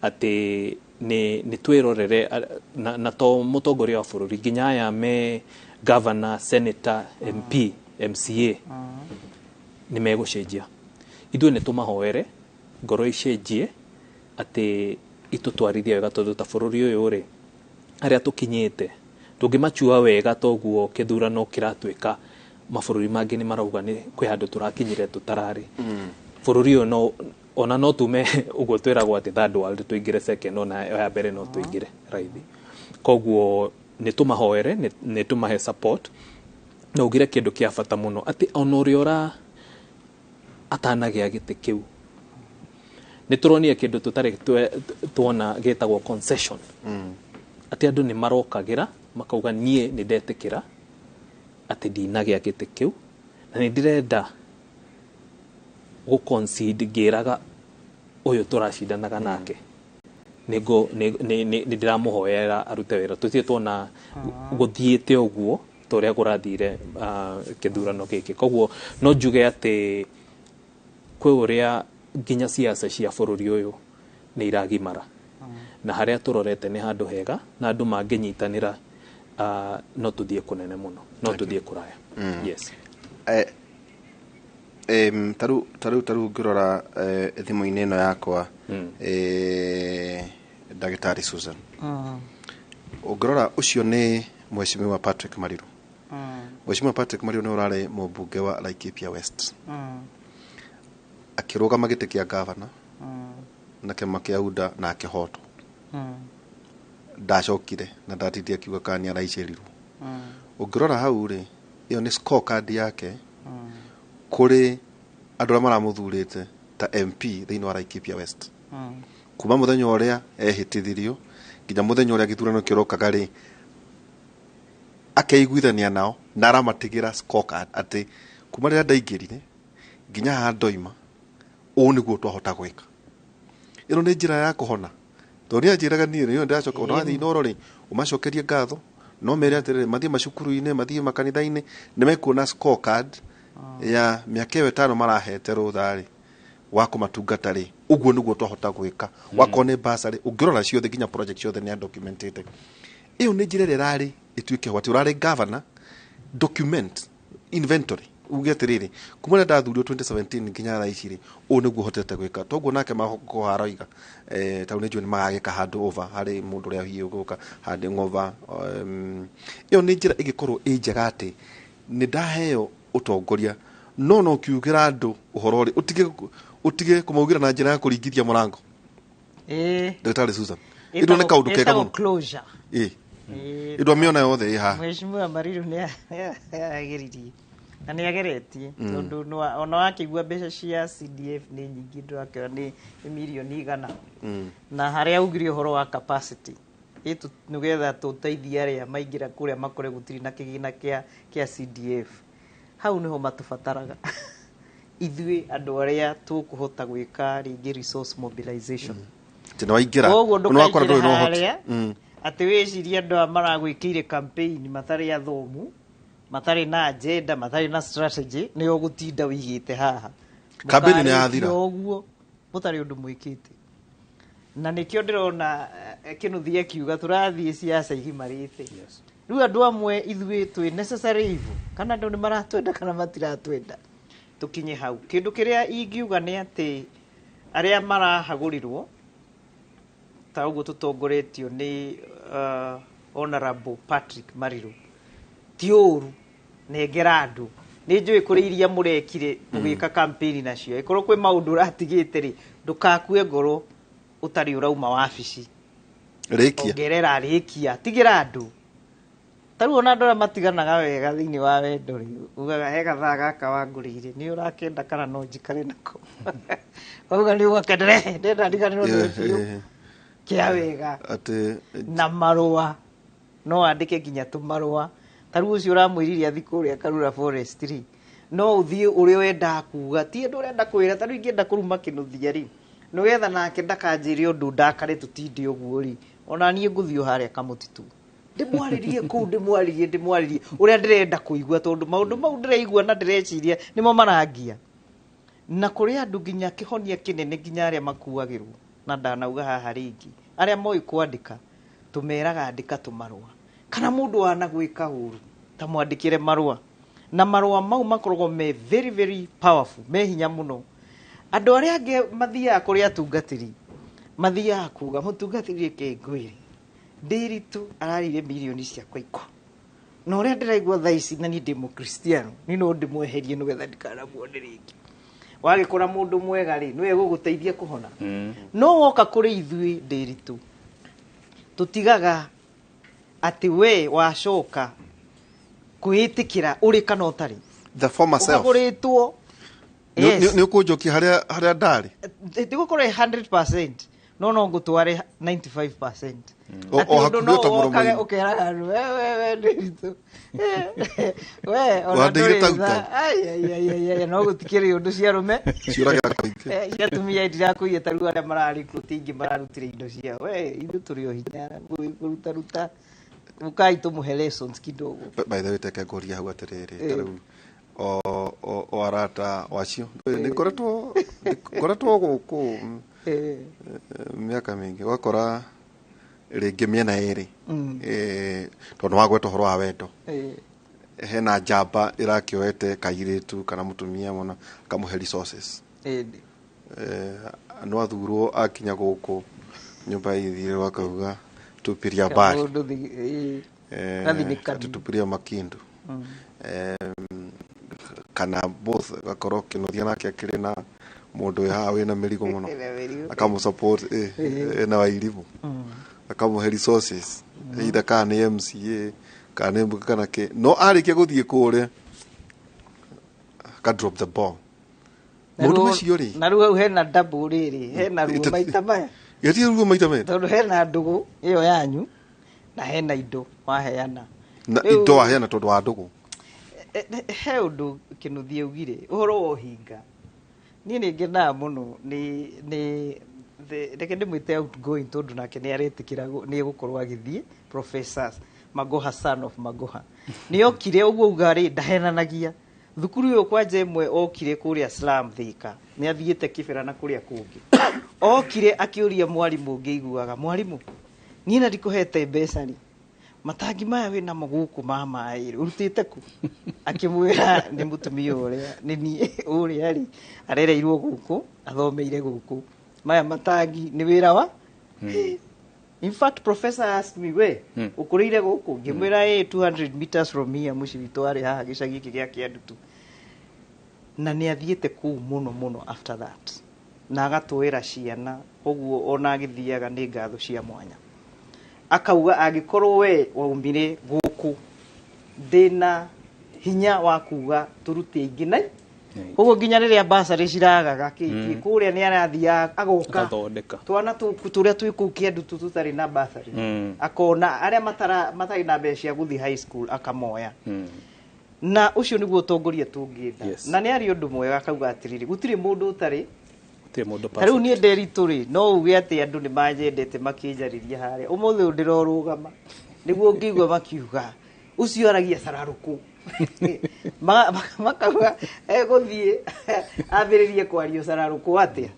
atĩ nĩ twĩrorere na to mũtongoria wa bũrũri, nginya aya me governor, senator, MP, MCA nĩ megũcenjia. Ithuĩ nĩ tũmahoere ngoro icenjie atĩ itũtwarithie wega, tondũ ta bũrũri ũyũ rĩ harĩa tũkinyĩte tũngĩmachua wega toguo kĩthurano kĩratuĩka mabũrũri mangĩ nĩ marauga nĩ kwĩ handũ tũrakinyire tũtararĩ. Bũrũri ũyũ no ona no tume ũguo twĩragwo atĩ third world tũingĩre second, ona ya mbere no tũingĩre raithi. Koguo nĩ tũmahoere, nĩ tũmahe support, na ugire kĩndũ kĩa bata mũno atĩ ona ũrĩa ũra atanagĩa gĩtĩ kĩu nĩ tũronire kĩndũ tũtarĩ tuona gĩtagwo concession, atĩ andũ nĩ marokagĩra makauga niĩ nĩ ndetĩkĩra atĩ ndinagĩa gĩtĩ kĩu na nĩ ndĩrenda gũ concede ngĩraga ũyũ tũracindanaga nake nĩ ndĩramũhoera arute wĩra. Tũtirĩ tuona gũthiĩte ũguo ta ũrĩa kũrathire kĩthurano gĩkĩ. Koguo no njuge atĩ kwĩ ũrĩa nginya siasa cia bũrũri ũyũ nĩ iragimara, na harĩa tũrorete nĩ handũ hega na andũ mangĩnyitanĩra no tũthiĩ kũnene mũno, no tũthiĩ kũraya. Yes. Taru ngĩrora thimũ-inĩ ĩno yakwa, Ndagĩtarĩ Susan, ũngĩrora ũcio nĩ Mheshimiwa Patrick Mariru. Mheshimiwa Patrick Mariru nĩ ũrarĩ mũmbunge wa Laikipia West, akĩrũgama gĩtĩ kĩa gavana na kĩama kĩa UDA na akĩhotwo. Ndacokire na ndatindire akiuga kana nĩ araicĩrirwo. Ũngĩrora hau rĩ, ĩyo nĩ scorecard yake kũrĩ andũ arĩa maramũthurĩte ta MP thĩinĩ wa Laikipia West, kuma mũthenya ũrĩa ehĩtithirio nginya mũthenya ũrĩa gĩthurano kĩrokaga rĩ, akeiguithania nao na aramatigĩra scorecard atĩ kuma rĩrĩa ndaingĩrire nginya haha ndoima, ũũ nĩguo twahota gwĩka. Ĩno nĩ njĩra ya kũhona, tondũ nĩ anjĩraga niĩ rĩ, ndĩracoka ona wathiĩ Inooro rĩ, ũmacokerie ngatho, no mere atĩrĩrĩ, mathiĩ macukuru-inĩ, mathiĩ makanitha-inĩ, nĩ mekuona scorecard ya mĩaka ĩyo 5 marahete rũtha rĩ wa kũmatungata rĩ, ũguo nĩguo twahota gwĩka. Wakorwo nĩ bursary, ũngĩrora ciothe nginya project ciothe nĩ adocumentĩte. Ĩyo nĩ njĩra ĩrĩa ĩrarĩ ĩtuĩke ho atĩ ũrarĩ governor, document inventory, uge atĩrĩrĩ, kuma rĩrĩa ndathurirwo 2017 nginya thaa ici rĩ, ũũ nĩguo hotete gwĩka. Toguo nake Magoha aroiga, tondũ nĩ njũĩ nĩ magagĩka hand over harĩ mũndũ ũrĩa hihi ũgũka handing over. Ĩyo nĩ njĩra ĩngĩkorwo ĩ njega atĩ nĩ ndaheo ũtongoria, no ũkiugĩra andũ ũhoro rĩ, ũtige kũmaugĩra na njĩra ya kũringithia mũrango. Ndagĩtarĩ Susan, ĩno nĩ kaũndũ kega mũno. Closure. Ĩndũ amĩona yothe ĩ haha. Mheshimiwa Mariru nĩ ageririe na nĩ ageretie, tondũ ona wakĩigua mbeca cia CDF nĩ nyingĩ, ndũrakĩona nĩ mirioni 100, na harĩa augire ũhoro wa capacity Nĩgetha tũteithie arĩa maingĩra kũrĩa makore gũtirĩ na kĩgĩna kĩa CDF. Hau nĩho matũbataraga ithuĩ andũ arĩa tũkũhota gwĩka rĩngĩ resource mobilization. Atĩ nĩ waingĩra, Koguo nĩ wakora ndũkaingĩre ndũrĩ na ũhoti. harĩa atĩ wĩcirie andũ aya maragwĩkĩire campaign matarĩ athomu, matarĩ na agenda, matarĩ na strategy, nĩo gũtinda wĩigĩte haha. Campaign nĩ yathira. Mũkarĩkia ũguo mũtarĩ ũndũ mwĩkĩte. Na nĩkĩo ndĩrona Kĩnuthia akiuga tũrathiĩ ciaca igimarĩte. Rĩu andũ amwe ithuĩ twĩ necessary evil, kana andũ nĩ maratwenda kana matiratwenda, tũkinye hau. Kĩndũ kĩrĩa ingiuga nĩ atĩ arĩa marahagũrirwo ta ũguo tũtongoretio nĩ Honorable Patrick Mariru, ti ũru, nengera andũ. Nĩ njũĩ kũrĩ iria mũrekire mũgĩka campaign nacio, ĩkorwo kwĩ maũndũ ũratigĩte rĩ, ndũgakue ngoro ũtarĩ ũrauma wabici. Rĩkia. Ongerera, rĩkia, tigĩra andũ. Ta rĩu ona andũ arĩa matiganaga wega thĩinĩ wa wendo rĩ, ugaga he gathaa gaka wangũrĩire, nĩ ũrakenda kana no njikare nako? Wauga nĩ ũgakenda, rehe, ndenda ndiganĩrwo nĩ biũ. Kĩa wega. Atĩ Na marũa no andĩke nginya tũmarũa. Ta rĩu ũcio ũramwĩrire athiĩ kũrĩa Karura Forest rĩ, no ũthiĩ ũrĩa wendaga kuga, ti ũndũ ũrenda kwĩra. Ta rĩu ingĩenda kũruma Kĩnuthia rĩ, nĩgetha nake ndakanjĩre ũndũ ndakare tũtinde ũguo rĩ, ona niĩ ngũthiĩ o harĩa kamũtitũ ndĩmwarĩrie kũu, ndĩmwarĩrie ũrĩa ndĩrenda kũigua, tondũ maũndũ mau ndĩraigua na ndĩreciria nĩmo marangia. Na kũrĩ andũ nginya kĩhonia kĩnene, nginya arĩa makuagĩrwo, na ndanauga haha rĩngĩ, arĩa moĩ kwandĩka tũmeraga andĩka tũmarũa, kana mũndũ wanagwĩka ũru ta mwandĩkĩre marũa, na marũa mau makoragwo me very very powerful, me hinya mũno. Andũ arĩa angĩ mathiaga kũrĩ atungatĩri, mathiaga kuga mũtungatĩri reke ngwĩre, Ndĩritũ ararĩire mirioni ciakwa ikũ, na ũrĩa ndĩraigua thaa ici, na niĩ ndĩ mũkristiano, niĩ no ndĩmweherie nĩgetha ndikanamuone rĩngĩ. Wagĩkora mũndũ mwega rĩ, nĩwe gũgũteithia kũhona. No woka kũrĩ ithuĩ Ndĩritũ, tũtigaga atĩ we wacoka kwĩĩtĩkĩra ũrĩ kana ũtarĩ the former self. Ũhagũrĩtwo. Yes. Nĩ ũkũnjokia harĩa ndarĩ. Ndigũkorwo 100%, no ngũtware 95%. O Atĩ ũndũ hakuhĩ no o ta wokage mũromo-inĩ. ũkeraga andũ, we we we Ndĩritũ, we ona Wandeire ndũrĩ tau tha. tau. Ai, ai, ai, ai, ai, no gũtikĩrĩ ũndũ cia arũme ciũragĩra kaingĩ. Cia atumia ndirakũiya. Ta rĩu arĩa mararikruti ingĩ mararutire indo ciao, we ithuĩ tũrĩ o hinya kũrutaruta, mũkai tũmũhe lessons kidogo. By the way, teke ngũria hau atĩrĩrĩ, ta rĩu o arata wacio nĩ ngoretwo gũkũ mĩaka mĩingĩ, ũgakora rĩngĩ mĩena ĩrĩ, tondũ wagweta ũhoro wa wendo, hena njamba ĩrakĩoete kairĩtu kana mũtumia mũna akamũhe resources. No athurwo akinya gũkũ nyũmba ya ithirĩro akauga tupiria mbali. Kaũndũ gathinĩkanu. Ati tupiria makindu. Kana both, gakorwo Kĩnuthia nake akĩrĩ na mũndũ wĩ haha wĩna mĩrigo mũno. Ĩna mĩrigo. Akamũsupport, ena Wairimu, akamũhe resources, either kana nĩ MCA kana nĩ mbunge kana kĩ, no arĩkia gũthiĩ kũrĩa aka drop the ball. Na Maũndũ rĩu- macio rĩ, na rĩu hau hena double rĩrĩ, hena ruo maita maya. Gĩtirĩ ruo maita merĩ. Tondũ hena ndũgũ ĩyo yanyu na hena indo waheana. Na Rĩu- indo waheana tondũ wa ndũgũ. He ũndũ Kĩnuthia augire ũhoro wa ũhinga, niĩ nĩ ngenaga mũno nĩ reke ndĩmwĩte outgoing, tondũ nake nĩ aretĩkĩra nĩ egũkorwo agĩthiĩ. Professor Magoha, son of Magoha, nĩ okire ũguo uga rĩ, ndahenanagia thukuru ĩyo kwanja ĩmwe okire kũrĩa Slum Thika, nĩ athiĩte Kĩbera na kũrĩa kũngĩ. Okire akĩũria mwarimũ ũngĩ iguaga, mwarimũ, niĩ na ndikũhete mbeca rĩ, matangi maya wĩnamo gũkũ ma maĩ rĩ, ũrutĩte kũ? Akĩmwĩra nĩ mũtumia ũrĩa nĩ niĩ ũrĩa rĩ arereirwo gũkũ, athomeire gũkũ, maya matangi nĩ wĩra wa. In fact, professor asked me, we ũkũrĩire gũkũ? Ngĩmwĩra ĩ 200 meters from here, mũciĩ witũ warĩ haha gĩcagi gĩkĩ gĩa Kĩandutu. Na nĩ athiĩte kũu mũno mũno after that na agatwĩra ciana ũguo, ona agĩthiaga nĩ ngatho cia mwanya, akauga angĩkorwo we waumire gũkũ, ndĩna hinya wa kuga tũrute aingĩ na Koguo nginya rĩrĩa basarĩ ciragaga kĩkĩ kũrĩa nĩ arathiaga agoka Agathondeka. Twana tũrĩa twĩ kũu kĩandutu tũtarĩ na basarĩ, akona arĩa matarĩ na mbeca cia gũthiĩ high school akamoya. Na ũcio nĩguo ũtongoria tũngĩenda. Na nĩ arĩ ũndũ mwega akauga atĩrĩrĩ, gũtirĩ mũndũ ũtarĩ Gũtirĩ mũndũ ta rĩu niĩ perfect. Nderitu rĩ, no uge atĩ andũ nĩ manyendete makĩnjarĩria harĩa ũmũthĩ ũyũ ndĩrorũgama nĩguo ngĩigua makiuga ũcio aragia cararũkũ. Makauga egũthiĩ ambĩrĩrie kwaria cararũkũ atĩa,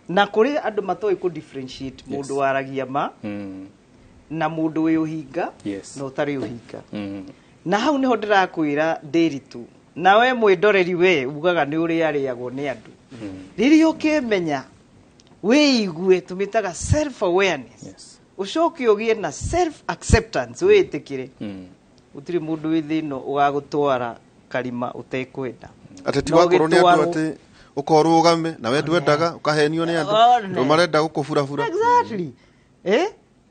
na kũrĩ andũ matoĩ kũ differentiate mũndũ waragia ma na mũndũ wĩ ũhinga na ũtarĩ ũhinga. Na hau nĩho ndĩrakwĩra Ndĩritũ, nawe mwĩndoreri, we ugaga nĩ ũrĩa arĩagwo nĩ andũ. Rĩrĩa ũkĩmenya wĩigue, tũmĩtaga self awareness, ũcoke ũgĩe na self acceptance, wĩtĩkĩre gũtirĩ mũndũ wĩ thĩ ĩno ũgagũtwara karima ũtekwenda. Ateti Na wakorwo nĩ andũ ũgĩtwarwo- atĩ ũkorũgame na we ndwendaga ũkahenio nĩ andũ One. andũ marenda gũkũburabura. Exactly,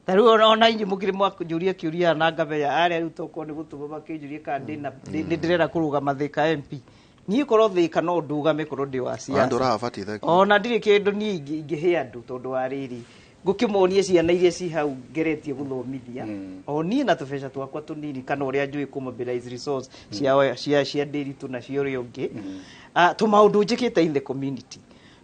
ta rĩu ona inyuĩ mũkĩrĩ mwakũnjũria kĩũria na ngamenya arĩa rĩu tokorwo nĩ gũtũma makĩnjũrie kana ndĩna nĩ ndĩrenda kũrũgama Thĩka MP. Niĩ korwo Thĩka no ndũgame korwo ndĩ wa Ona siasa. ndũrabatie, thank you. Ona ndirĩ kĩndũ niĩ ingĩhe andũ, tondũ wa rĩrĩ ngũkĩmonie ciana iria ci hau ngeretie gũthomithia o niĩ na tũbeca twakwa tũnini, kana ũrĩa njũĩ kũ mobilize resource cia Ndĩritũ na cia ũrĩa ũngĩ. Ah, tũmaũndũ njĩkĩte in the community,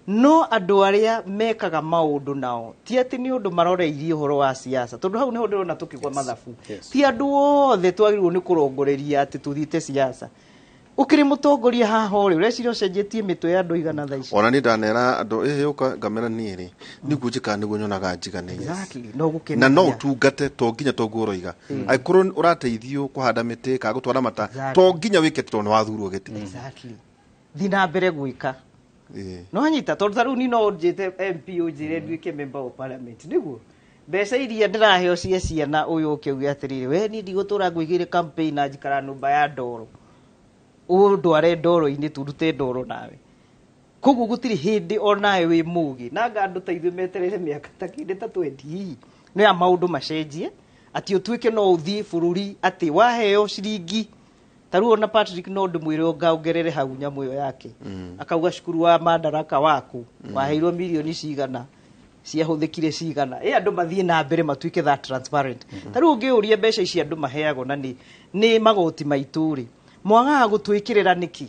no andũ arĩa mekaga maũndũ nao ti atĩ nĩ ũndũ maroreirie ũhoro wa siasa, tondũ hau nĩho ndĩrona tũkĩgwa mathabu. Ti andũ othe twagĩrĩirwo nĩ kũrongoreria atĩ tũthiĩte siasa. Ũkĩrĩ mũtongoria haha ũrĩ ũreciria ũcenjetie mĩtwe ya andũ igana thaa ici? Ona niĩ ndanera andũ ĩhĩ ũka ngamera niĩ rĩ nĩguo njĩkaga nĩguo nyonaga njiganĩire. Exactly, no gũkenagia. Na no ũtungate to nginya toguo ũroiga, angĩkorwo ũrateithio kũhanda mĩtĩ kana gũtwara mata, to nginya wĩke tondũ nĩ wathurwo gĩtĩ. Exactly, thiĩ na mbere gwĩka. No anyita, tondũ ta rĩu niĩ no ũnjĩte MP, ũnjĩre nduĩke member of parliament nĩguo mbeca iria ndĩraheo cia ciana, ũyũ ũke uge atĩrĩrĩ, we niĩ ndigũtũra ngwĩgĩre campaign na njikara nyũmba ya ndoro, ũndware ndoro-inĩ tũrute ndoro nawe. Koguo gũtirĩ hĩndĩ onawe wĩ mũgĩ nanga andũ ta ithuĩ metereire mĩaka ta kĩndĩ ta 20 hihi nĩ ya maũndũ macenjie, atĩ ũtuĩke no ũthiĩ bũrũri atĩ waheo ciringi ta rĩu. Ona Patrick no ndĩmwĩre ongerere hau nyamũ ĩyo yake, akauga cukuru wa Madaraka waku waheirwo mirioni cigana, ciahũthĩkire cigana, ĩ andũ mathiĩ na mbere matuĩke that transparent. Ta rĩu ũngĩũria mbeca ici andũ maheagwo na nĩ magoti maitũ rĩ, mwagaga gũtwĩkĩrĩra nĩkĩ?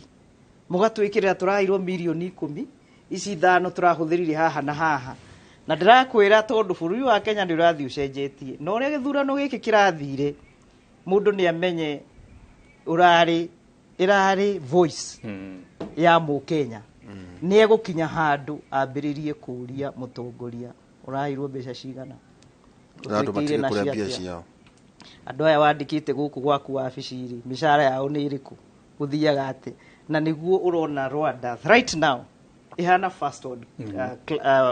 Mũgatwĩkĩrĩra tũraheirwo mirioni 10, ici 5 tũrahũthĩrire haha na haha. Na ndĩrakwĩra tondũ bũrũri wa Kenya nĩ ũrathiĩ ũcenjetie na ũrĩa gĩthurano gĩkĩ kĩrathire, mũndũ nĩ amenye ũrarĩ ĩrarĩ voice ya mũkenya nĩ egũkinya handũ ambĩrĩrie kũũria mũtongoria, ũraheirwo mbeca cigana? Na andũ Ũtwĩkĩire matige nacio kũrĩa mbia atĩa? ciao. Andũ aya wandĩkĩte gũkũ gwaku wabici rĩ, mĩcara yao nĩ ĩrĩkũ? Gũthiaga atĩ na nĩguo ũrona Rwanda right now ĩhana first world,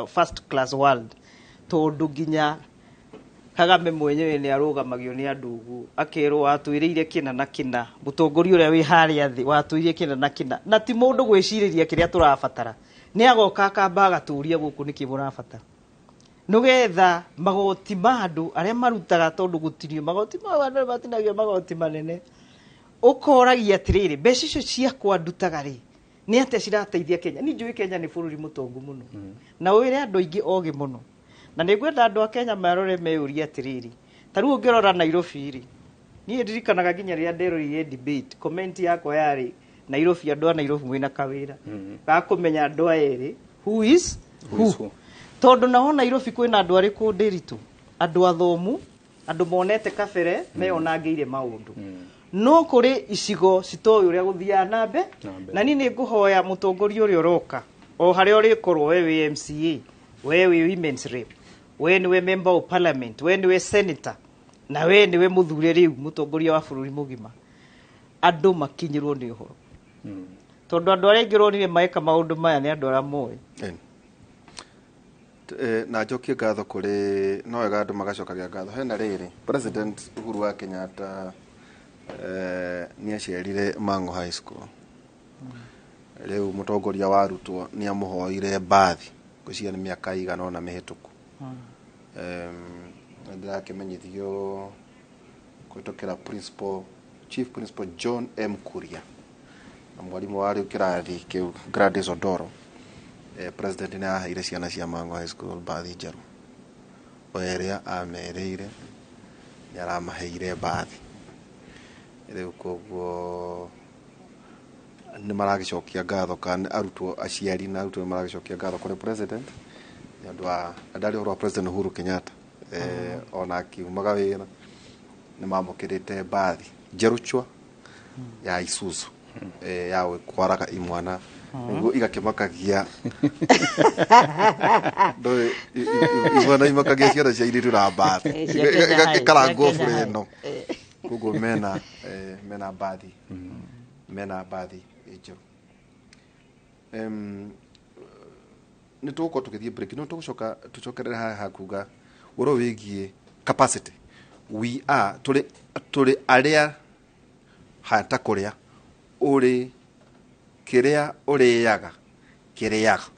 first class world, tondũ nginya Kagame mwenyewe nĩ arũgamagio nĩ andũ ũguo akerwo watwĩrĩire kĩna na kĩna, mũtongoria ũrĩa wĩ harĩa thĩ watwĩrĩire kĩna na kĩna, na ti mũndũ gwĩcirĩria kĩrĩa tũrabatara. Nĩ agoka akamba agatũria gũkũ nĩkĩ mũrabatara, nĩgetha magoti ma andũ arĩa marutaga, tondũ gũtirio magoti mau, andũ matinagio magoti manene. Ũkoragia atĩrĩrĩ, mbeca icio ciakwa ndutaga rĩ, nĩ atĩa cirateithia Kenya? Ni njũĩ Kenya nĩ bũrũri mũtongu mũno na wĩre andũ aingĩ ogĩ mũno, na nĩ ngwenda andũ a Kenya marore meyũrie atĩrĩrĩ, ta rĩu ũngĩrora Nairobi rĩ, niĩ ndirikanaga nginya rĩrĩa nderoreire debate, comment yakwa yarĩ Nairobi, andũ a Nairobi mwĩna kawĩra ga kũmenya andũ aya erĩ who is Who is who. Tondũ naho Nairobi kwĩna andũ arĩkũ, Ndĩritũ? Andũ athomu, andũ monete kabere, meyonangĩire maũndũ, no kũrĩ icigo citoĩ ũrĩa gũthiaga na mbe. Na mbere. Na niĩ nĩ ngũhoya mũtongoria ũrĩa ũroka, o harĩa ũrĩkorwo, we wĩ MCA, we wĩ women's rep, we nĩwe member of parliament, we nĩwe senator, na we nĩwe mũthure rĩu mũtongoria wa bũrũri mũgima, andũ makinyĩrwo nĩ ũhoro, tondũ andũ arĩa aingĩ ũronire maeka maũndũ maya nĩ andũ arĩa moĩ. Na njokie ngatho kũrĩ no wega andũ magacokagia ngatho hena rĩrĩ President Uhuru wa Kenyatta, nĩ acerire Mango High School. Rĩu mũtongoria wa arutwo nĩ amũhoire mbathi, ngwĩciria nĩ mĩaka igana ũna mĩhĩtũku. Ndĩrakĩmenyithio kũhĩtũkĩra principal, chief principal John M Kuria. Na mwarimũ wa rĩu kĩrathi kĩu Gladys Odoro, president nĩ aheire ciana cia Mango High School mbathi njerũ. O ĩrĩa amerĩire nĩ aramaheire mbathi. Rĩu koguo nĩ maragĩcokia ngatho, kana arutwo, aciari na arutwo nĩ maragĩcokia ngatho kũrĩ president nĩ ũndũ wa na ndarĩ ũhoro wa President Uhuru Kenyatta. Ona akiumaga wĩra nĩ mamũkĩrĩte mbathi njerũ chwa ya Isuzu, ya gwĩkwaraga imwana nĩguo igakĩmakagia. Ndũĩ imwana imakagia ciana cia airĩtu na mbathi. Cia Kenya High, Ĩkarangwo cia Kenya bure High. ĩno. Koguo mena mbathi, mena mbathi njerũ. Nĩ tũgũkorwo tũgĩthiĩ break, no tũgũcoka tũcokerere haha hakuga ũhoro wĩgiĩ capacity. We are tũrĩ arĩa hata kũrĩa ũrĩ kĩrĩa ũrĩaga kĩrĩaga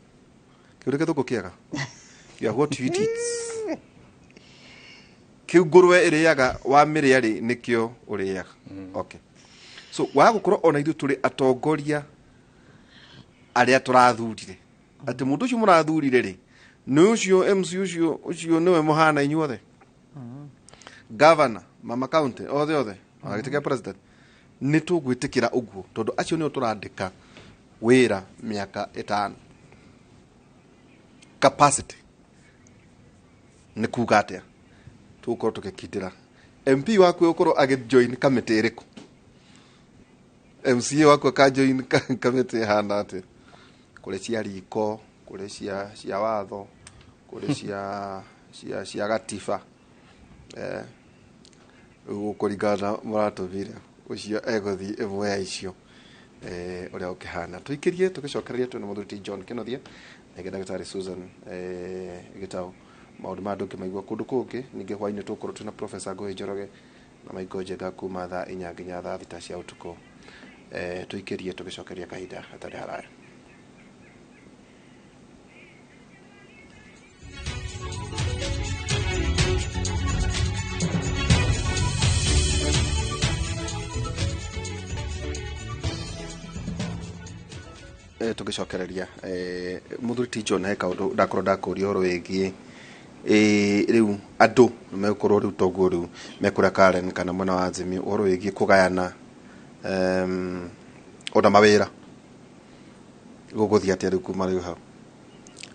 kĩu nĩ gĩthũngũ kĩega. You are what you eat. Kĩu ngũrwe ĩrĩaga wamĩrĩa rĩ, nĩkĩo ũrĩaga. Okay, so waga gũkorwo ona ithuĩ tũrĩ atongoria arĩa tũrathurire, atĩ mũndũ ũcio mũrathurire rĩ, nĩ ũcio MC ũcio, ũcio nĩwe mũhana inyuothe, governor, mama county, othe othe, ona gĩtĩ kĩa president nĩ tũgwĩtĩkĩra ũguo, tondũ acio nĩo tũrandĩka wĩra mĩaka 5. Capacity nĩ kuga atĩa? Tũgũkorwo tũgĩkindĩra MP waku ũkorwo agĩjoin kamĩtĩ ĩrĩkũ, MCA waku akajoin kamĩtĩ ĩhana atĩa, kũrĩ cia riko, kũrĩ cia watho, kũrĩ cia gatiba, rĩu gũkũringana na mũratũmire ũcio egũthiĩ ĩmwe ya icio, ũrĩa ũkĩhana. Tũikĩrie tũgĩcokereria twĩna mũthuri ti John Kĩnuthia na ĩngĩ ndagĩtarĩ Susan Gĩtaũ. Maũndũ maya ndũngĩmaigua kũndũ kũngĩ. Ningĩ hwainĩ tũgũkorwo twĩna Professor Ngũgĩ Njoroge na Michael Njenga kuma thaa 4 nginya thaa 6 cia ũtukũ. Tũikĩrie tũgĩcokeria kahinda hatarĩ haraya. Tũgĩcokereria, mũthuri ti John, he kaũndũ ndakorwo ndakũria ũhoro wĩgiĩ rĩu andũ megũkorwo rĩu toguo rĩu mekũrĩa Karen kana mwena wa Azimio, ũhoro wĩgiĩ kũgayana ona mawĩra, gũgũthiĩ atĩa rĩu kuma rĩu hau?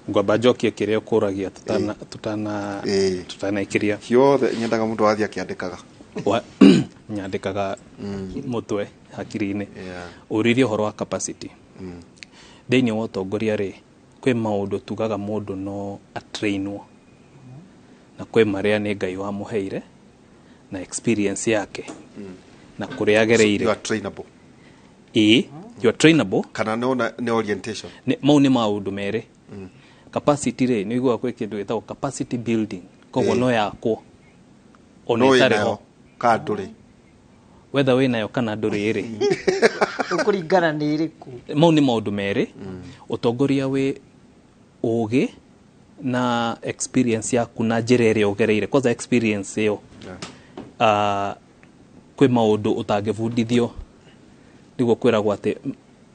Ngwamba njokie kĩrĩa ũkũragia tutana tutana tutanaikĩria. Ciothe nyendaga mũndũ wathiĩ akĩandĩkaga. Nyandĩkaga mũtwe hakiri-inĩ. Ũririe ũhoro wa capacity thĩinĩ wa ũtongoria rĩ, kwĩ maũndũ tugaga mũndũ no atrainwo, na kwĩ marĩa nĩ Ngai wamũheire na experience yake na kũrĩa agereire. You are trainable. Ĩĩ, you are trainable. Kana no nĩ orientation? Mau nĩ maũndũ merĩ. Capacity rĩ, nĩ ũiguaga kwĩ kĩndũ gĩtagwo capacity building, koguo no yakwo ona no ĩtarĩ wĩnayo ho. Kana ndũrĩ? Whether wĩnayo kana ndũrĩ rĩ, Ũkũringana nĩ ĩrĩkũ. Mau nĩ maũndũ merĩ. Ũtongoria wĩ ũgĩ na experience yaku na njĩra ĩrĩa ũgereire. Kwanza experience ĩyo, kwĩ maũndũ ũtangĩbundithio. Nĩguo kwĩragwo atĩ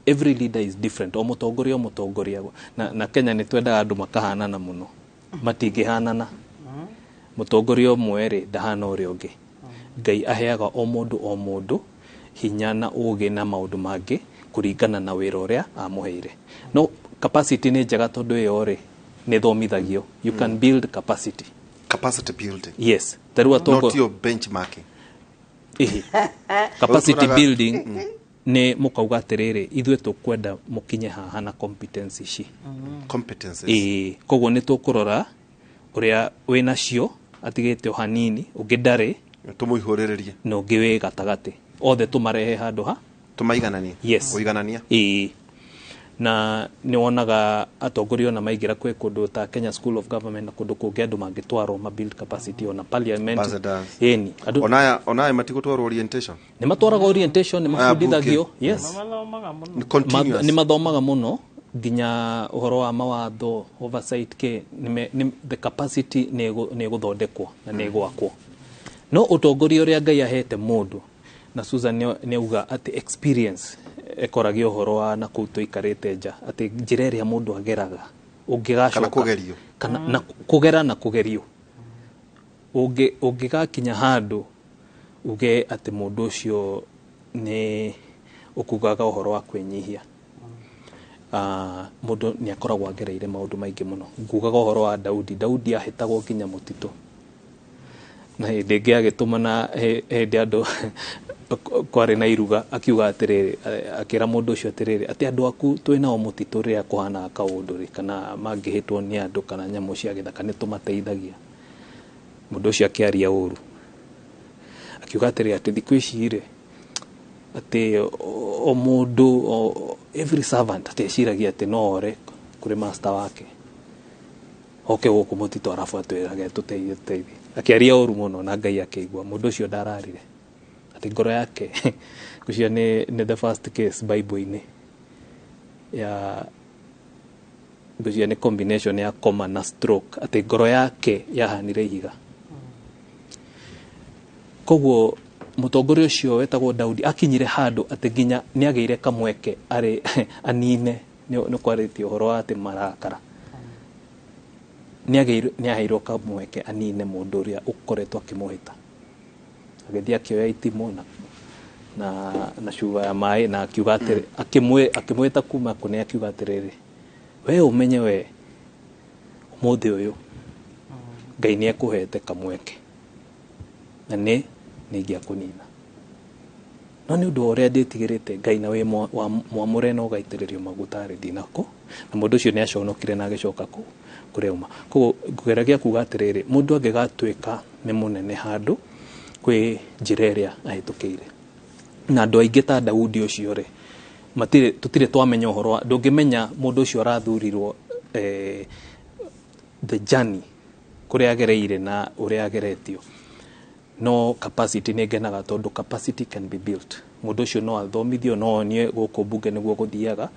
every leader is different, o mũtongoria o mũtongoria. Na Kenya nĩ twendaga andũ makahanana mũno, matingĩhanana. Mũtongoria ũmwe rĩ, ndahana ũrĩa ũngĩ. Ngai aheaga o mũndũ o mũndũ hinya na ũgĩ na maũndũ mangĩ kũringana na wĩra ũrĩa amũheire. No capacity nĩ njega, tondũ ĩyo rĩ, nĩ ĩthomithagio. You can build capacity. Capacity building. Yes, ta rĩu not your benchmarking. Ĩhĩ. Capacity building nĩ mũkauga atĩrĩrĩ, ithuĩ tũkwenda mũkinye haha na competence ici. Competences. Ĩĩ, koguo nĩ tũkũrora ũrĩa wĩnacio atigĩte o hanini, ũngĩ ndarĩ, tũmũihũrĩrĩrie, na ũngĩ wĩ gatagatĩ, othe tũmarehe handũ ha tũmaigananie. Yes. Ũiganania. Ĩĩ, na nĩ wonaga atongoria ona maingĩra kwĩ kũndũ ta Kenya School of Government na kũndũ kũngĩ, andũ mangĩtwarwo ma build capacity, ona parliament. Ambassadors. Ĩni, andũ Onaya matigũtwarwo orientation? Nĩ matwaraga orientation, nĩ Aya bunge. mabundithagio, yes. Mathomaga mũno. Nĩ continuous. Nĩ mathomaga mũno nginya ũhoro wa mawatho, oversight, ke the capacity nĩ ĩgũthondekwo na nĩ ĩgwakwo. No ũtongoria ũrĩa Ngai ahete mũndũ, na Susan nĩ auga atĩ experience, Ekoragia ũhoro wa na kũu tũikarĩte nja atĩ njĩra ĩrĩa mũndũ ageraga ũngĩgacoka Kana kũgerio. Kana na kũgera na kũgerio, ũngĩgakinya handũ uge atĩ mũndũ ũcio nĩ ũkugaga ũhoro wa kwĩnyihia, mũndũ nĩ akoragwo agereire maũndũ maingĩ mũno. Ngugaga ũhoro wa Daudi. Daudi ahĩtagwo nginya mũtitũ, na hĩndĩ ĩngĩ agĩtũmana hĩndĩ andũ kwarĩ na iruga, akiuga atĩrĩrĩ, akĩra mũndũ ũcio atĩrĩrĩ, atĩ andũ aku twĩ nao mũtitũ rĩrĩa kũhanaga kaũndũ rĩ, kana mangĩhĩtwo nĩ andũ kana nyamũ cia gĩthaka, nĩ tũmateithagia. Mũndũ ũcio akĩaria ũru, akiuga atĩrĩrĩ, atĩ thikũ ici rĩ, atĩ o mũndũ, every servant, atĩ eciragia atĩ no ore kũrĩ master wake oke gũkũ mũtitũ arabu atwĩrage tũteithie tũteithie. Akĩaria ũru mũno na Ngai akĩigua. Mũndũ ũcio ndararire, atĩ ngoro yake ngũcia nĩ the first case Bible-inĩ ya ngũcia nĩ combination ya coma na stroke, atĩ ngoro yake yahanire ihiga. Koguo mũtongoria ũcio wetagwo Daudi akinyire handũ atĩ nginya nĩ agĩire kamweke arĩ anine nĩ kwarĩtie ũhoro wa atĩ marakara, nĩ aheirwo kamweke anine mũndũ ũrĩa ũkoretwo akĩmũhĩta. Agĩthiĩ akĩoya itimũ na cuba ya maĩ na akiuga atĩrĩ, akĩmwĩta kuma kũne, akiuga atĩrĩrĩ, we ũmenye we ũmũthĩ ũyũ Ngai nĩ ekũhete kamweke na nĩ ingĩakũnina, no nĩ ũndũ wa ũrĩa ndĩtigĩrĩte Ngai na wĩ mwamũre na ũgaitĩrĩrio maguta rĩ, ndinakũ. Na mũndũ ũcio nĩ aconokire na agĩcoka kũ kũrĩa auma. Koguo ngũgeragia kuga atĩrĩrĩ, mũndũ angĩgatuĩka nĩ mũnene handũ, kwĩ njĩra ĩrĩa ahĩtũkĩire, na andũ aingĩ ta Daudi ũcio rĩ, matirĩ tũtirĩ twamenya ũhoro wa, ndũngĩmenya mũndũ ũcio arathurirwo, the journey kũrĩa agereire na ũrĩa ageretio. No capacity nĩ ngenaga tondũ capacity can be built. Mũndũ ũcio no athomithio, no onie gũkũ mbunge nĩguo gũthiaga,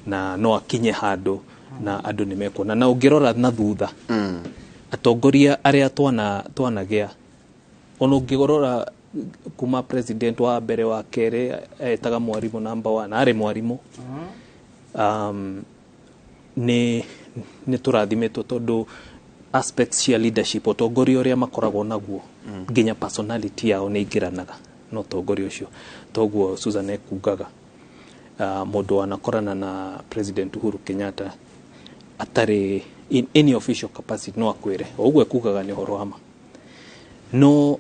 na no akinye handũ na andũ nĩ mekuona. Na ũngĩrora na thutha, atongoria arĩa twanagĩa, ona ũngĩrora kuma president wa mbere, wa kerĩ, etaga mwarimũ number one, arĩ mwarimũ, nĩ tũrathimĩtwo tondũ aspects cia leadership, ũtongoria ũrĩa makoragwo naguo, nginya personality yao nĩ ingĩranaga na ũtongoria ũcio. Toguo Susan ekugaga, mũndũ wanakorana na President Uhuru Kenyatta atarĩ in any official capacity no akwĩre o ũguo ekugaga nĩ ũhoro wa ma. No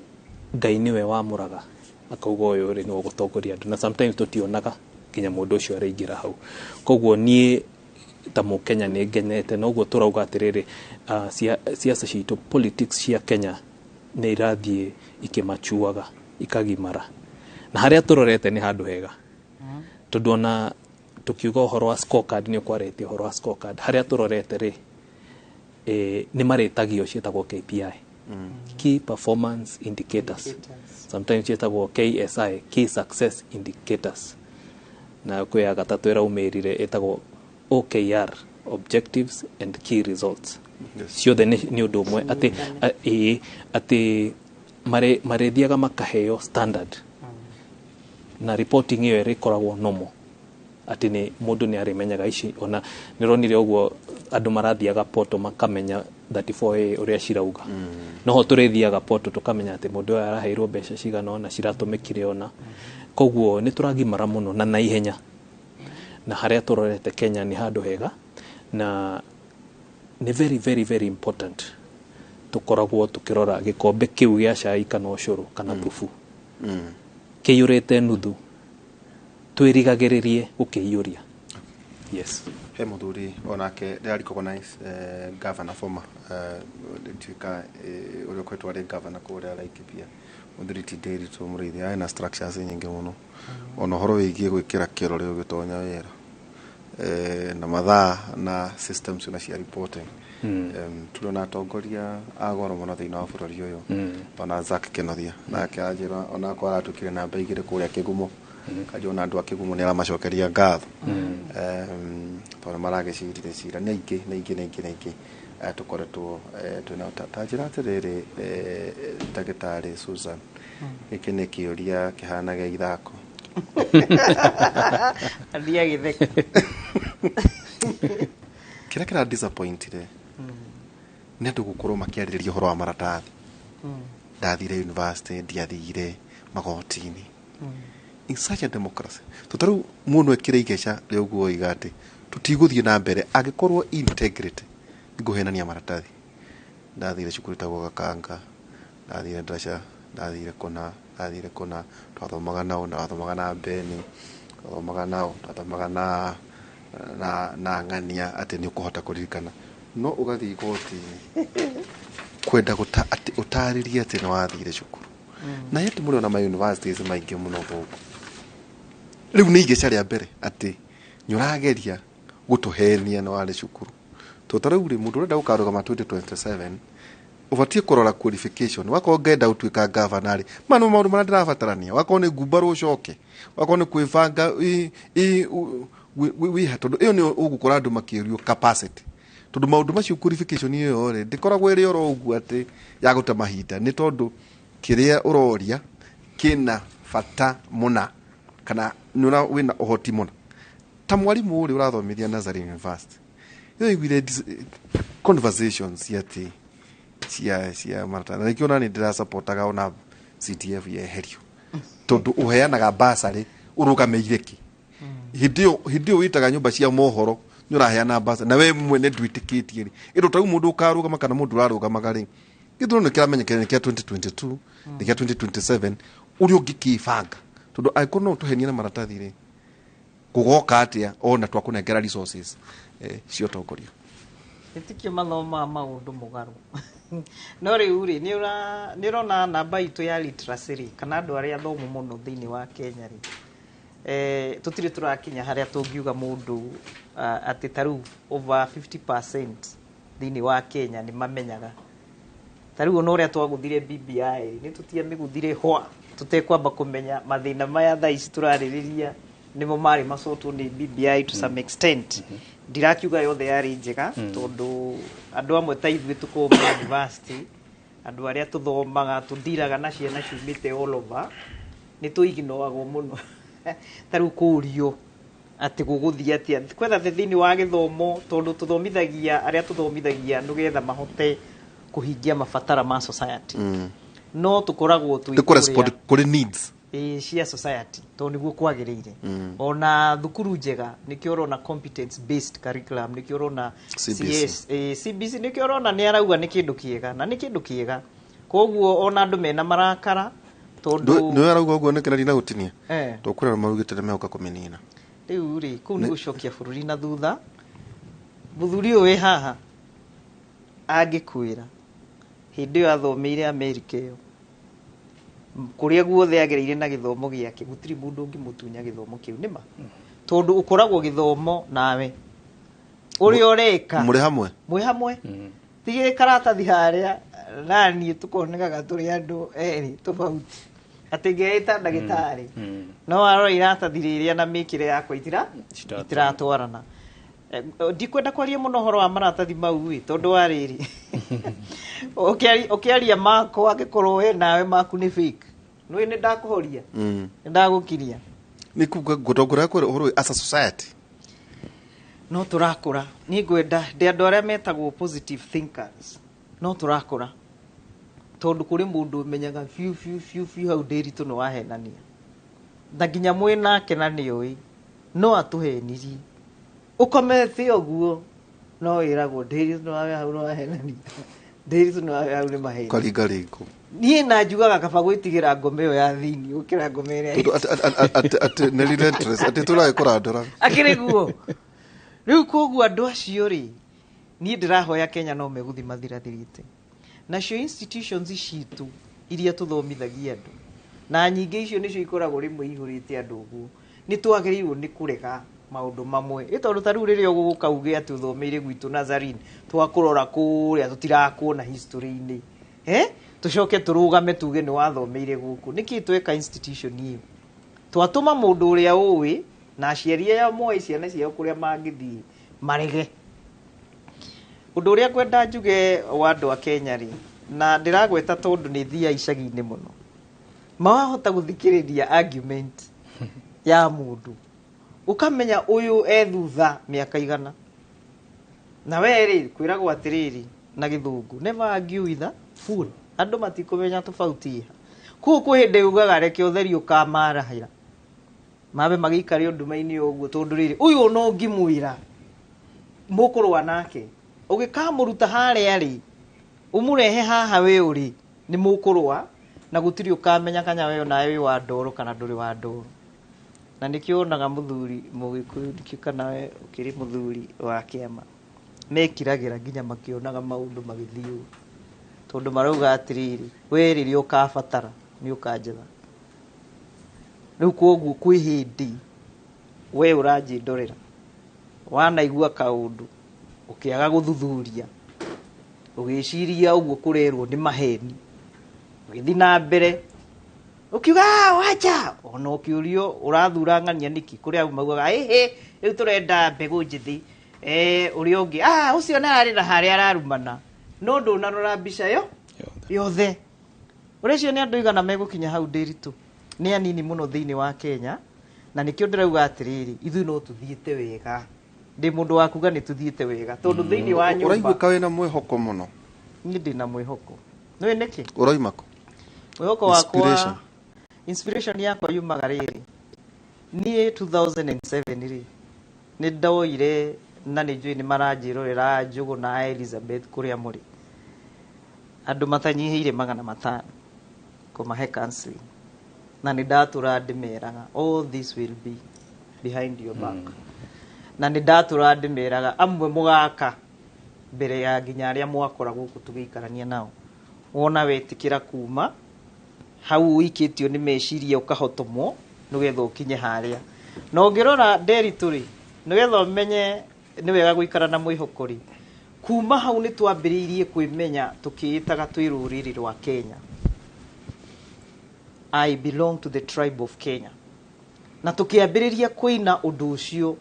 Ngai nĩwe wamũraga akauga ũyũ rĩ nĩwe ũgũtongoria andũ, na sometimes tũtionaga nginya mũndũ ũcio araingĩra hau. Koguo niĩ ta mũkenya nĩ ngenete noguo tũrauga atĩrĩrĩ, siasa citũ, politics cia Kenya nĩ irathiĩ ikĩmachuaga, ikagimara, na harĩa tũrorete nĩ handũ hega, tondũ ona tukiuga ũhoro wa scorecard, nĩ ũkwarĩtie ũhoro wa scorecard, harĩa tũrorete rĩ, nĩ marĩtagio ciĩtagwo KPI, key performance indicators. Indicators. Sometimes ciĩtagwo KSI, key success indicators, na kwĩ ya gatatũ ĩraumĩrire ĩtagwo OKR, objectives and key results. Ciothe nĩ ũndũ ũmwe, atĩ ĩĩ, atĩ marĩthiaga makaheo standard na reporting ĩyo ĩrĩkoragwo normal, atĩ nĩ mũndũ nĩ arĩmenyaga ici. Ona nĩ ronire ũguo andũ marathiaga poto makamenya 34A ũrĩa cirauga, noho tũrĩthiaga poto tũkamenya atĩ mũndũ ũyũ araheirwo mbeca cigana ũna, ciratũmĩkire ũna. Koguo nĩ tũragimara mũno na naihenya, na harĩa tũrorete Kenya nĩ handũ hega, na nĩ very very very important tũkoragwo tũkĩrora gĩkombe kĩu gĩa cai kana ũcũrũ kana thubu kĩiyũrĩte nuthu, twĩrigagĩrĩrie gũkĩiyũria. Yes. He muthuri onake ndĩra recognize, governor former, nduĩka ũrĩa ũkoretwo arĩ governor kũrĩa Laikipia, mũthuri ti Ndiritu Mũrĩithi, arĩ na structures nyingĩ mũno, ona ũhoro wĩgiĩ gwĩkĩra kĩrore ũgĩtonya wĩra, na mathaa na systems na cia reporting. Tũrĩ ona atongoria a goro mũno thĩinĩ wa bũrũri ũyũ, ona Zack Kenothia nake anjĩra onakwa aratukire namba 2 kũrĩa Kĩgumo, kanjũ ona andũ a Kĩgumo nĩ aramacokeria ngatho, tondũ maragĩcirire cira. Nĩ aingĩ, nĩ aingĩ, nĩ aingĩ, nĩ aingĩ tũkoretwo twĩna ta njĩra atĩrĩrĩ, ndagĩtarĩ Susan, gĩkĩ nĩ kĩũria kĩhana gĩa ithako. Athiĩ agĩtheka. Kĩrĩa kĩra disappointire nĩ andũ gũkorwo makĩarĩrĩria ũhoro wa maratathi. Ndathire university, ndiathire magoti-inĩ. In such a democracy, to tarĩu mũndũ ekĩre igeca rĩa ũguo oiga atĩ tũtigũthiĩ na mbere angĩkorwo integrity ngũhenania maratathi. Ndathire cukuru ĩtagwo Gakanga, ndathire ndaraca, ndathire kũna, ndathire kũna, twathomaga nao, twathomaga na Beni, twathomaga nao, twathomaga na ng'ania atĩ nĩ ũkũhota kũririkana, no ũgathiĩ igoti-inĩ kwenda gũta atĩ ũtarĩrie atĩ nĩ wathire cukuru, na yet mũrĩ ona ma universities maingĩ mũno gũkũ. Rĩu nĩ igeca rĩa mbere atĩ nĩ ũrageria gũtũhenia nĩ warĩ cukuru. To ta rĩu rĩ, mũndũ ũrenda gũkarũgama 2027 ũbatiĩ kũrora qualification. Wakorwo ngenda gũtuĩka gavana rĩ, maya nĩmo maũndũ marĩa ndĩrabatarania. Wakorwo nĩ ngumbarũ ũcoke, wakorwo nĩ kwĩbanga wĩha, tondũ ĩyo nĩyo ũgũkora andũ makĩũrio capacity, tondũ maũndũ macio, qualification ĩyo rĩ, ndĩkoragwo ĩrĩ oro ũguo atĩ ya gũte mahinda, nĩ tondũ kĩrĩa ũroria kĩna bata mũna kana nĩ wĩna ũhoti mũna. Ta mwarimũ ũrĩ ũrathomithia Nazarene University, ĩyo iguire conversations cia atĩ cia maratathi, na nĩkĩo nani ndĩrasapotaga ona CDF yeherio, tondũ ũheanaga basarĩ ũrũgamĩire kĩ? Hĩndĩ ĩyo wĩtaga nyũmba cia mohoro nĩ ũraheana basarĩ na we mwene ndwĩtĩkĩtie rĩ, ĩndũ ta rĩu mũndũ ũkarũgama kana mũndũ ũrarũgamaga rĩ, gĩthurano nĩ kĩramenyekire nĩ kĩa 2022, nĩ kĩa 2027, ũrĩa ũngĩkĩbanga, tondũ angĩkorwo no ũtũhenie na maratathi rĩ, gũgoka atĩa ona twakũnengera resources cia ũtongoria? Ĩtikio mathomaga maũndũ mũgarũ. No rĩu rĩ, nĩ ũrona namba itũ ya literacy rĩ, kana andũ arĩa athomu mũno thĩinĩ wa Kenya rĩ, tũtirĩ tũrakinya harĩa tũngiuga mũndũ atĩ ta rĩu over 50% thĩinĩ wa Kenya nĩ mamenyaga. Ta rĩu ona ũrĩa twagũthire BBI, nĩ tũtiamĩgũthire hwa tũtekwamba kũmenya mathĩna maya thaa ici tũrarĩrĩria nĩmo marĩ macotwo nĩ BBI to some extent. Ndirakiuga yothe yarĩ njega, tondũ andũ amwe ta ithuĩ tũkorwo ma university, andũ arĩa tũthomaga, tũndiraga na ciana ciumĩte all over, nĩ tũignoagwo mũno. Ta rĩu kũũrio atĩ gũgũthiĩ atĩa kwetha thĩinĩ wa gĩthomo, tondũ tũthomithagia arĩa tũthomithagia nĩgetha mahote kũhingia mabatara ma society, no tũkoragwo twĩ nĩ kũrespond kũrĩ needs ĩĩ, cia society, tondũ nĩguo kwagĩrĩire. Ona thukuru njega, nĩkĩo ũrona competence based curriculum, nĩkĩo ũrona CBC. CS, CBC, nĩkĩo ũrona nĩ arauga nĩ kĩndũ kĩega, na nĩ kĩndũ kĩega. Koguo ona andũ mena marakara tondũ Nĩ arauga ũguo nĩ kĩrari na gũtinia, tondũ kũrĩ arĩa marugĩte nĩ megũka kũmĩnina. Rĩu rĩ, kũu nĩ gũcokia bũrũri na thutha. Mũthuri ũyũ wĩ haha angĩkwĩra hĩndĩ ĩyo athomeire Amerika ĩyo, kũrĩa guothe agereire na gĩthomo gĩake, gũtirĩ mũndũ ũngĩmũtunya gĩthomo kĩu. Nĩma, tondũ ũkoragwo gĩthomo nawe ũrĩa ũreka mũrĩ hamwe. Mwĩ hamwe, tigĩ karatathi harĩa naniĩ tũkonekaga tũrĩ andũ erĩ tofauti, atĩ ngeĩta ndagĩtarĩ, no warora iratathi rĩrĩa na mĩkĩre yakwa itiratwarana. Ndikwenda kwaria mũno ũhoro wa maratathi mau ĩ, tondũ wa rĩrĩ, ũkĩaria makwa, angĩkorwo we nawe maku nĩ fake, nĩ nĩ ndakũhoria, nĩ ndagũkiria. Nĩ kuga ngũtongoria kwĩra ũhoro ũyũ as a society. No tũrakũra. Niĩ ngwenda ndĩ andũ arĩa metagwo positive thinkers, no tũrakũra, tondũ kũrĩ mũndũ ũmenyaga biũ biũ biũ biũ hau ndĩritũ nĩ wahenania, na nginya mwĩ nake na nĩoĩ no atũhenirie, ũkomete ũguo no wĩragwo ndĩritũ nĩ wawe hau nĩ wahenania, ndĩritũ nĩ wawe hau nĩ maheni. Ũkaringa ringo. Niĩ na njugaga kaba gwĩtigĩra ngoma ĩyo ya thĩinĩ gũkĩra ngoma ĩrĩa Tondũ atĩ nĩ relentless, atĩ tũragĩkũrandũra. Akĩrĩ guo rĩu. Koguo andũ acio rĩ, niĩ ndĩrahoya Kenya no megũthiĩ mathirathirĩte nacio institutions citũ iria tũthomithagia andũ, na nyingĩ icio nĩcio ikoragwo rĩmwe ihũrĩte andũ ũguo. Nĩ twagĩrĩirwo nĩ kũrega maũndũ mamwe, ĩ tondũ ta rĩu rĩrĩa ũgũka uge atĩ ũthomeire gwitũ Nazarene, twakũrora kũrĩa tũtirakuona history-inĩ, tũcoke tũrũgame tuge nĩ wathomeire gũkũ. Nĩkĩ tweka institution ĩyo? Twatũma mũndũ ũrĩa ũĩ na aciari aya moĩ ciana ciao kũrĩa mangĩthiĩ marege. Ũndũ ũrĩa ngwenda njuge wa andũ a Kenya rĩ, na ndĩragweta tondũ nĩ thiaga icagi-inĩ mũno, mawahota gũthikĩrĩria argument Ya mũndũ ũkamenya ũyũ e thutha mĩaka 100. Na we rĩ, kwĩragwo atĩrĩrĩ na Gĩthũngũ, "Never argue with a fool." Andũ matikũmenya tofauti ĩha. Koguo kwĩ hĩndĩ ugaga reke ũtheri ũkamarahĩra, mambe magĩikare nduma-inĩ ũguo, tondũ rĩrĩ, ũyũ ona ũngĩmwĩra mũkũrũa nake, ũgĩkamũruta harĩa rĩ, ũmũrehe haha we ũrĩ, nĩ mũkũrũa na gũtirĩ ũkamenya kana we onawe wĩ wa ndoro kana ndũrĩ wa ndoro. Na nĩkĩo wonaga mũthuri Mũgĩkũyũ, nĩkĩo kana we ũkĩrĩ mũthuri wa kĩama, mekiragĩra nginya makĩonaga maũndũ magĩthiĩ ũru, tondũ marauga atĩrĩrĩ, we rĩrĩa ũkabatara nĩ ũkanjetha. Rĩu koguo kwĩ hĩndĩ we ũranjĩndorera, wanaigua kaũndũ, ũkĩaga gũthuthuria, ũgĩciria ũguo kũrerwo nĩ maheni, ũgĩthiĩ na mbere ũkiuga, "Ah, wacha." Ona ũkĩũrio ũrathura ng'ania nĩkĩ, kũrĩa au maugaga, "Ĩhĩ, rĩu tũrenda mbegũ njĩthĩ." Ũrĩa ũngĩ, "Ah, ũcio naye arĩ na harĩa ararumana," no ndũnarora mbica yo yothe. Ũreciria nĩ andũ igana megũkinya hau, Ndĩritũ? Nĩ anini mũno thĩinĩ wa Kenya. Na nĩkĩo ndĩrauga atĩrĩrĩ, ithuĩ no tũthiĩte wega. Ndĩ mũndũ wa kuga nĩ tũthiĩte wega, tondũ thĩinĩ wa nyũmba Ũraiguĩka wĩna mwĩhoko mũno. Niĩ ndĩna mwĩhoko. Nĩũĩ nĩkĩ? Ũroima kũ? Mwĩhoko wakwa, Inspiration. inspiration yakwa yumaga rĩrĩ, niĩ 2007 rĩ, nĩ ndoire, na nĩ njũĩ nĩ maranjĩrorera, Njũgũ na Elizabeth kũrĩa mũrĩ, andũ matanyihĩire 500 kũmahe counseling, na nĩ ndatũra ndĩmeraga, "All this will be behind your back." Na nĩ ndatũra ndĩmeraga, amwe mũgaka mbere ya nginya arĩa mwakora gũkũ tũgĩikarania nao. Wona wetĩkĩra kuma hau ũikĩtio nĩ meciria, ũkahotomwo nĩgetha ũkinye harĩa. Na ũngĩrora, Nderitu rĩ, nĩgetha ũmenye nĩ wega gũikara na mwĩhoko rĩ, kuma hau nĩ twambĩrĩirie kwĩmenya tũkĩĩtaga twĩ rũrĩrĩ rwa Kenya. "I belong to the tribe of Kenya." Na tũkĩambĩrĩria kũina ũndũ ũcio,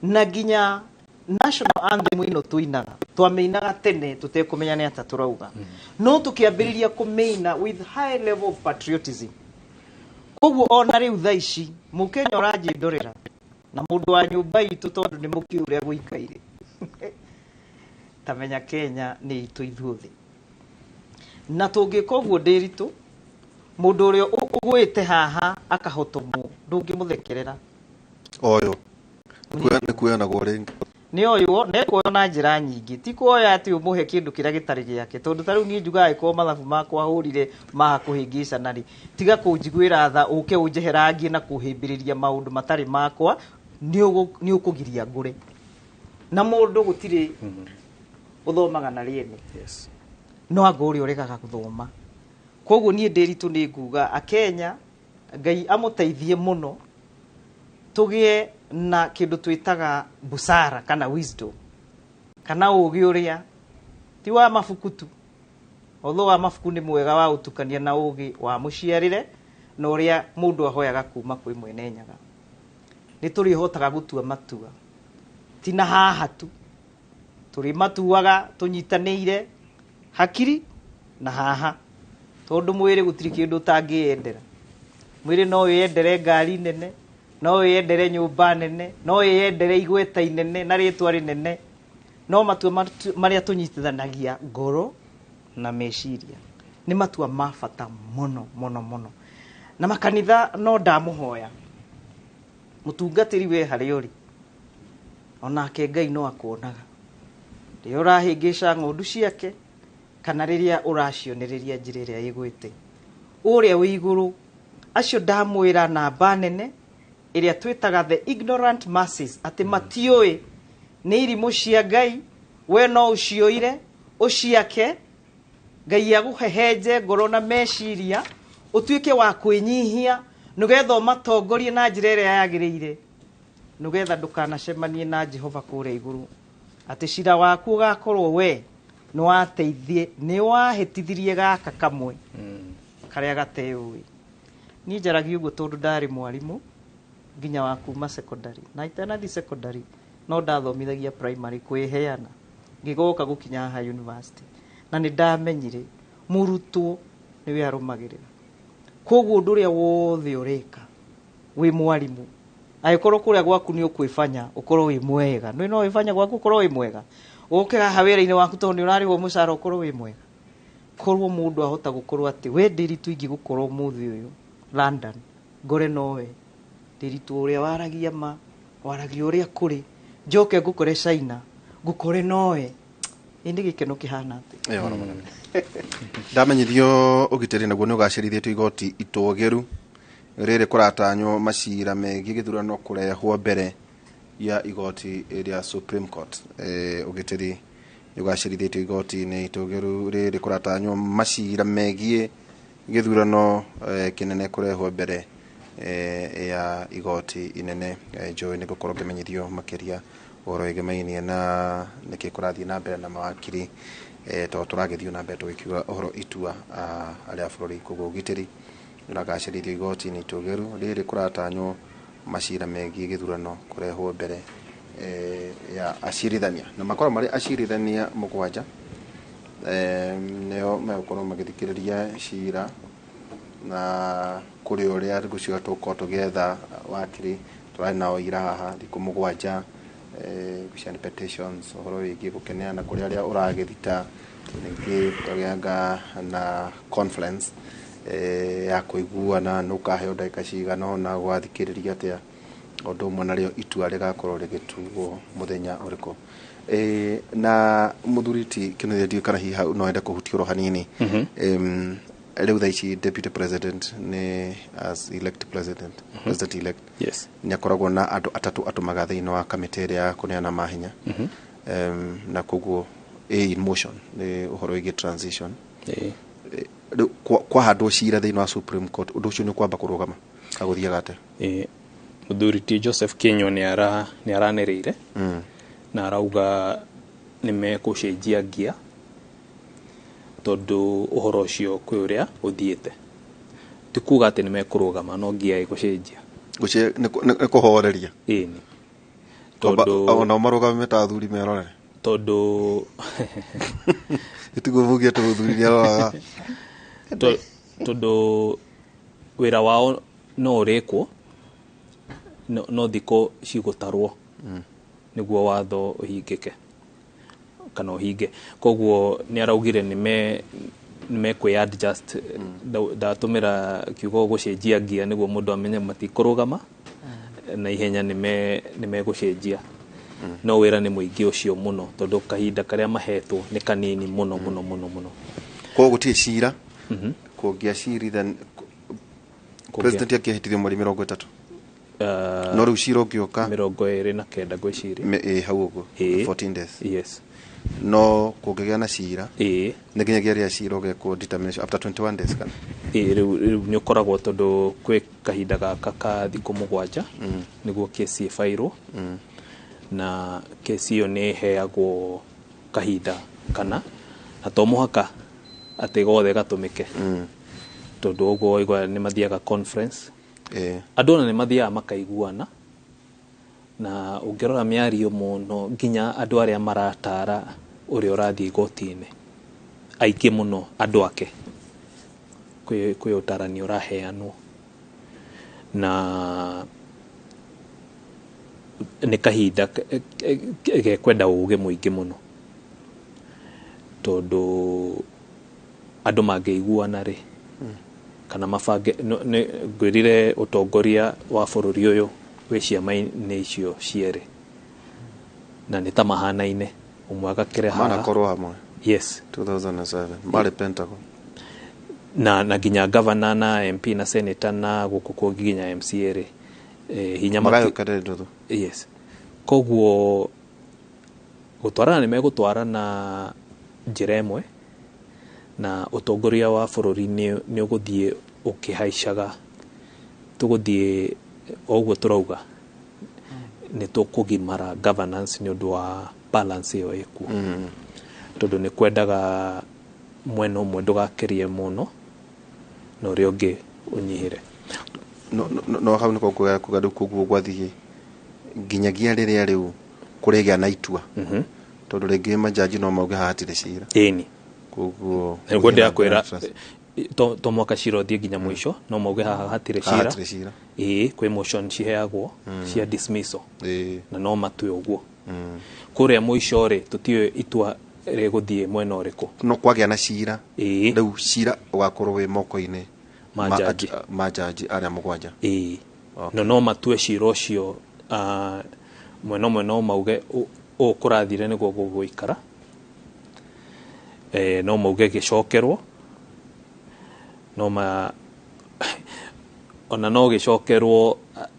na nginya national anthem ĩno tũinaga, twamĩinaga tene tũtekũmenya nĩ ata tũrauga, no tũkĩambĩrĩria kũmĩina with high level of patriotism. Koguo ona rĩu thaa ici, Mũkenya ũranjĩndorera na mũndũ wa nyũmba itũ, tondũ nĩ mũkĩũĩ ũrĩa gũikaire, tamenya Kenya nĩ itũ ithuothe. Na tũngĩka ũguo, Ndĩritũ, mũndũ ũrĩa ũgwĩte haha akahotomwo, ndũngĩmũthekerera. Oyo nĩ kuoyanagwo rĩngĩ. Nĩ oywo, na ekuoywo na njĩra nyingĩ. Ti kuoya atĩ ũmũhe kĩndũ kĩrĩa gĩtarĩ gĩake, tondũ ta rĩu niĩ njugaga, ĩkorwo mathabu makwa hũrire maha kũhĩngĩcana rĩ, tiga kũnjiguĩra tha ũke ũnjeherangie na kũhĩmbĩrĩria maũndũ matarĩ makwa. Nĩ ũkũgiria ngũre. Na mũndũ gũtirĩ ũthomaga na rĩene, no anga ũrĩa ũregaga gũthoma. Koguo niĩ, Ndĩritũ, nĩ nguga Akenya, Ngai amũteithie mũno, tũgĩe na kĩndũ twĩtaga busara kana wisdom kana ũgĩ ũrĩa ti wa mabuku tu. Although wa mabuku nĩ mwega wa ũtukania na ũgĩ wa mũciarĩre na ũrĩa mũndũ ahoyaga kuma kwĩ Mwene Nyaga, nĩ tũrĩhotaga gũtua matua ti na haha tu, tũrĩ matuaga tũnyitanĩire hakiri na haha, tondũ mwĩrĩ gũtirĩ kĩndũ ũtangĩyendera. Mwĩrĩ no wĩyendere ngari nene, no wĩyendere nyũmba nene, no wĩyendere igweta inene na rĩtwa rĩnene, no matua marĩa tũnyitithanagia ngoro na meciria nĩ matua ma bata mũno mũno mũno. Na makanitha, no ndamũhoya, mũtungatĩri, we harĩa ũrĩ, onake Ngai no akuonaga rĩrĩa ũrahĩngĩca ng'ondu ciake kana rĩrĩa ũracionereria njĩra ĩrĩa ĩgwĩte ũrĩa wĩ igũrũ. Acio ndamwĩra namba nene ĩrĩa twĩtaga the ignorant masses, atĩ matiũĩ nĩ irimũ cia Ngai, we no ũcioire ũciake. Ngai agũhehenje ngoro na meciria, ũtuĩke wa kwĩnyihia nĩgetha ũmatongorie na njĩra ĩrĩa yagĩrĩire, nĩgetha ndũkanacemanie na Jehova kũrĩa igũrũ, atĩ cira waku ũgakorwo we nĩ wateithie, nĩ wahĩtithirie gaka kamwe karĩa gateyũĩ. Niĩ njaragia ũguo tondũ ndarĩ mwarimũ nginya wa kuma secondary, na itanathi secondary no ndathomithagia primary, kwĩheana ngĩgoka gũkinya haha university, na nĩ ndamenyire mũrutwo nĩwe arũmagĩrĩra. Koguo ũndũ ũrĩa wothe ũreka Wĩ mwarimũ, angĩkorwo kũrĩa gwaku nĩ ũkwĩbanya ũkorwo wĩ mwega, nĩ no wĩbanya gwaku ũkorwo wĩ mwega, ũke haha wĩra-inĩ waku tondũ nĩ ũrarĩhwo mũcara ũkorwo wĩ mwega. Korwo mũndũ ahota gũkorwo atĩ we Ndiritu ingĩgũkorwo ũmũthĩ ũyũ London ngore nowe Ndiritu ũrĩa waragia ma, waragia ũrĩa kũrĩ, njoke ngũkore China ngũkore nowe, ĩ nĩ gĩkeno kĩhana atĩ. Ĩyo, oro mũnene. Ndamenyithio ũgitĩri naguo nĩ ũgacĩrithĩtio igoti itũgĩru rĩrĩ kũratanywo macira megiĩ gĩthurano kũrehwo mbere ya igoti rĩa Supreme Court. Ũgitĩri nĩ ũgacĩrithĩtio igoti-inĩ itũgĩru rĩrĩ kũratanywo macira megiĩ gĩthurano kĩnene kũrehwo mbere ya igoti inene. Njũĩ nĩ gũkorwo ngĩmenyithio makĩria ũhoro wĩgemainie na nĩkĩ kũrathiĩ na mbere na mawakiri, tondũ tũragĩthiĩ na mbere tũgĩkiuga ũhoro itua rĩa bũrũri. Koguo ũgitĩri nĩũragacĩrithio igoti-inĩ itũgĩru rĩrĩ kũratanywo macira megiĩ gĩthurano kũrehwo mbere ya acirithania, na makorwo marĩ acirithania 7, nĩo megũkorwo magĩthikĩrĩria cira. Na kũrĩ ũrĩa ngũciga tũgũkorwo tũgĩetha wakiri tũrarĩ nao ira haha thikũ 7, gũciana petitions ũhoro wĩgiĩ gũkeneana kũrĩ arĩa ũragĩthita, ningĩ tũgĩanga na conference ya kũiguana nũ ũkaheo ndagĩka cigana ũna gwathikĩrĩria atĩa, ũndũ ũmwe narĩo itua rĩgakorwo rĩgĩtuo mũthenya ũrĩkũ. Na mũthuri ti Kĩnuthia, ndiũĩ kana hihi hau no ende kũhutia oro hanini. Rĩu thaa ici deputy president nĩ as elect president, president elect, nĩ akoragwo na andũ atatũ atũmaga thĩinĩ wa kamĩtĩ ĩrĩa ya kũneana mahinya, na koguo ĩ in motion nĩ ũhoro wĩgiĩ transition. Rĩu kwahandwo cira thĩinĩ wa Supreme Court, ũndũ ũcio nĩ ũkwamba kũrũgama agũthiaga atĩa? Mũthuri ti Joseph Kinyua nĩ aranĩrĩire na arauga nĩ mekũcenjia ngia tondũ ũhoro ũcio kwĩ ũrĩa ũthiĩte, ti kuga atĩ nĩ mekũrũgama, no ngia ĩgũcenjia. Nĩ kũhoreria. Ĩni. Tondũ onao marũgame ta athuri merorere. Tondũ ĩtiguo bugia atĩ mũthuri nĩ aroraga. Tondũ wĩra wao no ũrĩkwo, no thikũ cigũtarwo nĩguo watho ũhingĩke kana ũhinge. Koguo nĩ araugire nĩ mekwĩ adjust. Ndatũmĩra kiugo gũcenjia ngia nĩguo mũndũ amenye matikũrũgama na ihenya, nĩ megũcenjia, no wĩra nĩ mũingĩ ũcio mũno tondũ kahinda karĩa mahetwo nĩ kanini mũno mũno mũno mũno. Koguo gũtirĩ cira kũngĩacirithania president akĩhĩtithio mweri 30, no rĩu cira ũngĩũka 29 ngwĩciria. Ĩ hau ũguo. 14 days. Yes. No kũngĩgĩa na cira, nĩ nginyagia rĩrĩa cira ũgekwo determination after 21 days kana? Ĩĩ, rĩu nĩ ũkoragwo tondũ kwĩ kahinda gaka ka thikũ 7 nĩguo kesi ĩbairwo, na kesi ĩyo nĩ ĩheagwo kahinda kana, na to mũhaka atĩ gothe gatũmĩke, tondũ ũguo waigua nĩ mathiaga conference, andũ ona nĩ mathiaga makaiguana. Na ũngĩrora mĩario mũno, nginya andũ arĩa maratara ũrĩa ũrathiĩ igoti-inĩ, aingĩ mũno andũ ake, kwĩ ũtarani ũraheanwo, na nĩ kahinda gekwenda ũgĩ mũingĩ mũno, tondũ andũ mangĩiguana rĩ kana mabange ngwĩrire ũtongoria wa bũrũri ũyũ wĩ ciama-inĩ icio cierĩ na nĩ ta mahanaine, ũmwe agakĩre haha. Manakorwo hamwe. Yes. 2007 marĩ Pentagon. Na nginya governor na MP na senator na gũkũ kũngĩ nginya MCA rĩ, hinya magayũkanĩre nduthu. Yes, koguo gũtwarana nĩ megũtwarana njĩra ĩmwe, na ũtongoria wa bũrũri nĩ ũgũthiĩ ũkĩhaicaga, tũgũthiĩ o ũguo tũrauga nĩ tũkũgimara governance nĩ ũndũ wa balance ĩyo ĩkuo, tondũ nĩ kwendaga mwena ũmwe ndũgakĩrie mũno na ũrĩa ũngĩ ũnyihĩre. No hau nĩko kuga rĩu koguo gwathiĩ nginyagia rĩrĩa rĩu kũrĩgĩa na itua, tondũ rĩngĩ majaji no mauge haha hatirĩ cira. Ĩni. Koguo nĩguo ndĩrakwĩra. To mwaka cira ũthiĩ nginya mũico, no mauge haha hatirĩ Haha cira. hatirĩ cira. Ĩĩ, kwĩ motion ciheagwo cia dismissal na no matue ũguo. Kũrĩa mũico rĩ, tũtiũĩ itua rĩgũthiĩ mwena ũrĩkũ. No kwagĩa na cira, rĩu cira ũgakorwo wĩ moko-inĩ Ma jaji. Ma jaji arĩa 7. Ĩĩ. Okay. No matue cira ũcio, mwena ũmwe no mauge ũũ kũrathire nĩguo gũgũikara, no mauge gĩcokerwo, no ma ona no gĩcokerwo,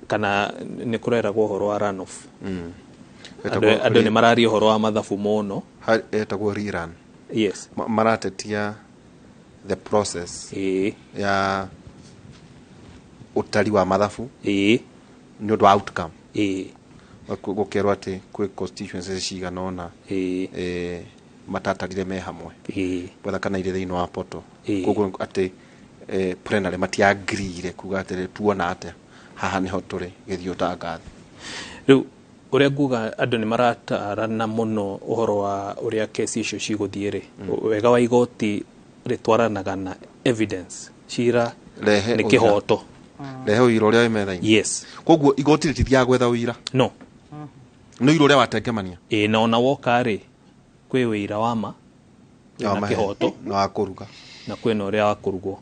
kana nĩ kũreragwo ũhoro wa runoff. Andũ nĩ mararia ũhoro wa mathabu mũno. Etagwo rerun. Yes. Maratetia the process ya ũtari wa mathabu nĩ ũndũ wa outcome. Gũkerwo atĩ kwĩ constituencies cigana ũna matatarire me hamwe, whether kana irĩ thĩinĩ wa poto. Koguo atĩ plenary matiagreeire kuga atĩrĩ, tuona atĩa haha nĩho tũrĩ gĩthiĩ ũtangathe. Rĩu ũrĩa nguga, andũ nĩ maratarana mũno ũhoro wa ũrĩa kesi icio cigũthiĩ rĩ. Wega wa igoti rĩtwaranaga na evidence, cira Rehe nĩ ũira. kĩhoto. Rehe ũira ũrĩa wĩ metha-inĩ. Yes. Koguo igoti rĩtithiaga gwetha ũira? No. Nĩ ũira ũrĩa watengemania. Ĩĩ, na ona woka rĩ, kwĩ wĩira wa ma Na wa na mahe- kĩhoto na wa kũruga. Na kwĩna ũrĩa wa kũrugwo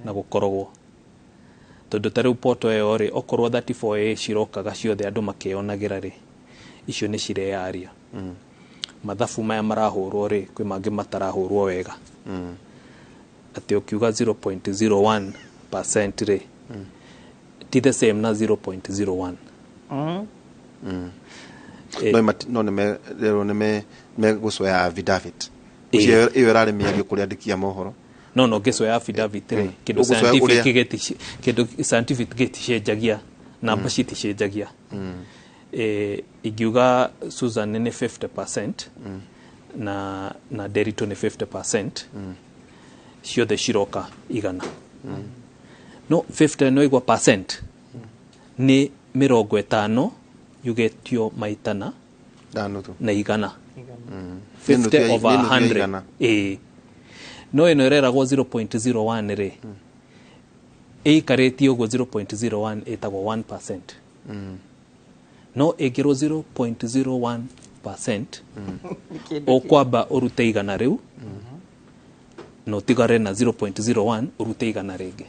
na gũkorogwo, tondũ ta rĩu poto ĩyo rĩ, okorwo 34A cirokaga ciothe andũ makĩonagĩra rĩ, icio nĩ cireyaria. Mathabu maya marahũrwo rĩ, kwĩ mangĩ matarahũrwo wega, atĩ ũkiuga 0.01% rĩ, ti the same na 0.01. No nĩ rĩrwo nĩ megũcoya affidavit. Ĩĩ. Ũcio ĩyo ĩrarĩ mĩario kũrĩ andĩki a mohoro. No ngĩcoya affidavit rĩ, kĩndũ Ũgũcoya scientific kĩndũ scientific gĩticenjagia, namba citicenjagia. Ingiuga Susan nĩ 50% na Derito nĩ 50%, ciothe ciroka 100. No 50 no igua percent nĩ 50 yugĩtio maita na Na nuthu. Na 100. Nĩ nuthu 50 over nĩ nuthu ya 100. 100. Ĩĩ, no ĩno ĩreragwo 0.01 rĩ, ĩikarĩtie ũguo 0.01 ĩtagwo 1%. No ĩngĩrwo 0.01%, ũkwamba ũrute 100 rĩu na ũtigare na 0.01, ũrute 100 rĩngĩ.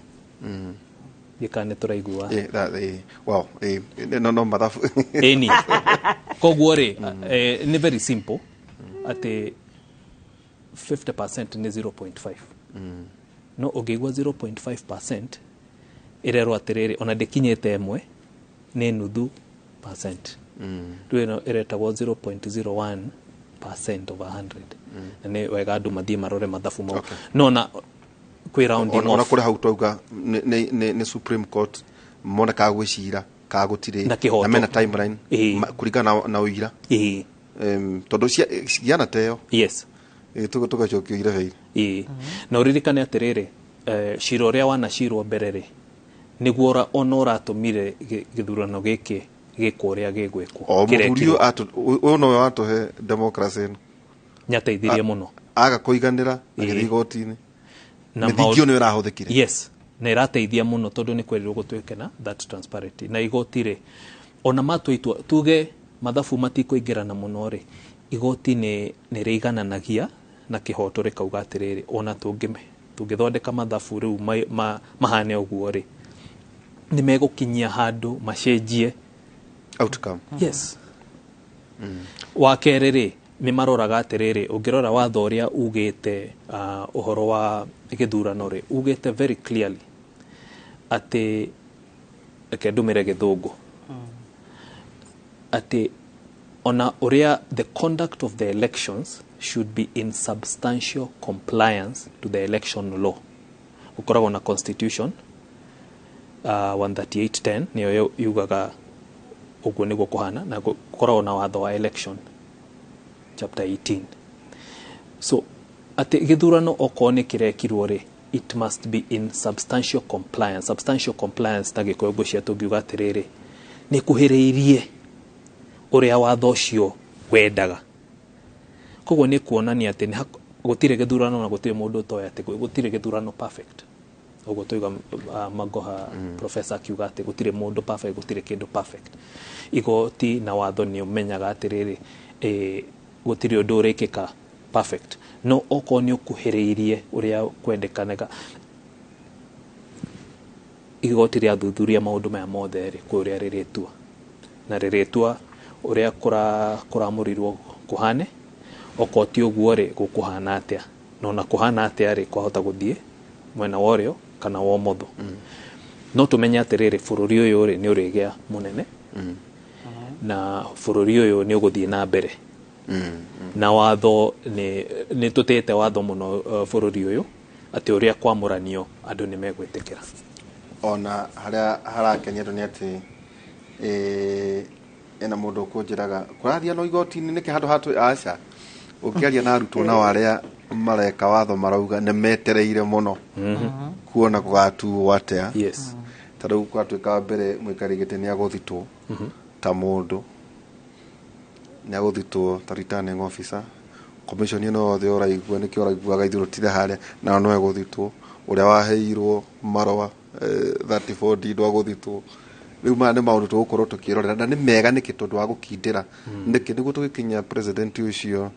Gĩka nĩ tũraigua? Well, no mathabu. Ĩni, koguo rĩ, nĩ very simple atĩ 50% nĩ 0.5. No ũngĩigua 0.5%, ĩrerwo atĩrĩrĩ, ona ndĩkinyĩte 1, nĩ nuthu percent. Rĩu ĩno ĩretagwo 0.01% over 100, na nĩ wega andũ mathiĩ marore mathabu mau. No na kwĩ rounding Ona off. kũrĩ hau twauga nĩ Supreme Court monekaga gwĩ cira kana gũtirĩ Na kĩhoto. Na mena timeline kũringana na ũira. Tondũ ciana teo tũgacokio irebe. Ĩĩ, na ũririkane atĩrĩrĩ, cira ũrĩa wanacirwo mbere rĩ, nĩguo ona ũratũmire gĩthurano gĩkĩ gĩkwo ũrĩa gĩgwĩkwo. O mũthuri Kĩrekirwo. ũyũ ũyũ nowe watũhe democracy ĩno. Nyateithirie mũno. Aga kũiganĩra, agĩthiĩ igoti-inĩ. Na Mĩthingio nĩyo ĩrahũthĩkire. Yes, na ĩrateithia mũno tondũ nĩ kwerirwo gũtuĩke na that transparency. Na igoti rĩ, ona matua itua, tuge mathabu matikũingĩrana mũno rĩ, igoti nĩ rĩigananagia na kĩhoto, rĩkauga atĩrĩrĩ, ona tũngĩthondeka mathabu rĩu mahane ũguo rĩ, nĩ megũkinyia handũ macenjie outcome. Yes. Wa kerĩ rĩ, nĩ maroraga atĩrĩrĩ, ũngĩrora watho ũrĩa ugĩte ũhoro wa gĩthurano rĩ, ugĩte very clearly atĩ, reke ndũmĩre gĩthũngũ, atĩ ona ũrĩa the conduct of the elections should be in substantial compliance to the election law. Gũkoragwo na constitution 13810, nĩyo yugaga ũguo nĩguo kũhana, na gũkoragwo na watho wa election chapter 18. So atĩ gĩthurano okorwo nĩ kĩrekirwo rĩ, it must be in substantial compliance. Substantial compliance ta gĩkũyũ ngũcia tũngiuga atĩrĩrĩ, nĩ kuhĩrĩirie ũrĩa watho ũcio wendaga. Koguo nĩ kuonania atĩ nĩ Gũtirĩ gĩthurano na gũtirĩ mũndũ ũtoĩ atĩ gũtirĩ gĩthurano perfect. Ũguo tũiga Magoha professor akiuga atĩ gũtirĩ mũndũ perfect, gũtirĩ kĩndũ perfect. Igoti na watho nĩ ũmenyaga atĩrĩrĩ, gũtirĩ ũndũ ũrĩkĩka perfect, no okorwo nĩ ũkuhĩrĩirie ũrĩa kwendekanaga, igoti rĩathuthuria maũndũ maya mothe rĩ, kwĩ ũrĩa rĩrĩtua, na rĩrĩtua ũrĩa kũramũrirwo kũhane. Okorwo ti ũguo rĩ, gũkũhana atĩa? Na ona kũhana atĩa rĩ, kwahota gũthiĩ mwena wa ũrĩo kana wa ũmotho. No tũmenye atĩrĩrĩ, bũrũri ũyũ rĩ, nĩ ũrĩgĩa mũnene, na bũrũri ũyũ nĩ ũgũthiĩ na mbere, na watho nĩ tũtĩĩte watho mũno, bũrũri ũyũ, atĩ ũrĩa kwamũranio andũ nĩ megwĩtĩkĩra. Ona harĩa harakenia andũ nĩ atĩ ena mũndũ ũkũnjĩraga kũrathiĩ no igoti-inĩ nĩkĩ handũ hatũ aca ũngĩaria na arutwo nao arĩa mareka watho marauga nĩ metereire mũno kuona gũgatuo atĩa. Ta rĩu gwatuĩka wa mbere mũikari gĩtĩ nĩ agũthitwo ta mũndũ, nĩ agũthitwo ta returning officer, commission ĩno yothe ũraigua nĩkĩo ũraiguaga ithuĩ tũtirĩ harĩa, nao no egũthitwo, ũrĩa waheirwo marũa 34D ndwagũthitwo. Rĩu maya nĩ maũndũ tũgũkorwo tũkĩrorera na nĩ mega nĩkĩ? Tondũ wa gũkindĩra nĩkĩ nĩguo tũgĩkinya president ũcio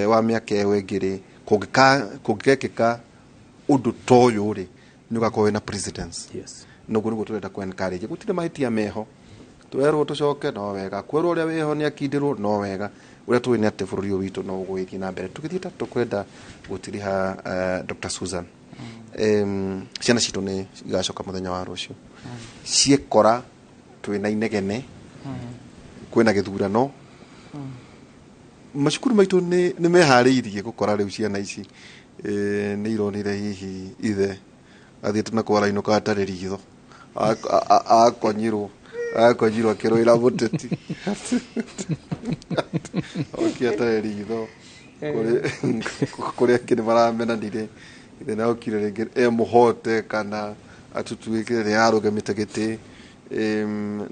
wa mĩaka ĩyo ĩngĩ rĩ, kũngĩgekĩka ũndũ ta ũyũ rĩ, nĩ ũgakorwo wĩna precedence. Noguo nĩguo tũrenda kũ encourage. Gũtirĩ mahĩtia meho, twerwo tũcoke no wega, kwerwo ũrĩa wĩho nĩ akindĩrwo no wega. Ũrĩa tũĩ nĩ atĩ bũrũri ũyũ witũ no ũgũgĩthiĩ na mbere. Tũgĩthiĩ ta tũkwenda gũtiriha, Dr. Susan, ciana citũ nĩ igacoka mũthenya wa rũciũ, ciekora twĩna inegene, kwĩna gĩthurano, macukuru maitũ nĩ meharĩirie gũkora rĩu ciana ici nĩ ironire hihi ithe athiĩte na kwarainũka atarĩ ritho, akonyirwo akĩrũĩra mũteti, oki atarĩ ritho, kũrĩ angĩ nĩ maramenanire, ithe nĩ okire rĩngĩ e mũhote kana atutuĩkire nĩ arũgamĩte gĩtĩ.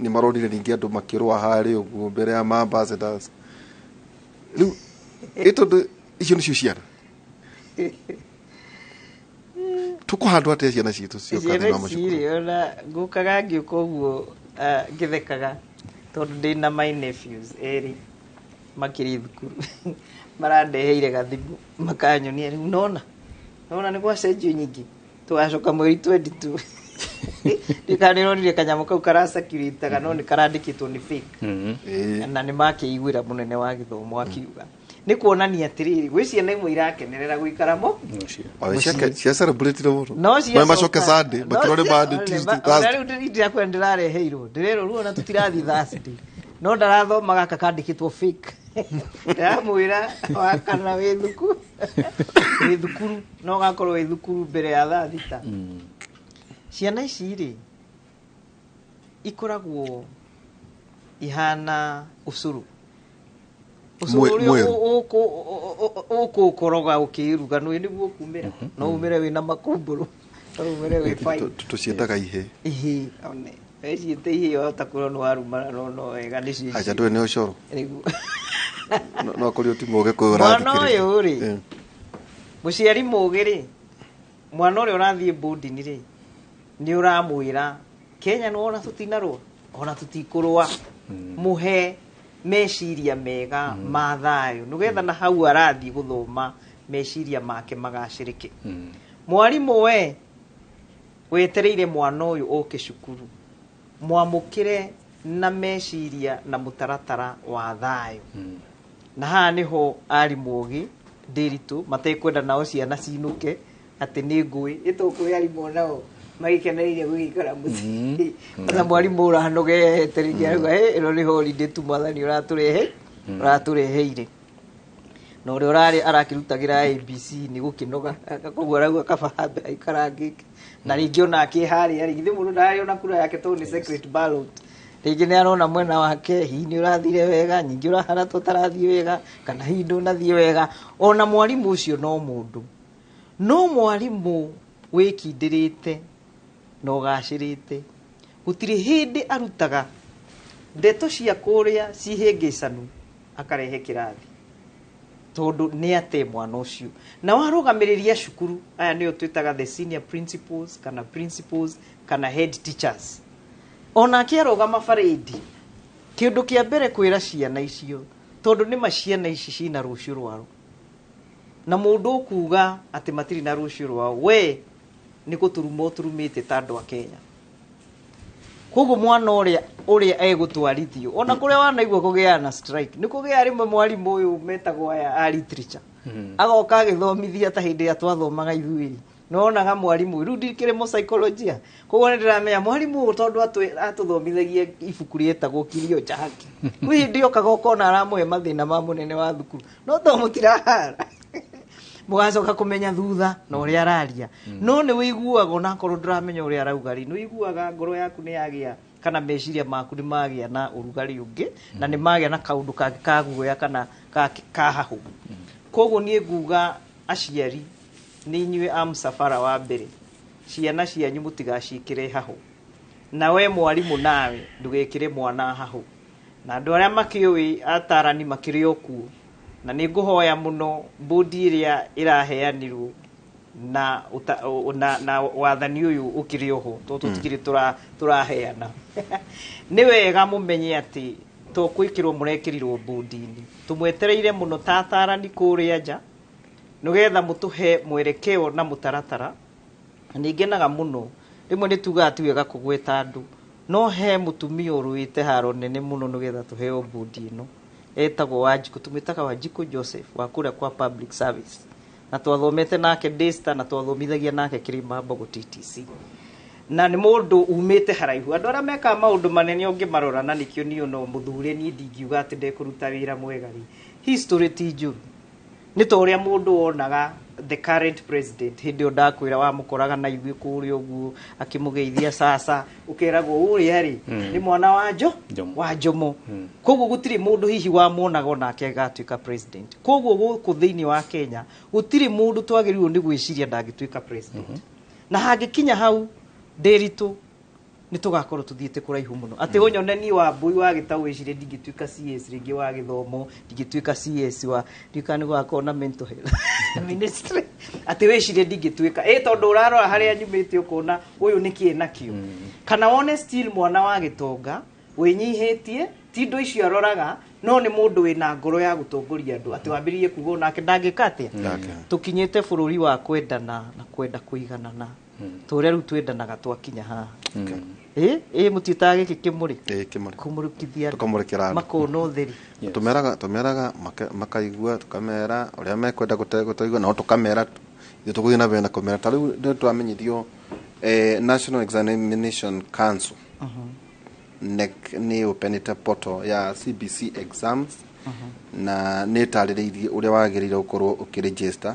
Nĩ maronire ningĩ andũ makĩrũa harĩa ũguo mbere ya ma ambassadors. Rĩu ĩ tondũ icio nĩcio ciana tũkũhandwo atĩa ciana citũ cioka ciana thĩinĩ wa ici macukuru? Rĩ, ona ngũkaga ngĩũka ũguo, ngĩthekaga tondũ ndĩna my nephews erĩ makĩrĩ thukuru, marandeheire gathimũ makanyonia, rĩu nona nĩ gwacenjio nyingĩ, tũgacoka mweri 22. Ndikanĩronire kanyamũ kau karacirculataga, no nĩ karandĩkĩtwo nĩ fake. Na nĩ makĩiguĩra mũnene wa gĩthomo akiuga nĩ kuonania atĩrĩrĩ, gwĩ ciana imwe irakenerera gũikara mo Mũciĩ. O, cia celebrate mũno. No Mae macoke Sunday makĩrore Monday, Tuesday, Thursday. Rĩu ndirakwenda ndĩrareheirwo, ndĩrerwo rĩu ona tũtirathiĩ Thursday, no ndarathoma gaka kandĩkĩtwo fake. Ndĩramwĩra wakana wĩ thukuru no gakorwo wĩ thukuru mbere ya thaa 6. Ciana ici rĩ, ikoragwo ihana ũcũrũ, ũcũrũ ũrĩa Mwerũ. Ũkũkoroga ũkĩruga nĩ nĩguo ũkumĩra, no umĩre wĩna makumbũrũ, no umĩre wĩ fine. Tũciĩtaga ihĩ. Ihĩ one weciĩte ihĩ, wahota kwĩrwo nĩ warumana, no no wega nĩcio Aca, icio. ndũĩ nĩ ũcũrũ. Nĩguo. No kũrĩ ũti mũgĩkũyũ Mwana ũrathikĩrĩria. ũyũ rĩ, mũciari mũgĩ rĩ, mwana ũrĩa ũrathiĩ boarding rĩ, nĩ ũramwĩra Kenya nĩ wona tũtinarũa ona tũtikũrũa, mũhe meciria mega ma thayũ nĩgetha na hau arathiĩ gũthoma meciria make magacĩrĩke. Mwarimũ we wetereire mwana ũyũ oke cukuru, mwamũkĩre na meciria na mũtaratara wa thayũ. Na haha nĩho arimũ ogĩ ndĩritũ matekwenda nao ciana cinũke atĩ nĩ ngũĩ ĩtũkũĩ, arimũ nao magĩkenereire gũgĩikara mũciĩ. Ona mwarimũ ũranogete rĩngĩ arauga, "Ĩ, ĩno nĩ holiday tu mwathani ũratũreheire," na ũrĩa ũrarĩ arakĩrutagĩra ABC nĩ gũkĩnoga, koguo arauga kaba hambe aikarangĩke. Na rĩngĩ ona akĩharĩa rĩ, githĩ mũndũ ndararĩ ona kura yake tondũ nĩ secret ballot, rĩngĩ nĩ arona mwena wake hihi nĩ ũrathire wega, nyingĩ ũrahana ta ũtarathiĩ wega, kana hihi ndũnathiĩ wega. Ona mwarimũ ũcio no mũndũ, no mwarimũ wĩkindĩrĩte na ũgacĩrĩte gũtirĩ hĩndĩ arutaga ndeto cia kũrĩa cihĩngĩcanu akarehe kĩrathi. Tondũ nĩ ate mwana ũcio na warũgamĩrĩria cukuru aya nĩo twĩtaga the senior principals kana principals kana head teachers, onake arũgama barĩndi, kĩndũ kĩa mbere kwĩra ciana icio, tondũ nĩma ciana ici cina rũciũ rwao, na mũndũ ũkuga atĩ matirĩ na rũciũ rwao, we nĩ gũturuma ũturumĩte ta andũ a Kenya. Koguo mwana ũrĩa ũrĩa egũtwarithio ona kũrĩa wanaigua kũgĩaga na strike, nĩ kũgĩaga rĩmwe mwarimũ ũyũ metagwo aya a literature agoka agĩthomithia ta hĩndĩ ĩrĩa twathomaga ithuĩ, nĩwonaga mwarimũ rĩu ndikĩrĩ mũsaikolojia, koguo nĩ ndĩramenya mwarimũ ũyũ tondũ atũthomithagia ibuku rĩetagwo Kilio cha Haki, kwĩ hĩndĩ okaga ũkona aramũhe mathĩna ma mũnene wa thukuru, no to mũtirahara, mũgacoka kũmenya thutha na ũrĩa araria. No nĩ wĩiguaga onakorwo ndũramenya ũrĩa arauga rĩ, nĩ wĩiguaga ngoro yaku nĩ yagĩa kana meciria maku nĩ magĩa na ũrugarĩ ũngĩ, na nĩ magĩa na kaũndũ kangĩ ka guoya kana ka hahũ. Koguo niĩ nguga aciari nĩ inyuĩ a mũcabara wa mbere, ciana cianyu mũtigaciĩkĩre hahũ, na we mwarimũ nawe ndũgekĩre mwana hahũ, na andũ arĩa makĩũĩ atarani makĩrĩ o kuo. Na nĩ ngũhoya mũno bodi ĩrĩa ĩraheanirwo na na wathani ũyũ ũkĩrĩ oho, tondũ tũtikĩrĩ tũraheana, nĩ wega mũmenye atĩ to gwĩkĩrwo mũrekĩrirwo bodi-inĩ, tũmwetereire mũno ta atarani kũrĩa nja nĩgetha mũtũhe mwerekeo na mũtaratara. Na nĩ ngenaga mũno, rĩmwe nĩ tugaga ti wega kũgweta andũ, no he mũtumia ũrũĩte haro nene mũno nĩgetha tũheo bodi ĩno, etagwo Wanjikũ, tũmwĩtaga Wanjikũ Joseph wa kũrĩa kwa public service, na twathomete nake Daystar na twathomithagia nake Kĩrĩma TTC, na nĩ mũndũ umĩte haraihu. Andũ arĩa mekaga maũndũ manene ũngĩmarora, na nĩkĩo niĩ no mũthure, niĩ ndingiuga atĩ ndekũruta wĩra mwega rĩ, history ti njũru, nĩ ta ũrĩa mũndũ wonaga the current president hĩndĩ ĩyo ndakwĩra wamũkoraga na ithuĩ kũrĩa ũguo akĩmũgeithia sasa, ũkeragwo ũrĩa rĩ nĩ mwana wa Jomo. Wa Jomo. Koguo gũtirĩ mũndũ hihi wamuonaga onake agatuĩka president. Koguo gũkũ thĩinĩ wa Kenya gũtirĩ mũndũ twagĩrĩirwo nĩ gwĩciria ndangĩtuĩka president, na hangĩkinya hau ndĩritũ nĩ tũgakorwo tũthiĩte kũraihu mũno, atĩ ũnyone niĩ wa mbui wa gĩtaũ wĩcirie ndingĩtuĩka CS rĩngĩ wa gĩthomo, ndingĩtuĩka CS wa ndika nĩ gũgakorwo na mental health ministry, atĩ wĩcirie ndingĩtuĩka ĩ tondũ ũrarora harĩa nyumĩte ũkona ũyũ nĩkĩ nakĩo, kana wone still mwana wa gĩtonga wĩnyihĩtie, ti indo icio aroraga, no nĩ mũndũ wĩna ngoro ya gũtongoria andũ, atĩ wambĩrĩrie kuga onake ndangĩka atĩa. Tũkinyĩte bũrũri wa kwendana na kwenda kũiganana, tũrĩa rĩu twendanaga twakinya haha ĩ mũtiĩtaga gĩkĩ kĩmũrĩ. Ĩ, kĩmũrĩ. Kũmũrĩkithia andũ. Tũkamũrĩkĩra andũ. Makona ũtheri. Tũmeraga makaigua, tũkamera ũrĩa mekwenda gũtaigua, nao tũkamera ithuĩ tũgũthiĩ na mbere na kũmera. Ta rĩu nĩ twamenyithio National Examination Council, NEC, nĩ openĩte portal ya CBC exams, na nĩ ĩtarĩrĩirie ũrĩa wagĩrĩire gũkorwo ũkĩregister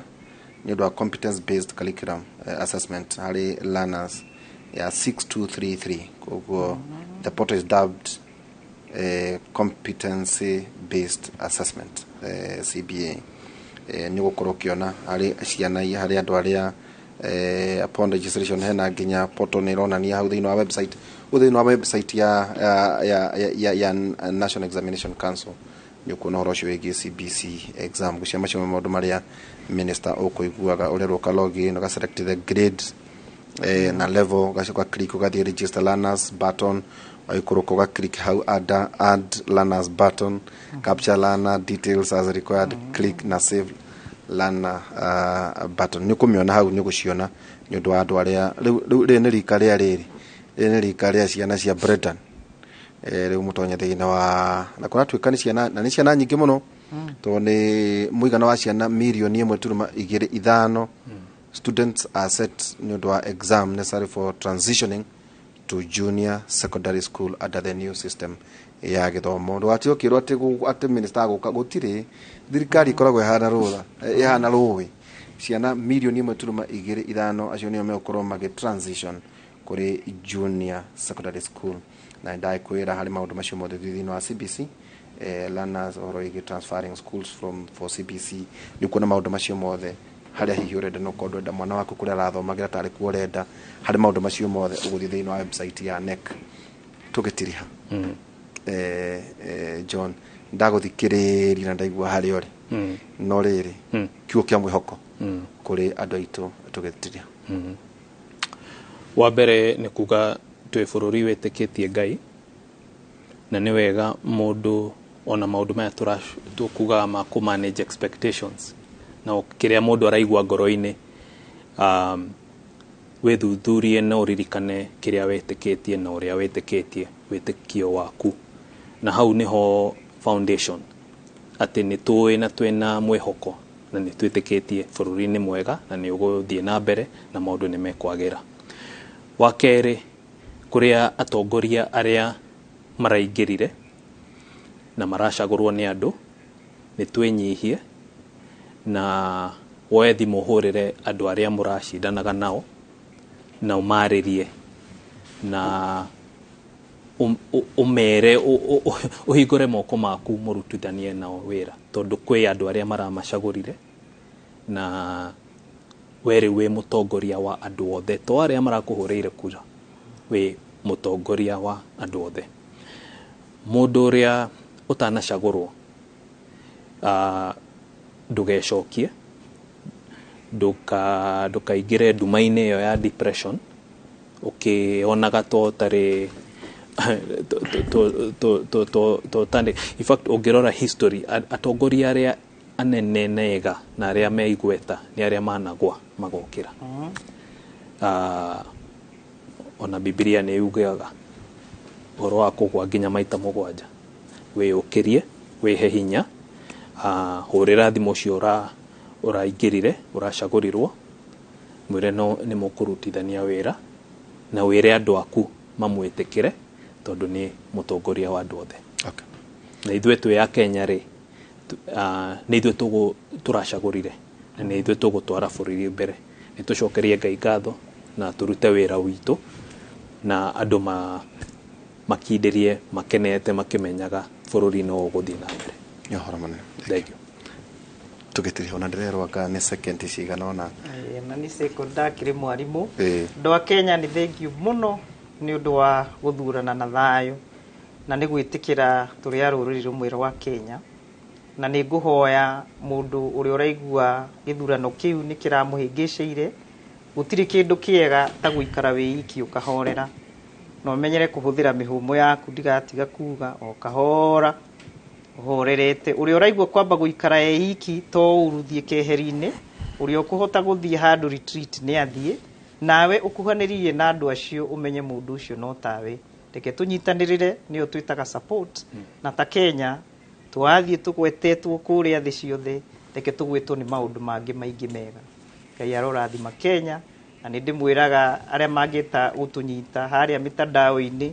nĩ ũndũ wa competence based curriculum assessment harĩ learners ya 6233. Koguo the portal is dubbed competency based assessment, CBA. Nĩ ũgũkorwo ũkĩona harĩ ciana harĩ andũ arĩa upon registration hena nginya portal nĩ ĩronania hau thĩinĩ wa website, hau thĩinĩ wa website ya National Examination Council nĩ ũkuona ũhoro ũcio wĩgiĩ CBC exam. Gũcia macio nĩ maũndũ marĩa minister ũkũiguaga ũrerwo ũka login, ũga select the grade na level, ũgacoka click ũgathiĩ register learners button, waikũrũka ũga click hau add learners button, capture learner details as required, click na save learner button. Nĩ ũkũmĩona hau, nĩ ũgũciona nĩ ũndũ wa andũ arĩa rĩu rĩrĩ nĩ rika rĩa rĩrĩ nĩ rika rĩa ciana cia Brendan. Rĩu mũtonye thĩinĩ wa na kũratuĩka nĩ ciana, na nĩ ciana nyingĩ mũno, tondũ nĩ mũigana wa ciana 1.25 million students are set nĩ ũndũ wa exam necessary for transitioning to junior secondary school under the new system ya gĩthomo. Ndũgatige ũkĩrwo atĩ atĩ minister agũka, gũtirĩ thirikari ĩkoragwo ĩhana rũtha ĩhana rũĩ. Ciana 1.25 million acio nĩo megũkorwo magĩ transition kũrĩ junior secondary school, na nĩndagĩkwĩra harĩ maũndũ macio mothe thĩinĩ wa CBC learners, ũhoro wĩgiĩ transferring schools from for CBC, nĩ ũkuona maũndũ macio mothe harĩa hihi ũrenda, no ũkorwo ndũrenda mwana waku kũrĩa arathomagĩra tarĩ kuo ũrenda. Harĩ maũndũ macio mothe ũgũthiĩ thĩinĩ wa website ya NEC. Tũgĩtiriha, John, ndagũthikĩrĩria na ndaigua harĩa ũrĩ. No rĩrĩ, kiugo kĩa mwĩhoko kũrĩ andũ aitũ tũgĩtiria. Wa mbere nĩ kuga twĩ bũrũri wĩtĩkĩtie Ngai, na nĩ wega mũndũ ona maũndũ maya tũkugaga ma kũ manage expectations na kĩrĩa mũndũ araigua ngoro-inĩ, wĩthuthurie na ũririkane kĩrĩa wĩtĩkĩtie na ũrĩa wĩtĩkĩtie wĩtĩkio waku, na hau nĩho foundation atĩ nĩ tũĩ na twĩna mwĩhoko na nĩ twĩtĩkĩtie bũrũri nĩ mwega na nĩ ũgũthiĩ na mbere na maũndũ nĩ mekwagĩra. Wa kerĩ, kũrĩa atongoria arĩa maraingĩrire na maracagũrwo nĩ andũ, nĩ twĩnyihie na woe thimũ ũhũrĩre andũ arĩa mũracindanaga nao na ũmarĩrie na ũmere ũhingũre moko maku mũrutithanie nao wĩra, tondũ kwĩ andũ arĩa maramacagũrire na we rĩu wĩ mũtongoria wa andũ othe, to arĩa marakũhũrĩire kura, wĩ mũtongoria wa andũ othe. Mũndũ ũrĩa ũtanacagũrwo, ndũgecokie, ndũkaingĩre nduma-inĩ ĩyo ya depression ũkĩonaga to ũtarĩ to ũtarĩ. In fact, ũngĩrora history, atongoria arĩa anene nega na arĩa me igweta nĩ arĩa managwa magokĩra. Ona Bibilia nĩ yugaga ũhoro wa kũgwa nginya maita 7. Wĩyũkĩrie, wĩhe hinya, hũrĩra thimũ ũcio ũraingĩrire, ũracagũrirwo, mwĩre no nĩ mũkũrutithania wĩra na wĩre andũ aku mamwĩtĩkĩre tondũ nĩ mũtongoria wa andũ othe. Na ithuĩ twĩ a Kenya rĩ, nĩ ithuĩ tũracagũrire na nĩ ithuĩ tũgũtwara bũrũri mbere. Nĩ tũcokerie Ngai ngatho na tũrute wĩra witũ na andũ makindĩrie makenete makĩmenyaga bũrũri no ũgũthiĩ na mbere. Nĩ ũhoro mũnene. Thank you. Tũgĩtiriha ona ndĩrerwo anga nĩ second cigana ũna. Na nĩ second ndakĩrĩ mwarimũ. Andũ a Kenya nĩ thank you mũno nĩ ũndũ wa gũthurana na thayũ na nĩ gwĩtĩkĩra tũrĩ a rũrĩrĩ rũmwe rwa Kenya, na nĩ ngũhoya mũndũ ũrĩa ũraigua gĩthurano kĩu nĩ kĩramũhĩngĩcĩire, gũtirĩ kĩndũ kĩega ta gũikara wĩ iki ũkahorera, na ũmenyere kũhũthĩra mĩhũmũ yaku, ndigatiga kuga o kahora ũhorerete. Ũrĩa ũraigua kwamba gũikara e iki to ũru thiĩ keheri-inĩ, ũrĩa ũkũhota gũthiĩ handũ retreat nĩ athiĩ, nawe ũkuhanĩrĩirie na andũ acio ũmenye mũndũ ũcio no tawe. Reke tũnyitanĩrĩre, nĩyo twĩtaga support, na ta Kenya twathiĩ tũgwetetwo kũrĩa thĩ ciothe, reke tũgwetwo nĩ maũndũ mangĩ maingĩ mega. Ngai arorathima Kenya, na nĩ ndĩmwĩraga arĩa mangĩta gũtũnyita harĩa mĩtandao-inĩ,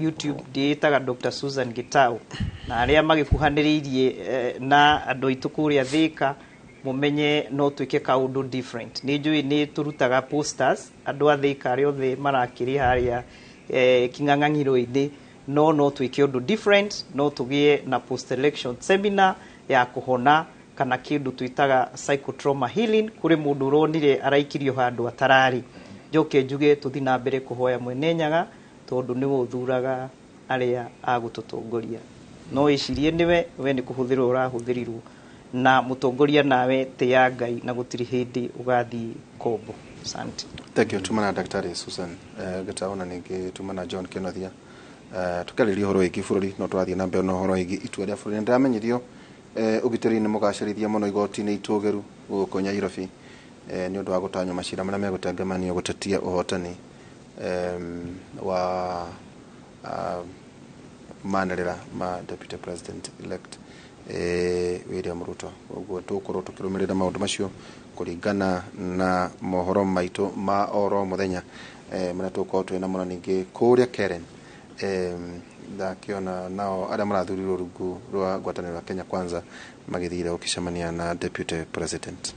YouTube ndĩĩtaga Dr. Susan Gitau, na arĩa magĩkuhanĩrĩirie na andũ aitũ kũrĩa Thika, mũmenye no twĩke kaũndũ different. Nĩ njũĩ nĩ tũrutaga posters, andũ a Thika arĩa othe marakĩrĩ harĩa king'ang'ang'iro-inĩ, no twĩke ũndũ different, no tũgĩe na post election seminar ya kũhona kana kĩndũ twĩtaga psychotrauma healing kũrĩ mũndũ ũronire araikirio handũ atararĩ. Njoke njuge tũthiĩ na mbere kũhoya Mwene Nyaga tondũ nĩwe ũthuraga arĩa agũtũtongoria. No wĩcirie nĩwe, we nĩ kũhũthĩrwo ũrahũthĩrirwo na mũtongoria nawe tĩya Ngai na gũtirĩ hĩndĩ ũgathiĩ kombo. Asante. Thank you. Tuma na Daktari Susan Gitau na ningĩ tuma na John Kenothia. Tũkĩarĩrĩria ũhoro wĩgiĩ bũrũri no tũrathiĩ na mbere na ũhoro wĩgiĩ itua rĩa bũrũri. Nĩndĩramenyithio ũgitĩri nĩ mũgacĩrithie mũno igoti-inĩ itũgĩru gũkũ Nyairobi nĩ ũndũ wa gũtanywo macira marĩa megũtengemanio gũtetia ũhotani wa manĩrĩra ma Deputy President elect William Ruto. Ũguo tũgũkorwo tũkĩrũmĩrĩra maũndũ macio kũringana na mohoro maitũ ma oro mũthenya marĩa tũgũkorwo twĩ namo, na ningĩ kũrĩa Karen ndakĩona nao arĩa marathurirwo rungu rwa ngwatanĩro ya Kenya Kwanza magĩthire gũkĩcemania na Deputy President.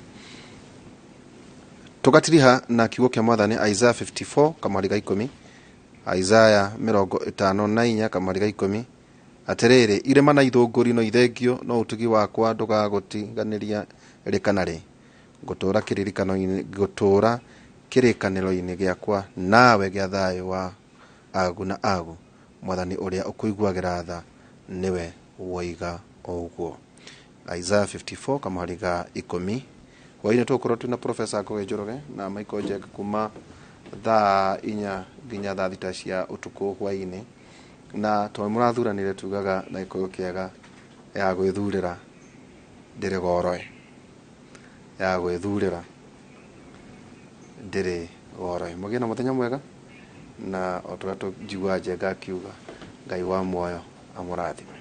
Tũgatiriha na kiugo kĩa mwathani Isaiah 54 kamwari ga 10, Isaiah 54 kamwari ga 10. Atĩrĩrĩ, irĩma na ithũngũri no ithengio, no ũtugi wakwa ndũgagũtiganĩria rĩ kana rĩ. Ngũtũũra kĩririkano-inĩ, ngũtũũra kĩrĩkanĩro-inĩ gĩakwa nawe gĩa thayũ wa agu na agu. Mwathani ũrĩa ũkũiguagĩra tha nĩwe woiga o ũguo. Isaiah 54 kamũhari ga 10. Hwainĩ tũgũkorwo twĩna Professor Ngũgĩ Njoroge na Michael Njenga kuma thaa 4 nginya thaa 6 cia ũtukũ hwainĩ. Na tondũ mũrathuranire tugaga na Gĩkũyũ kĩega ya gwĩthurĩra ndĩrĩ goro, ya gwĩthurĩra ndĩrĩ goro. Mũgĩe na mũthenya mwega, na o ta ũrĩa njiguaga Njenga akiuga, Ngai wa muoyo amũrathime.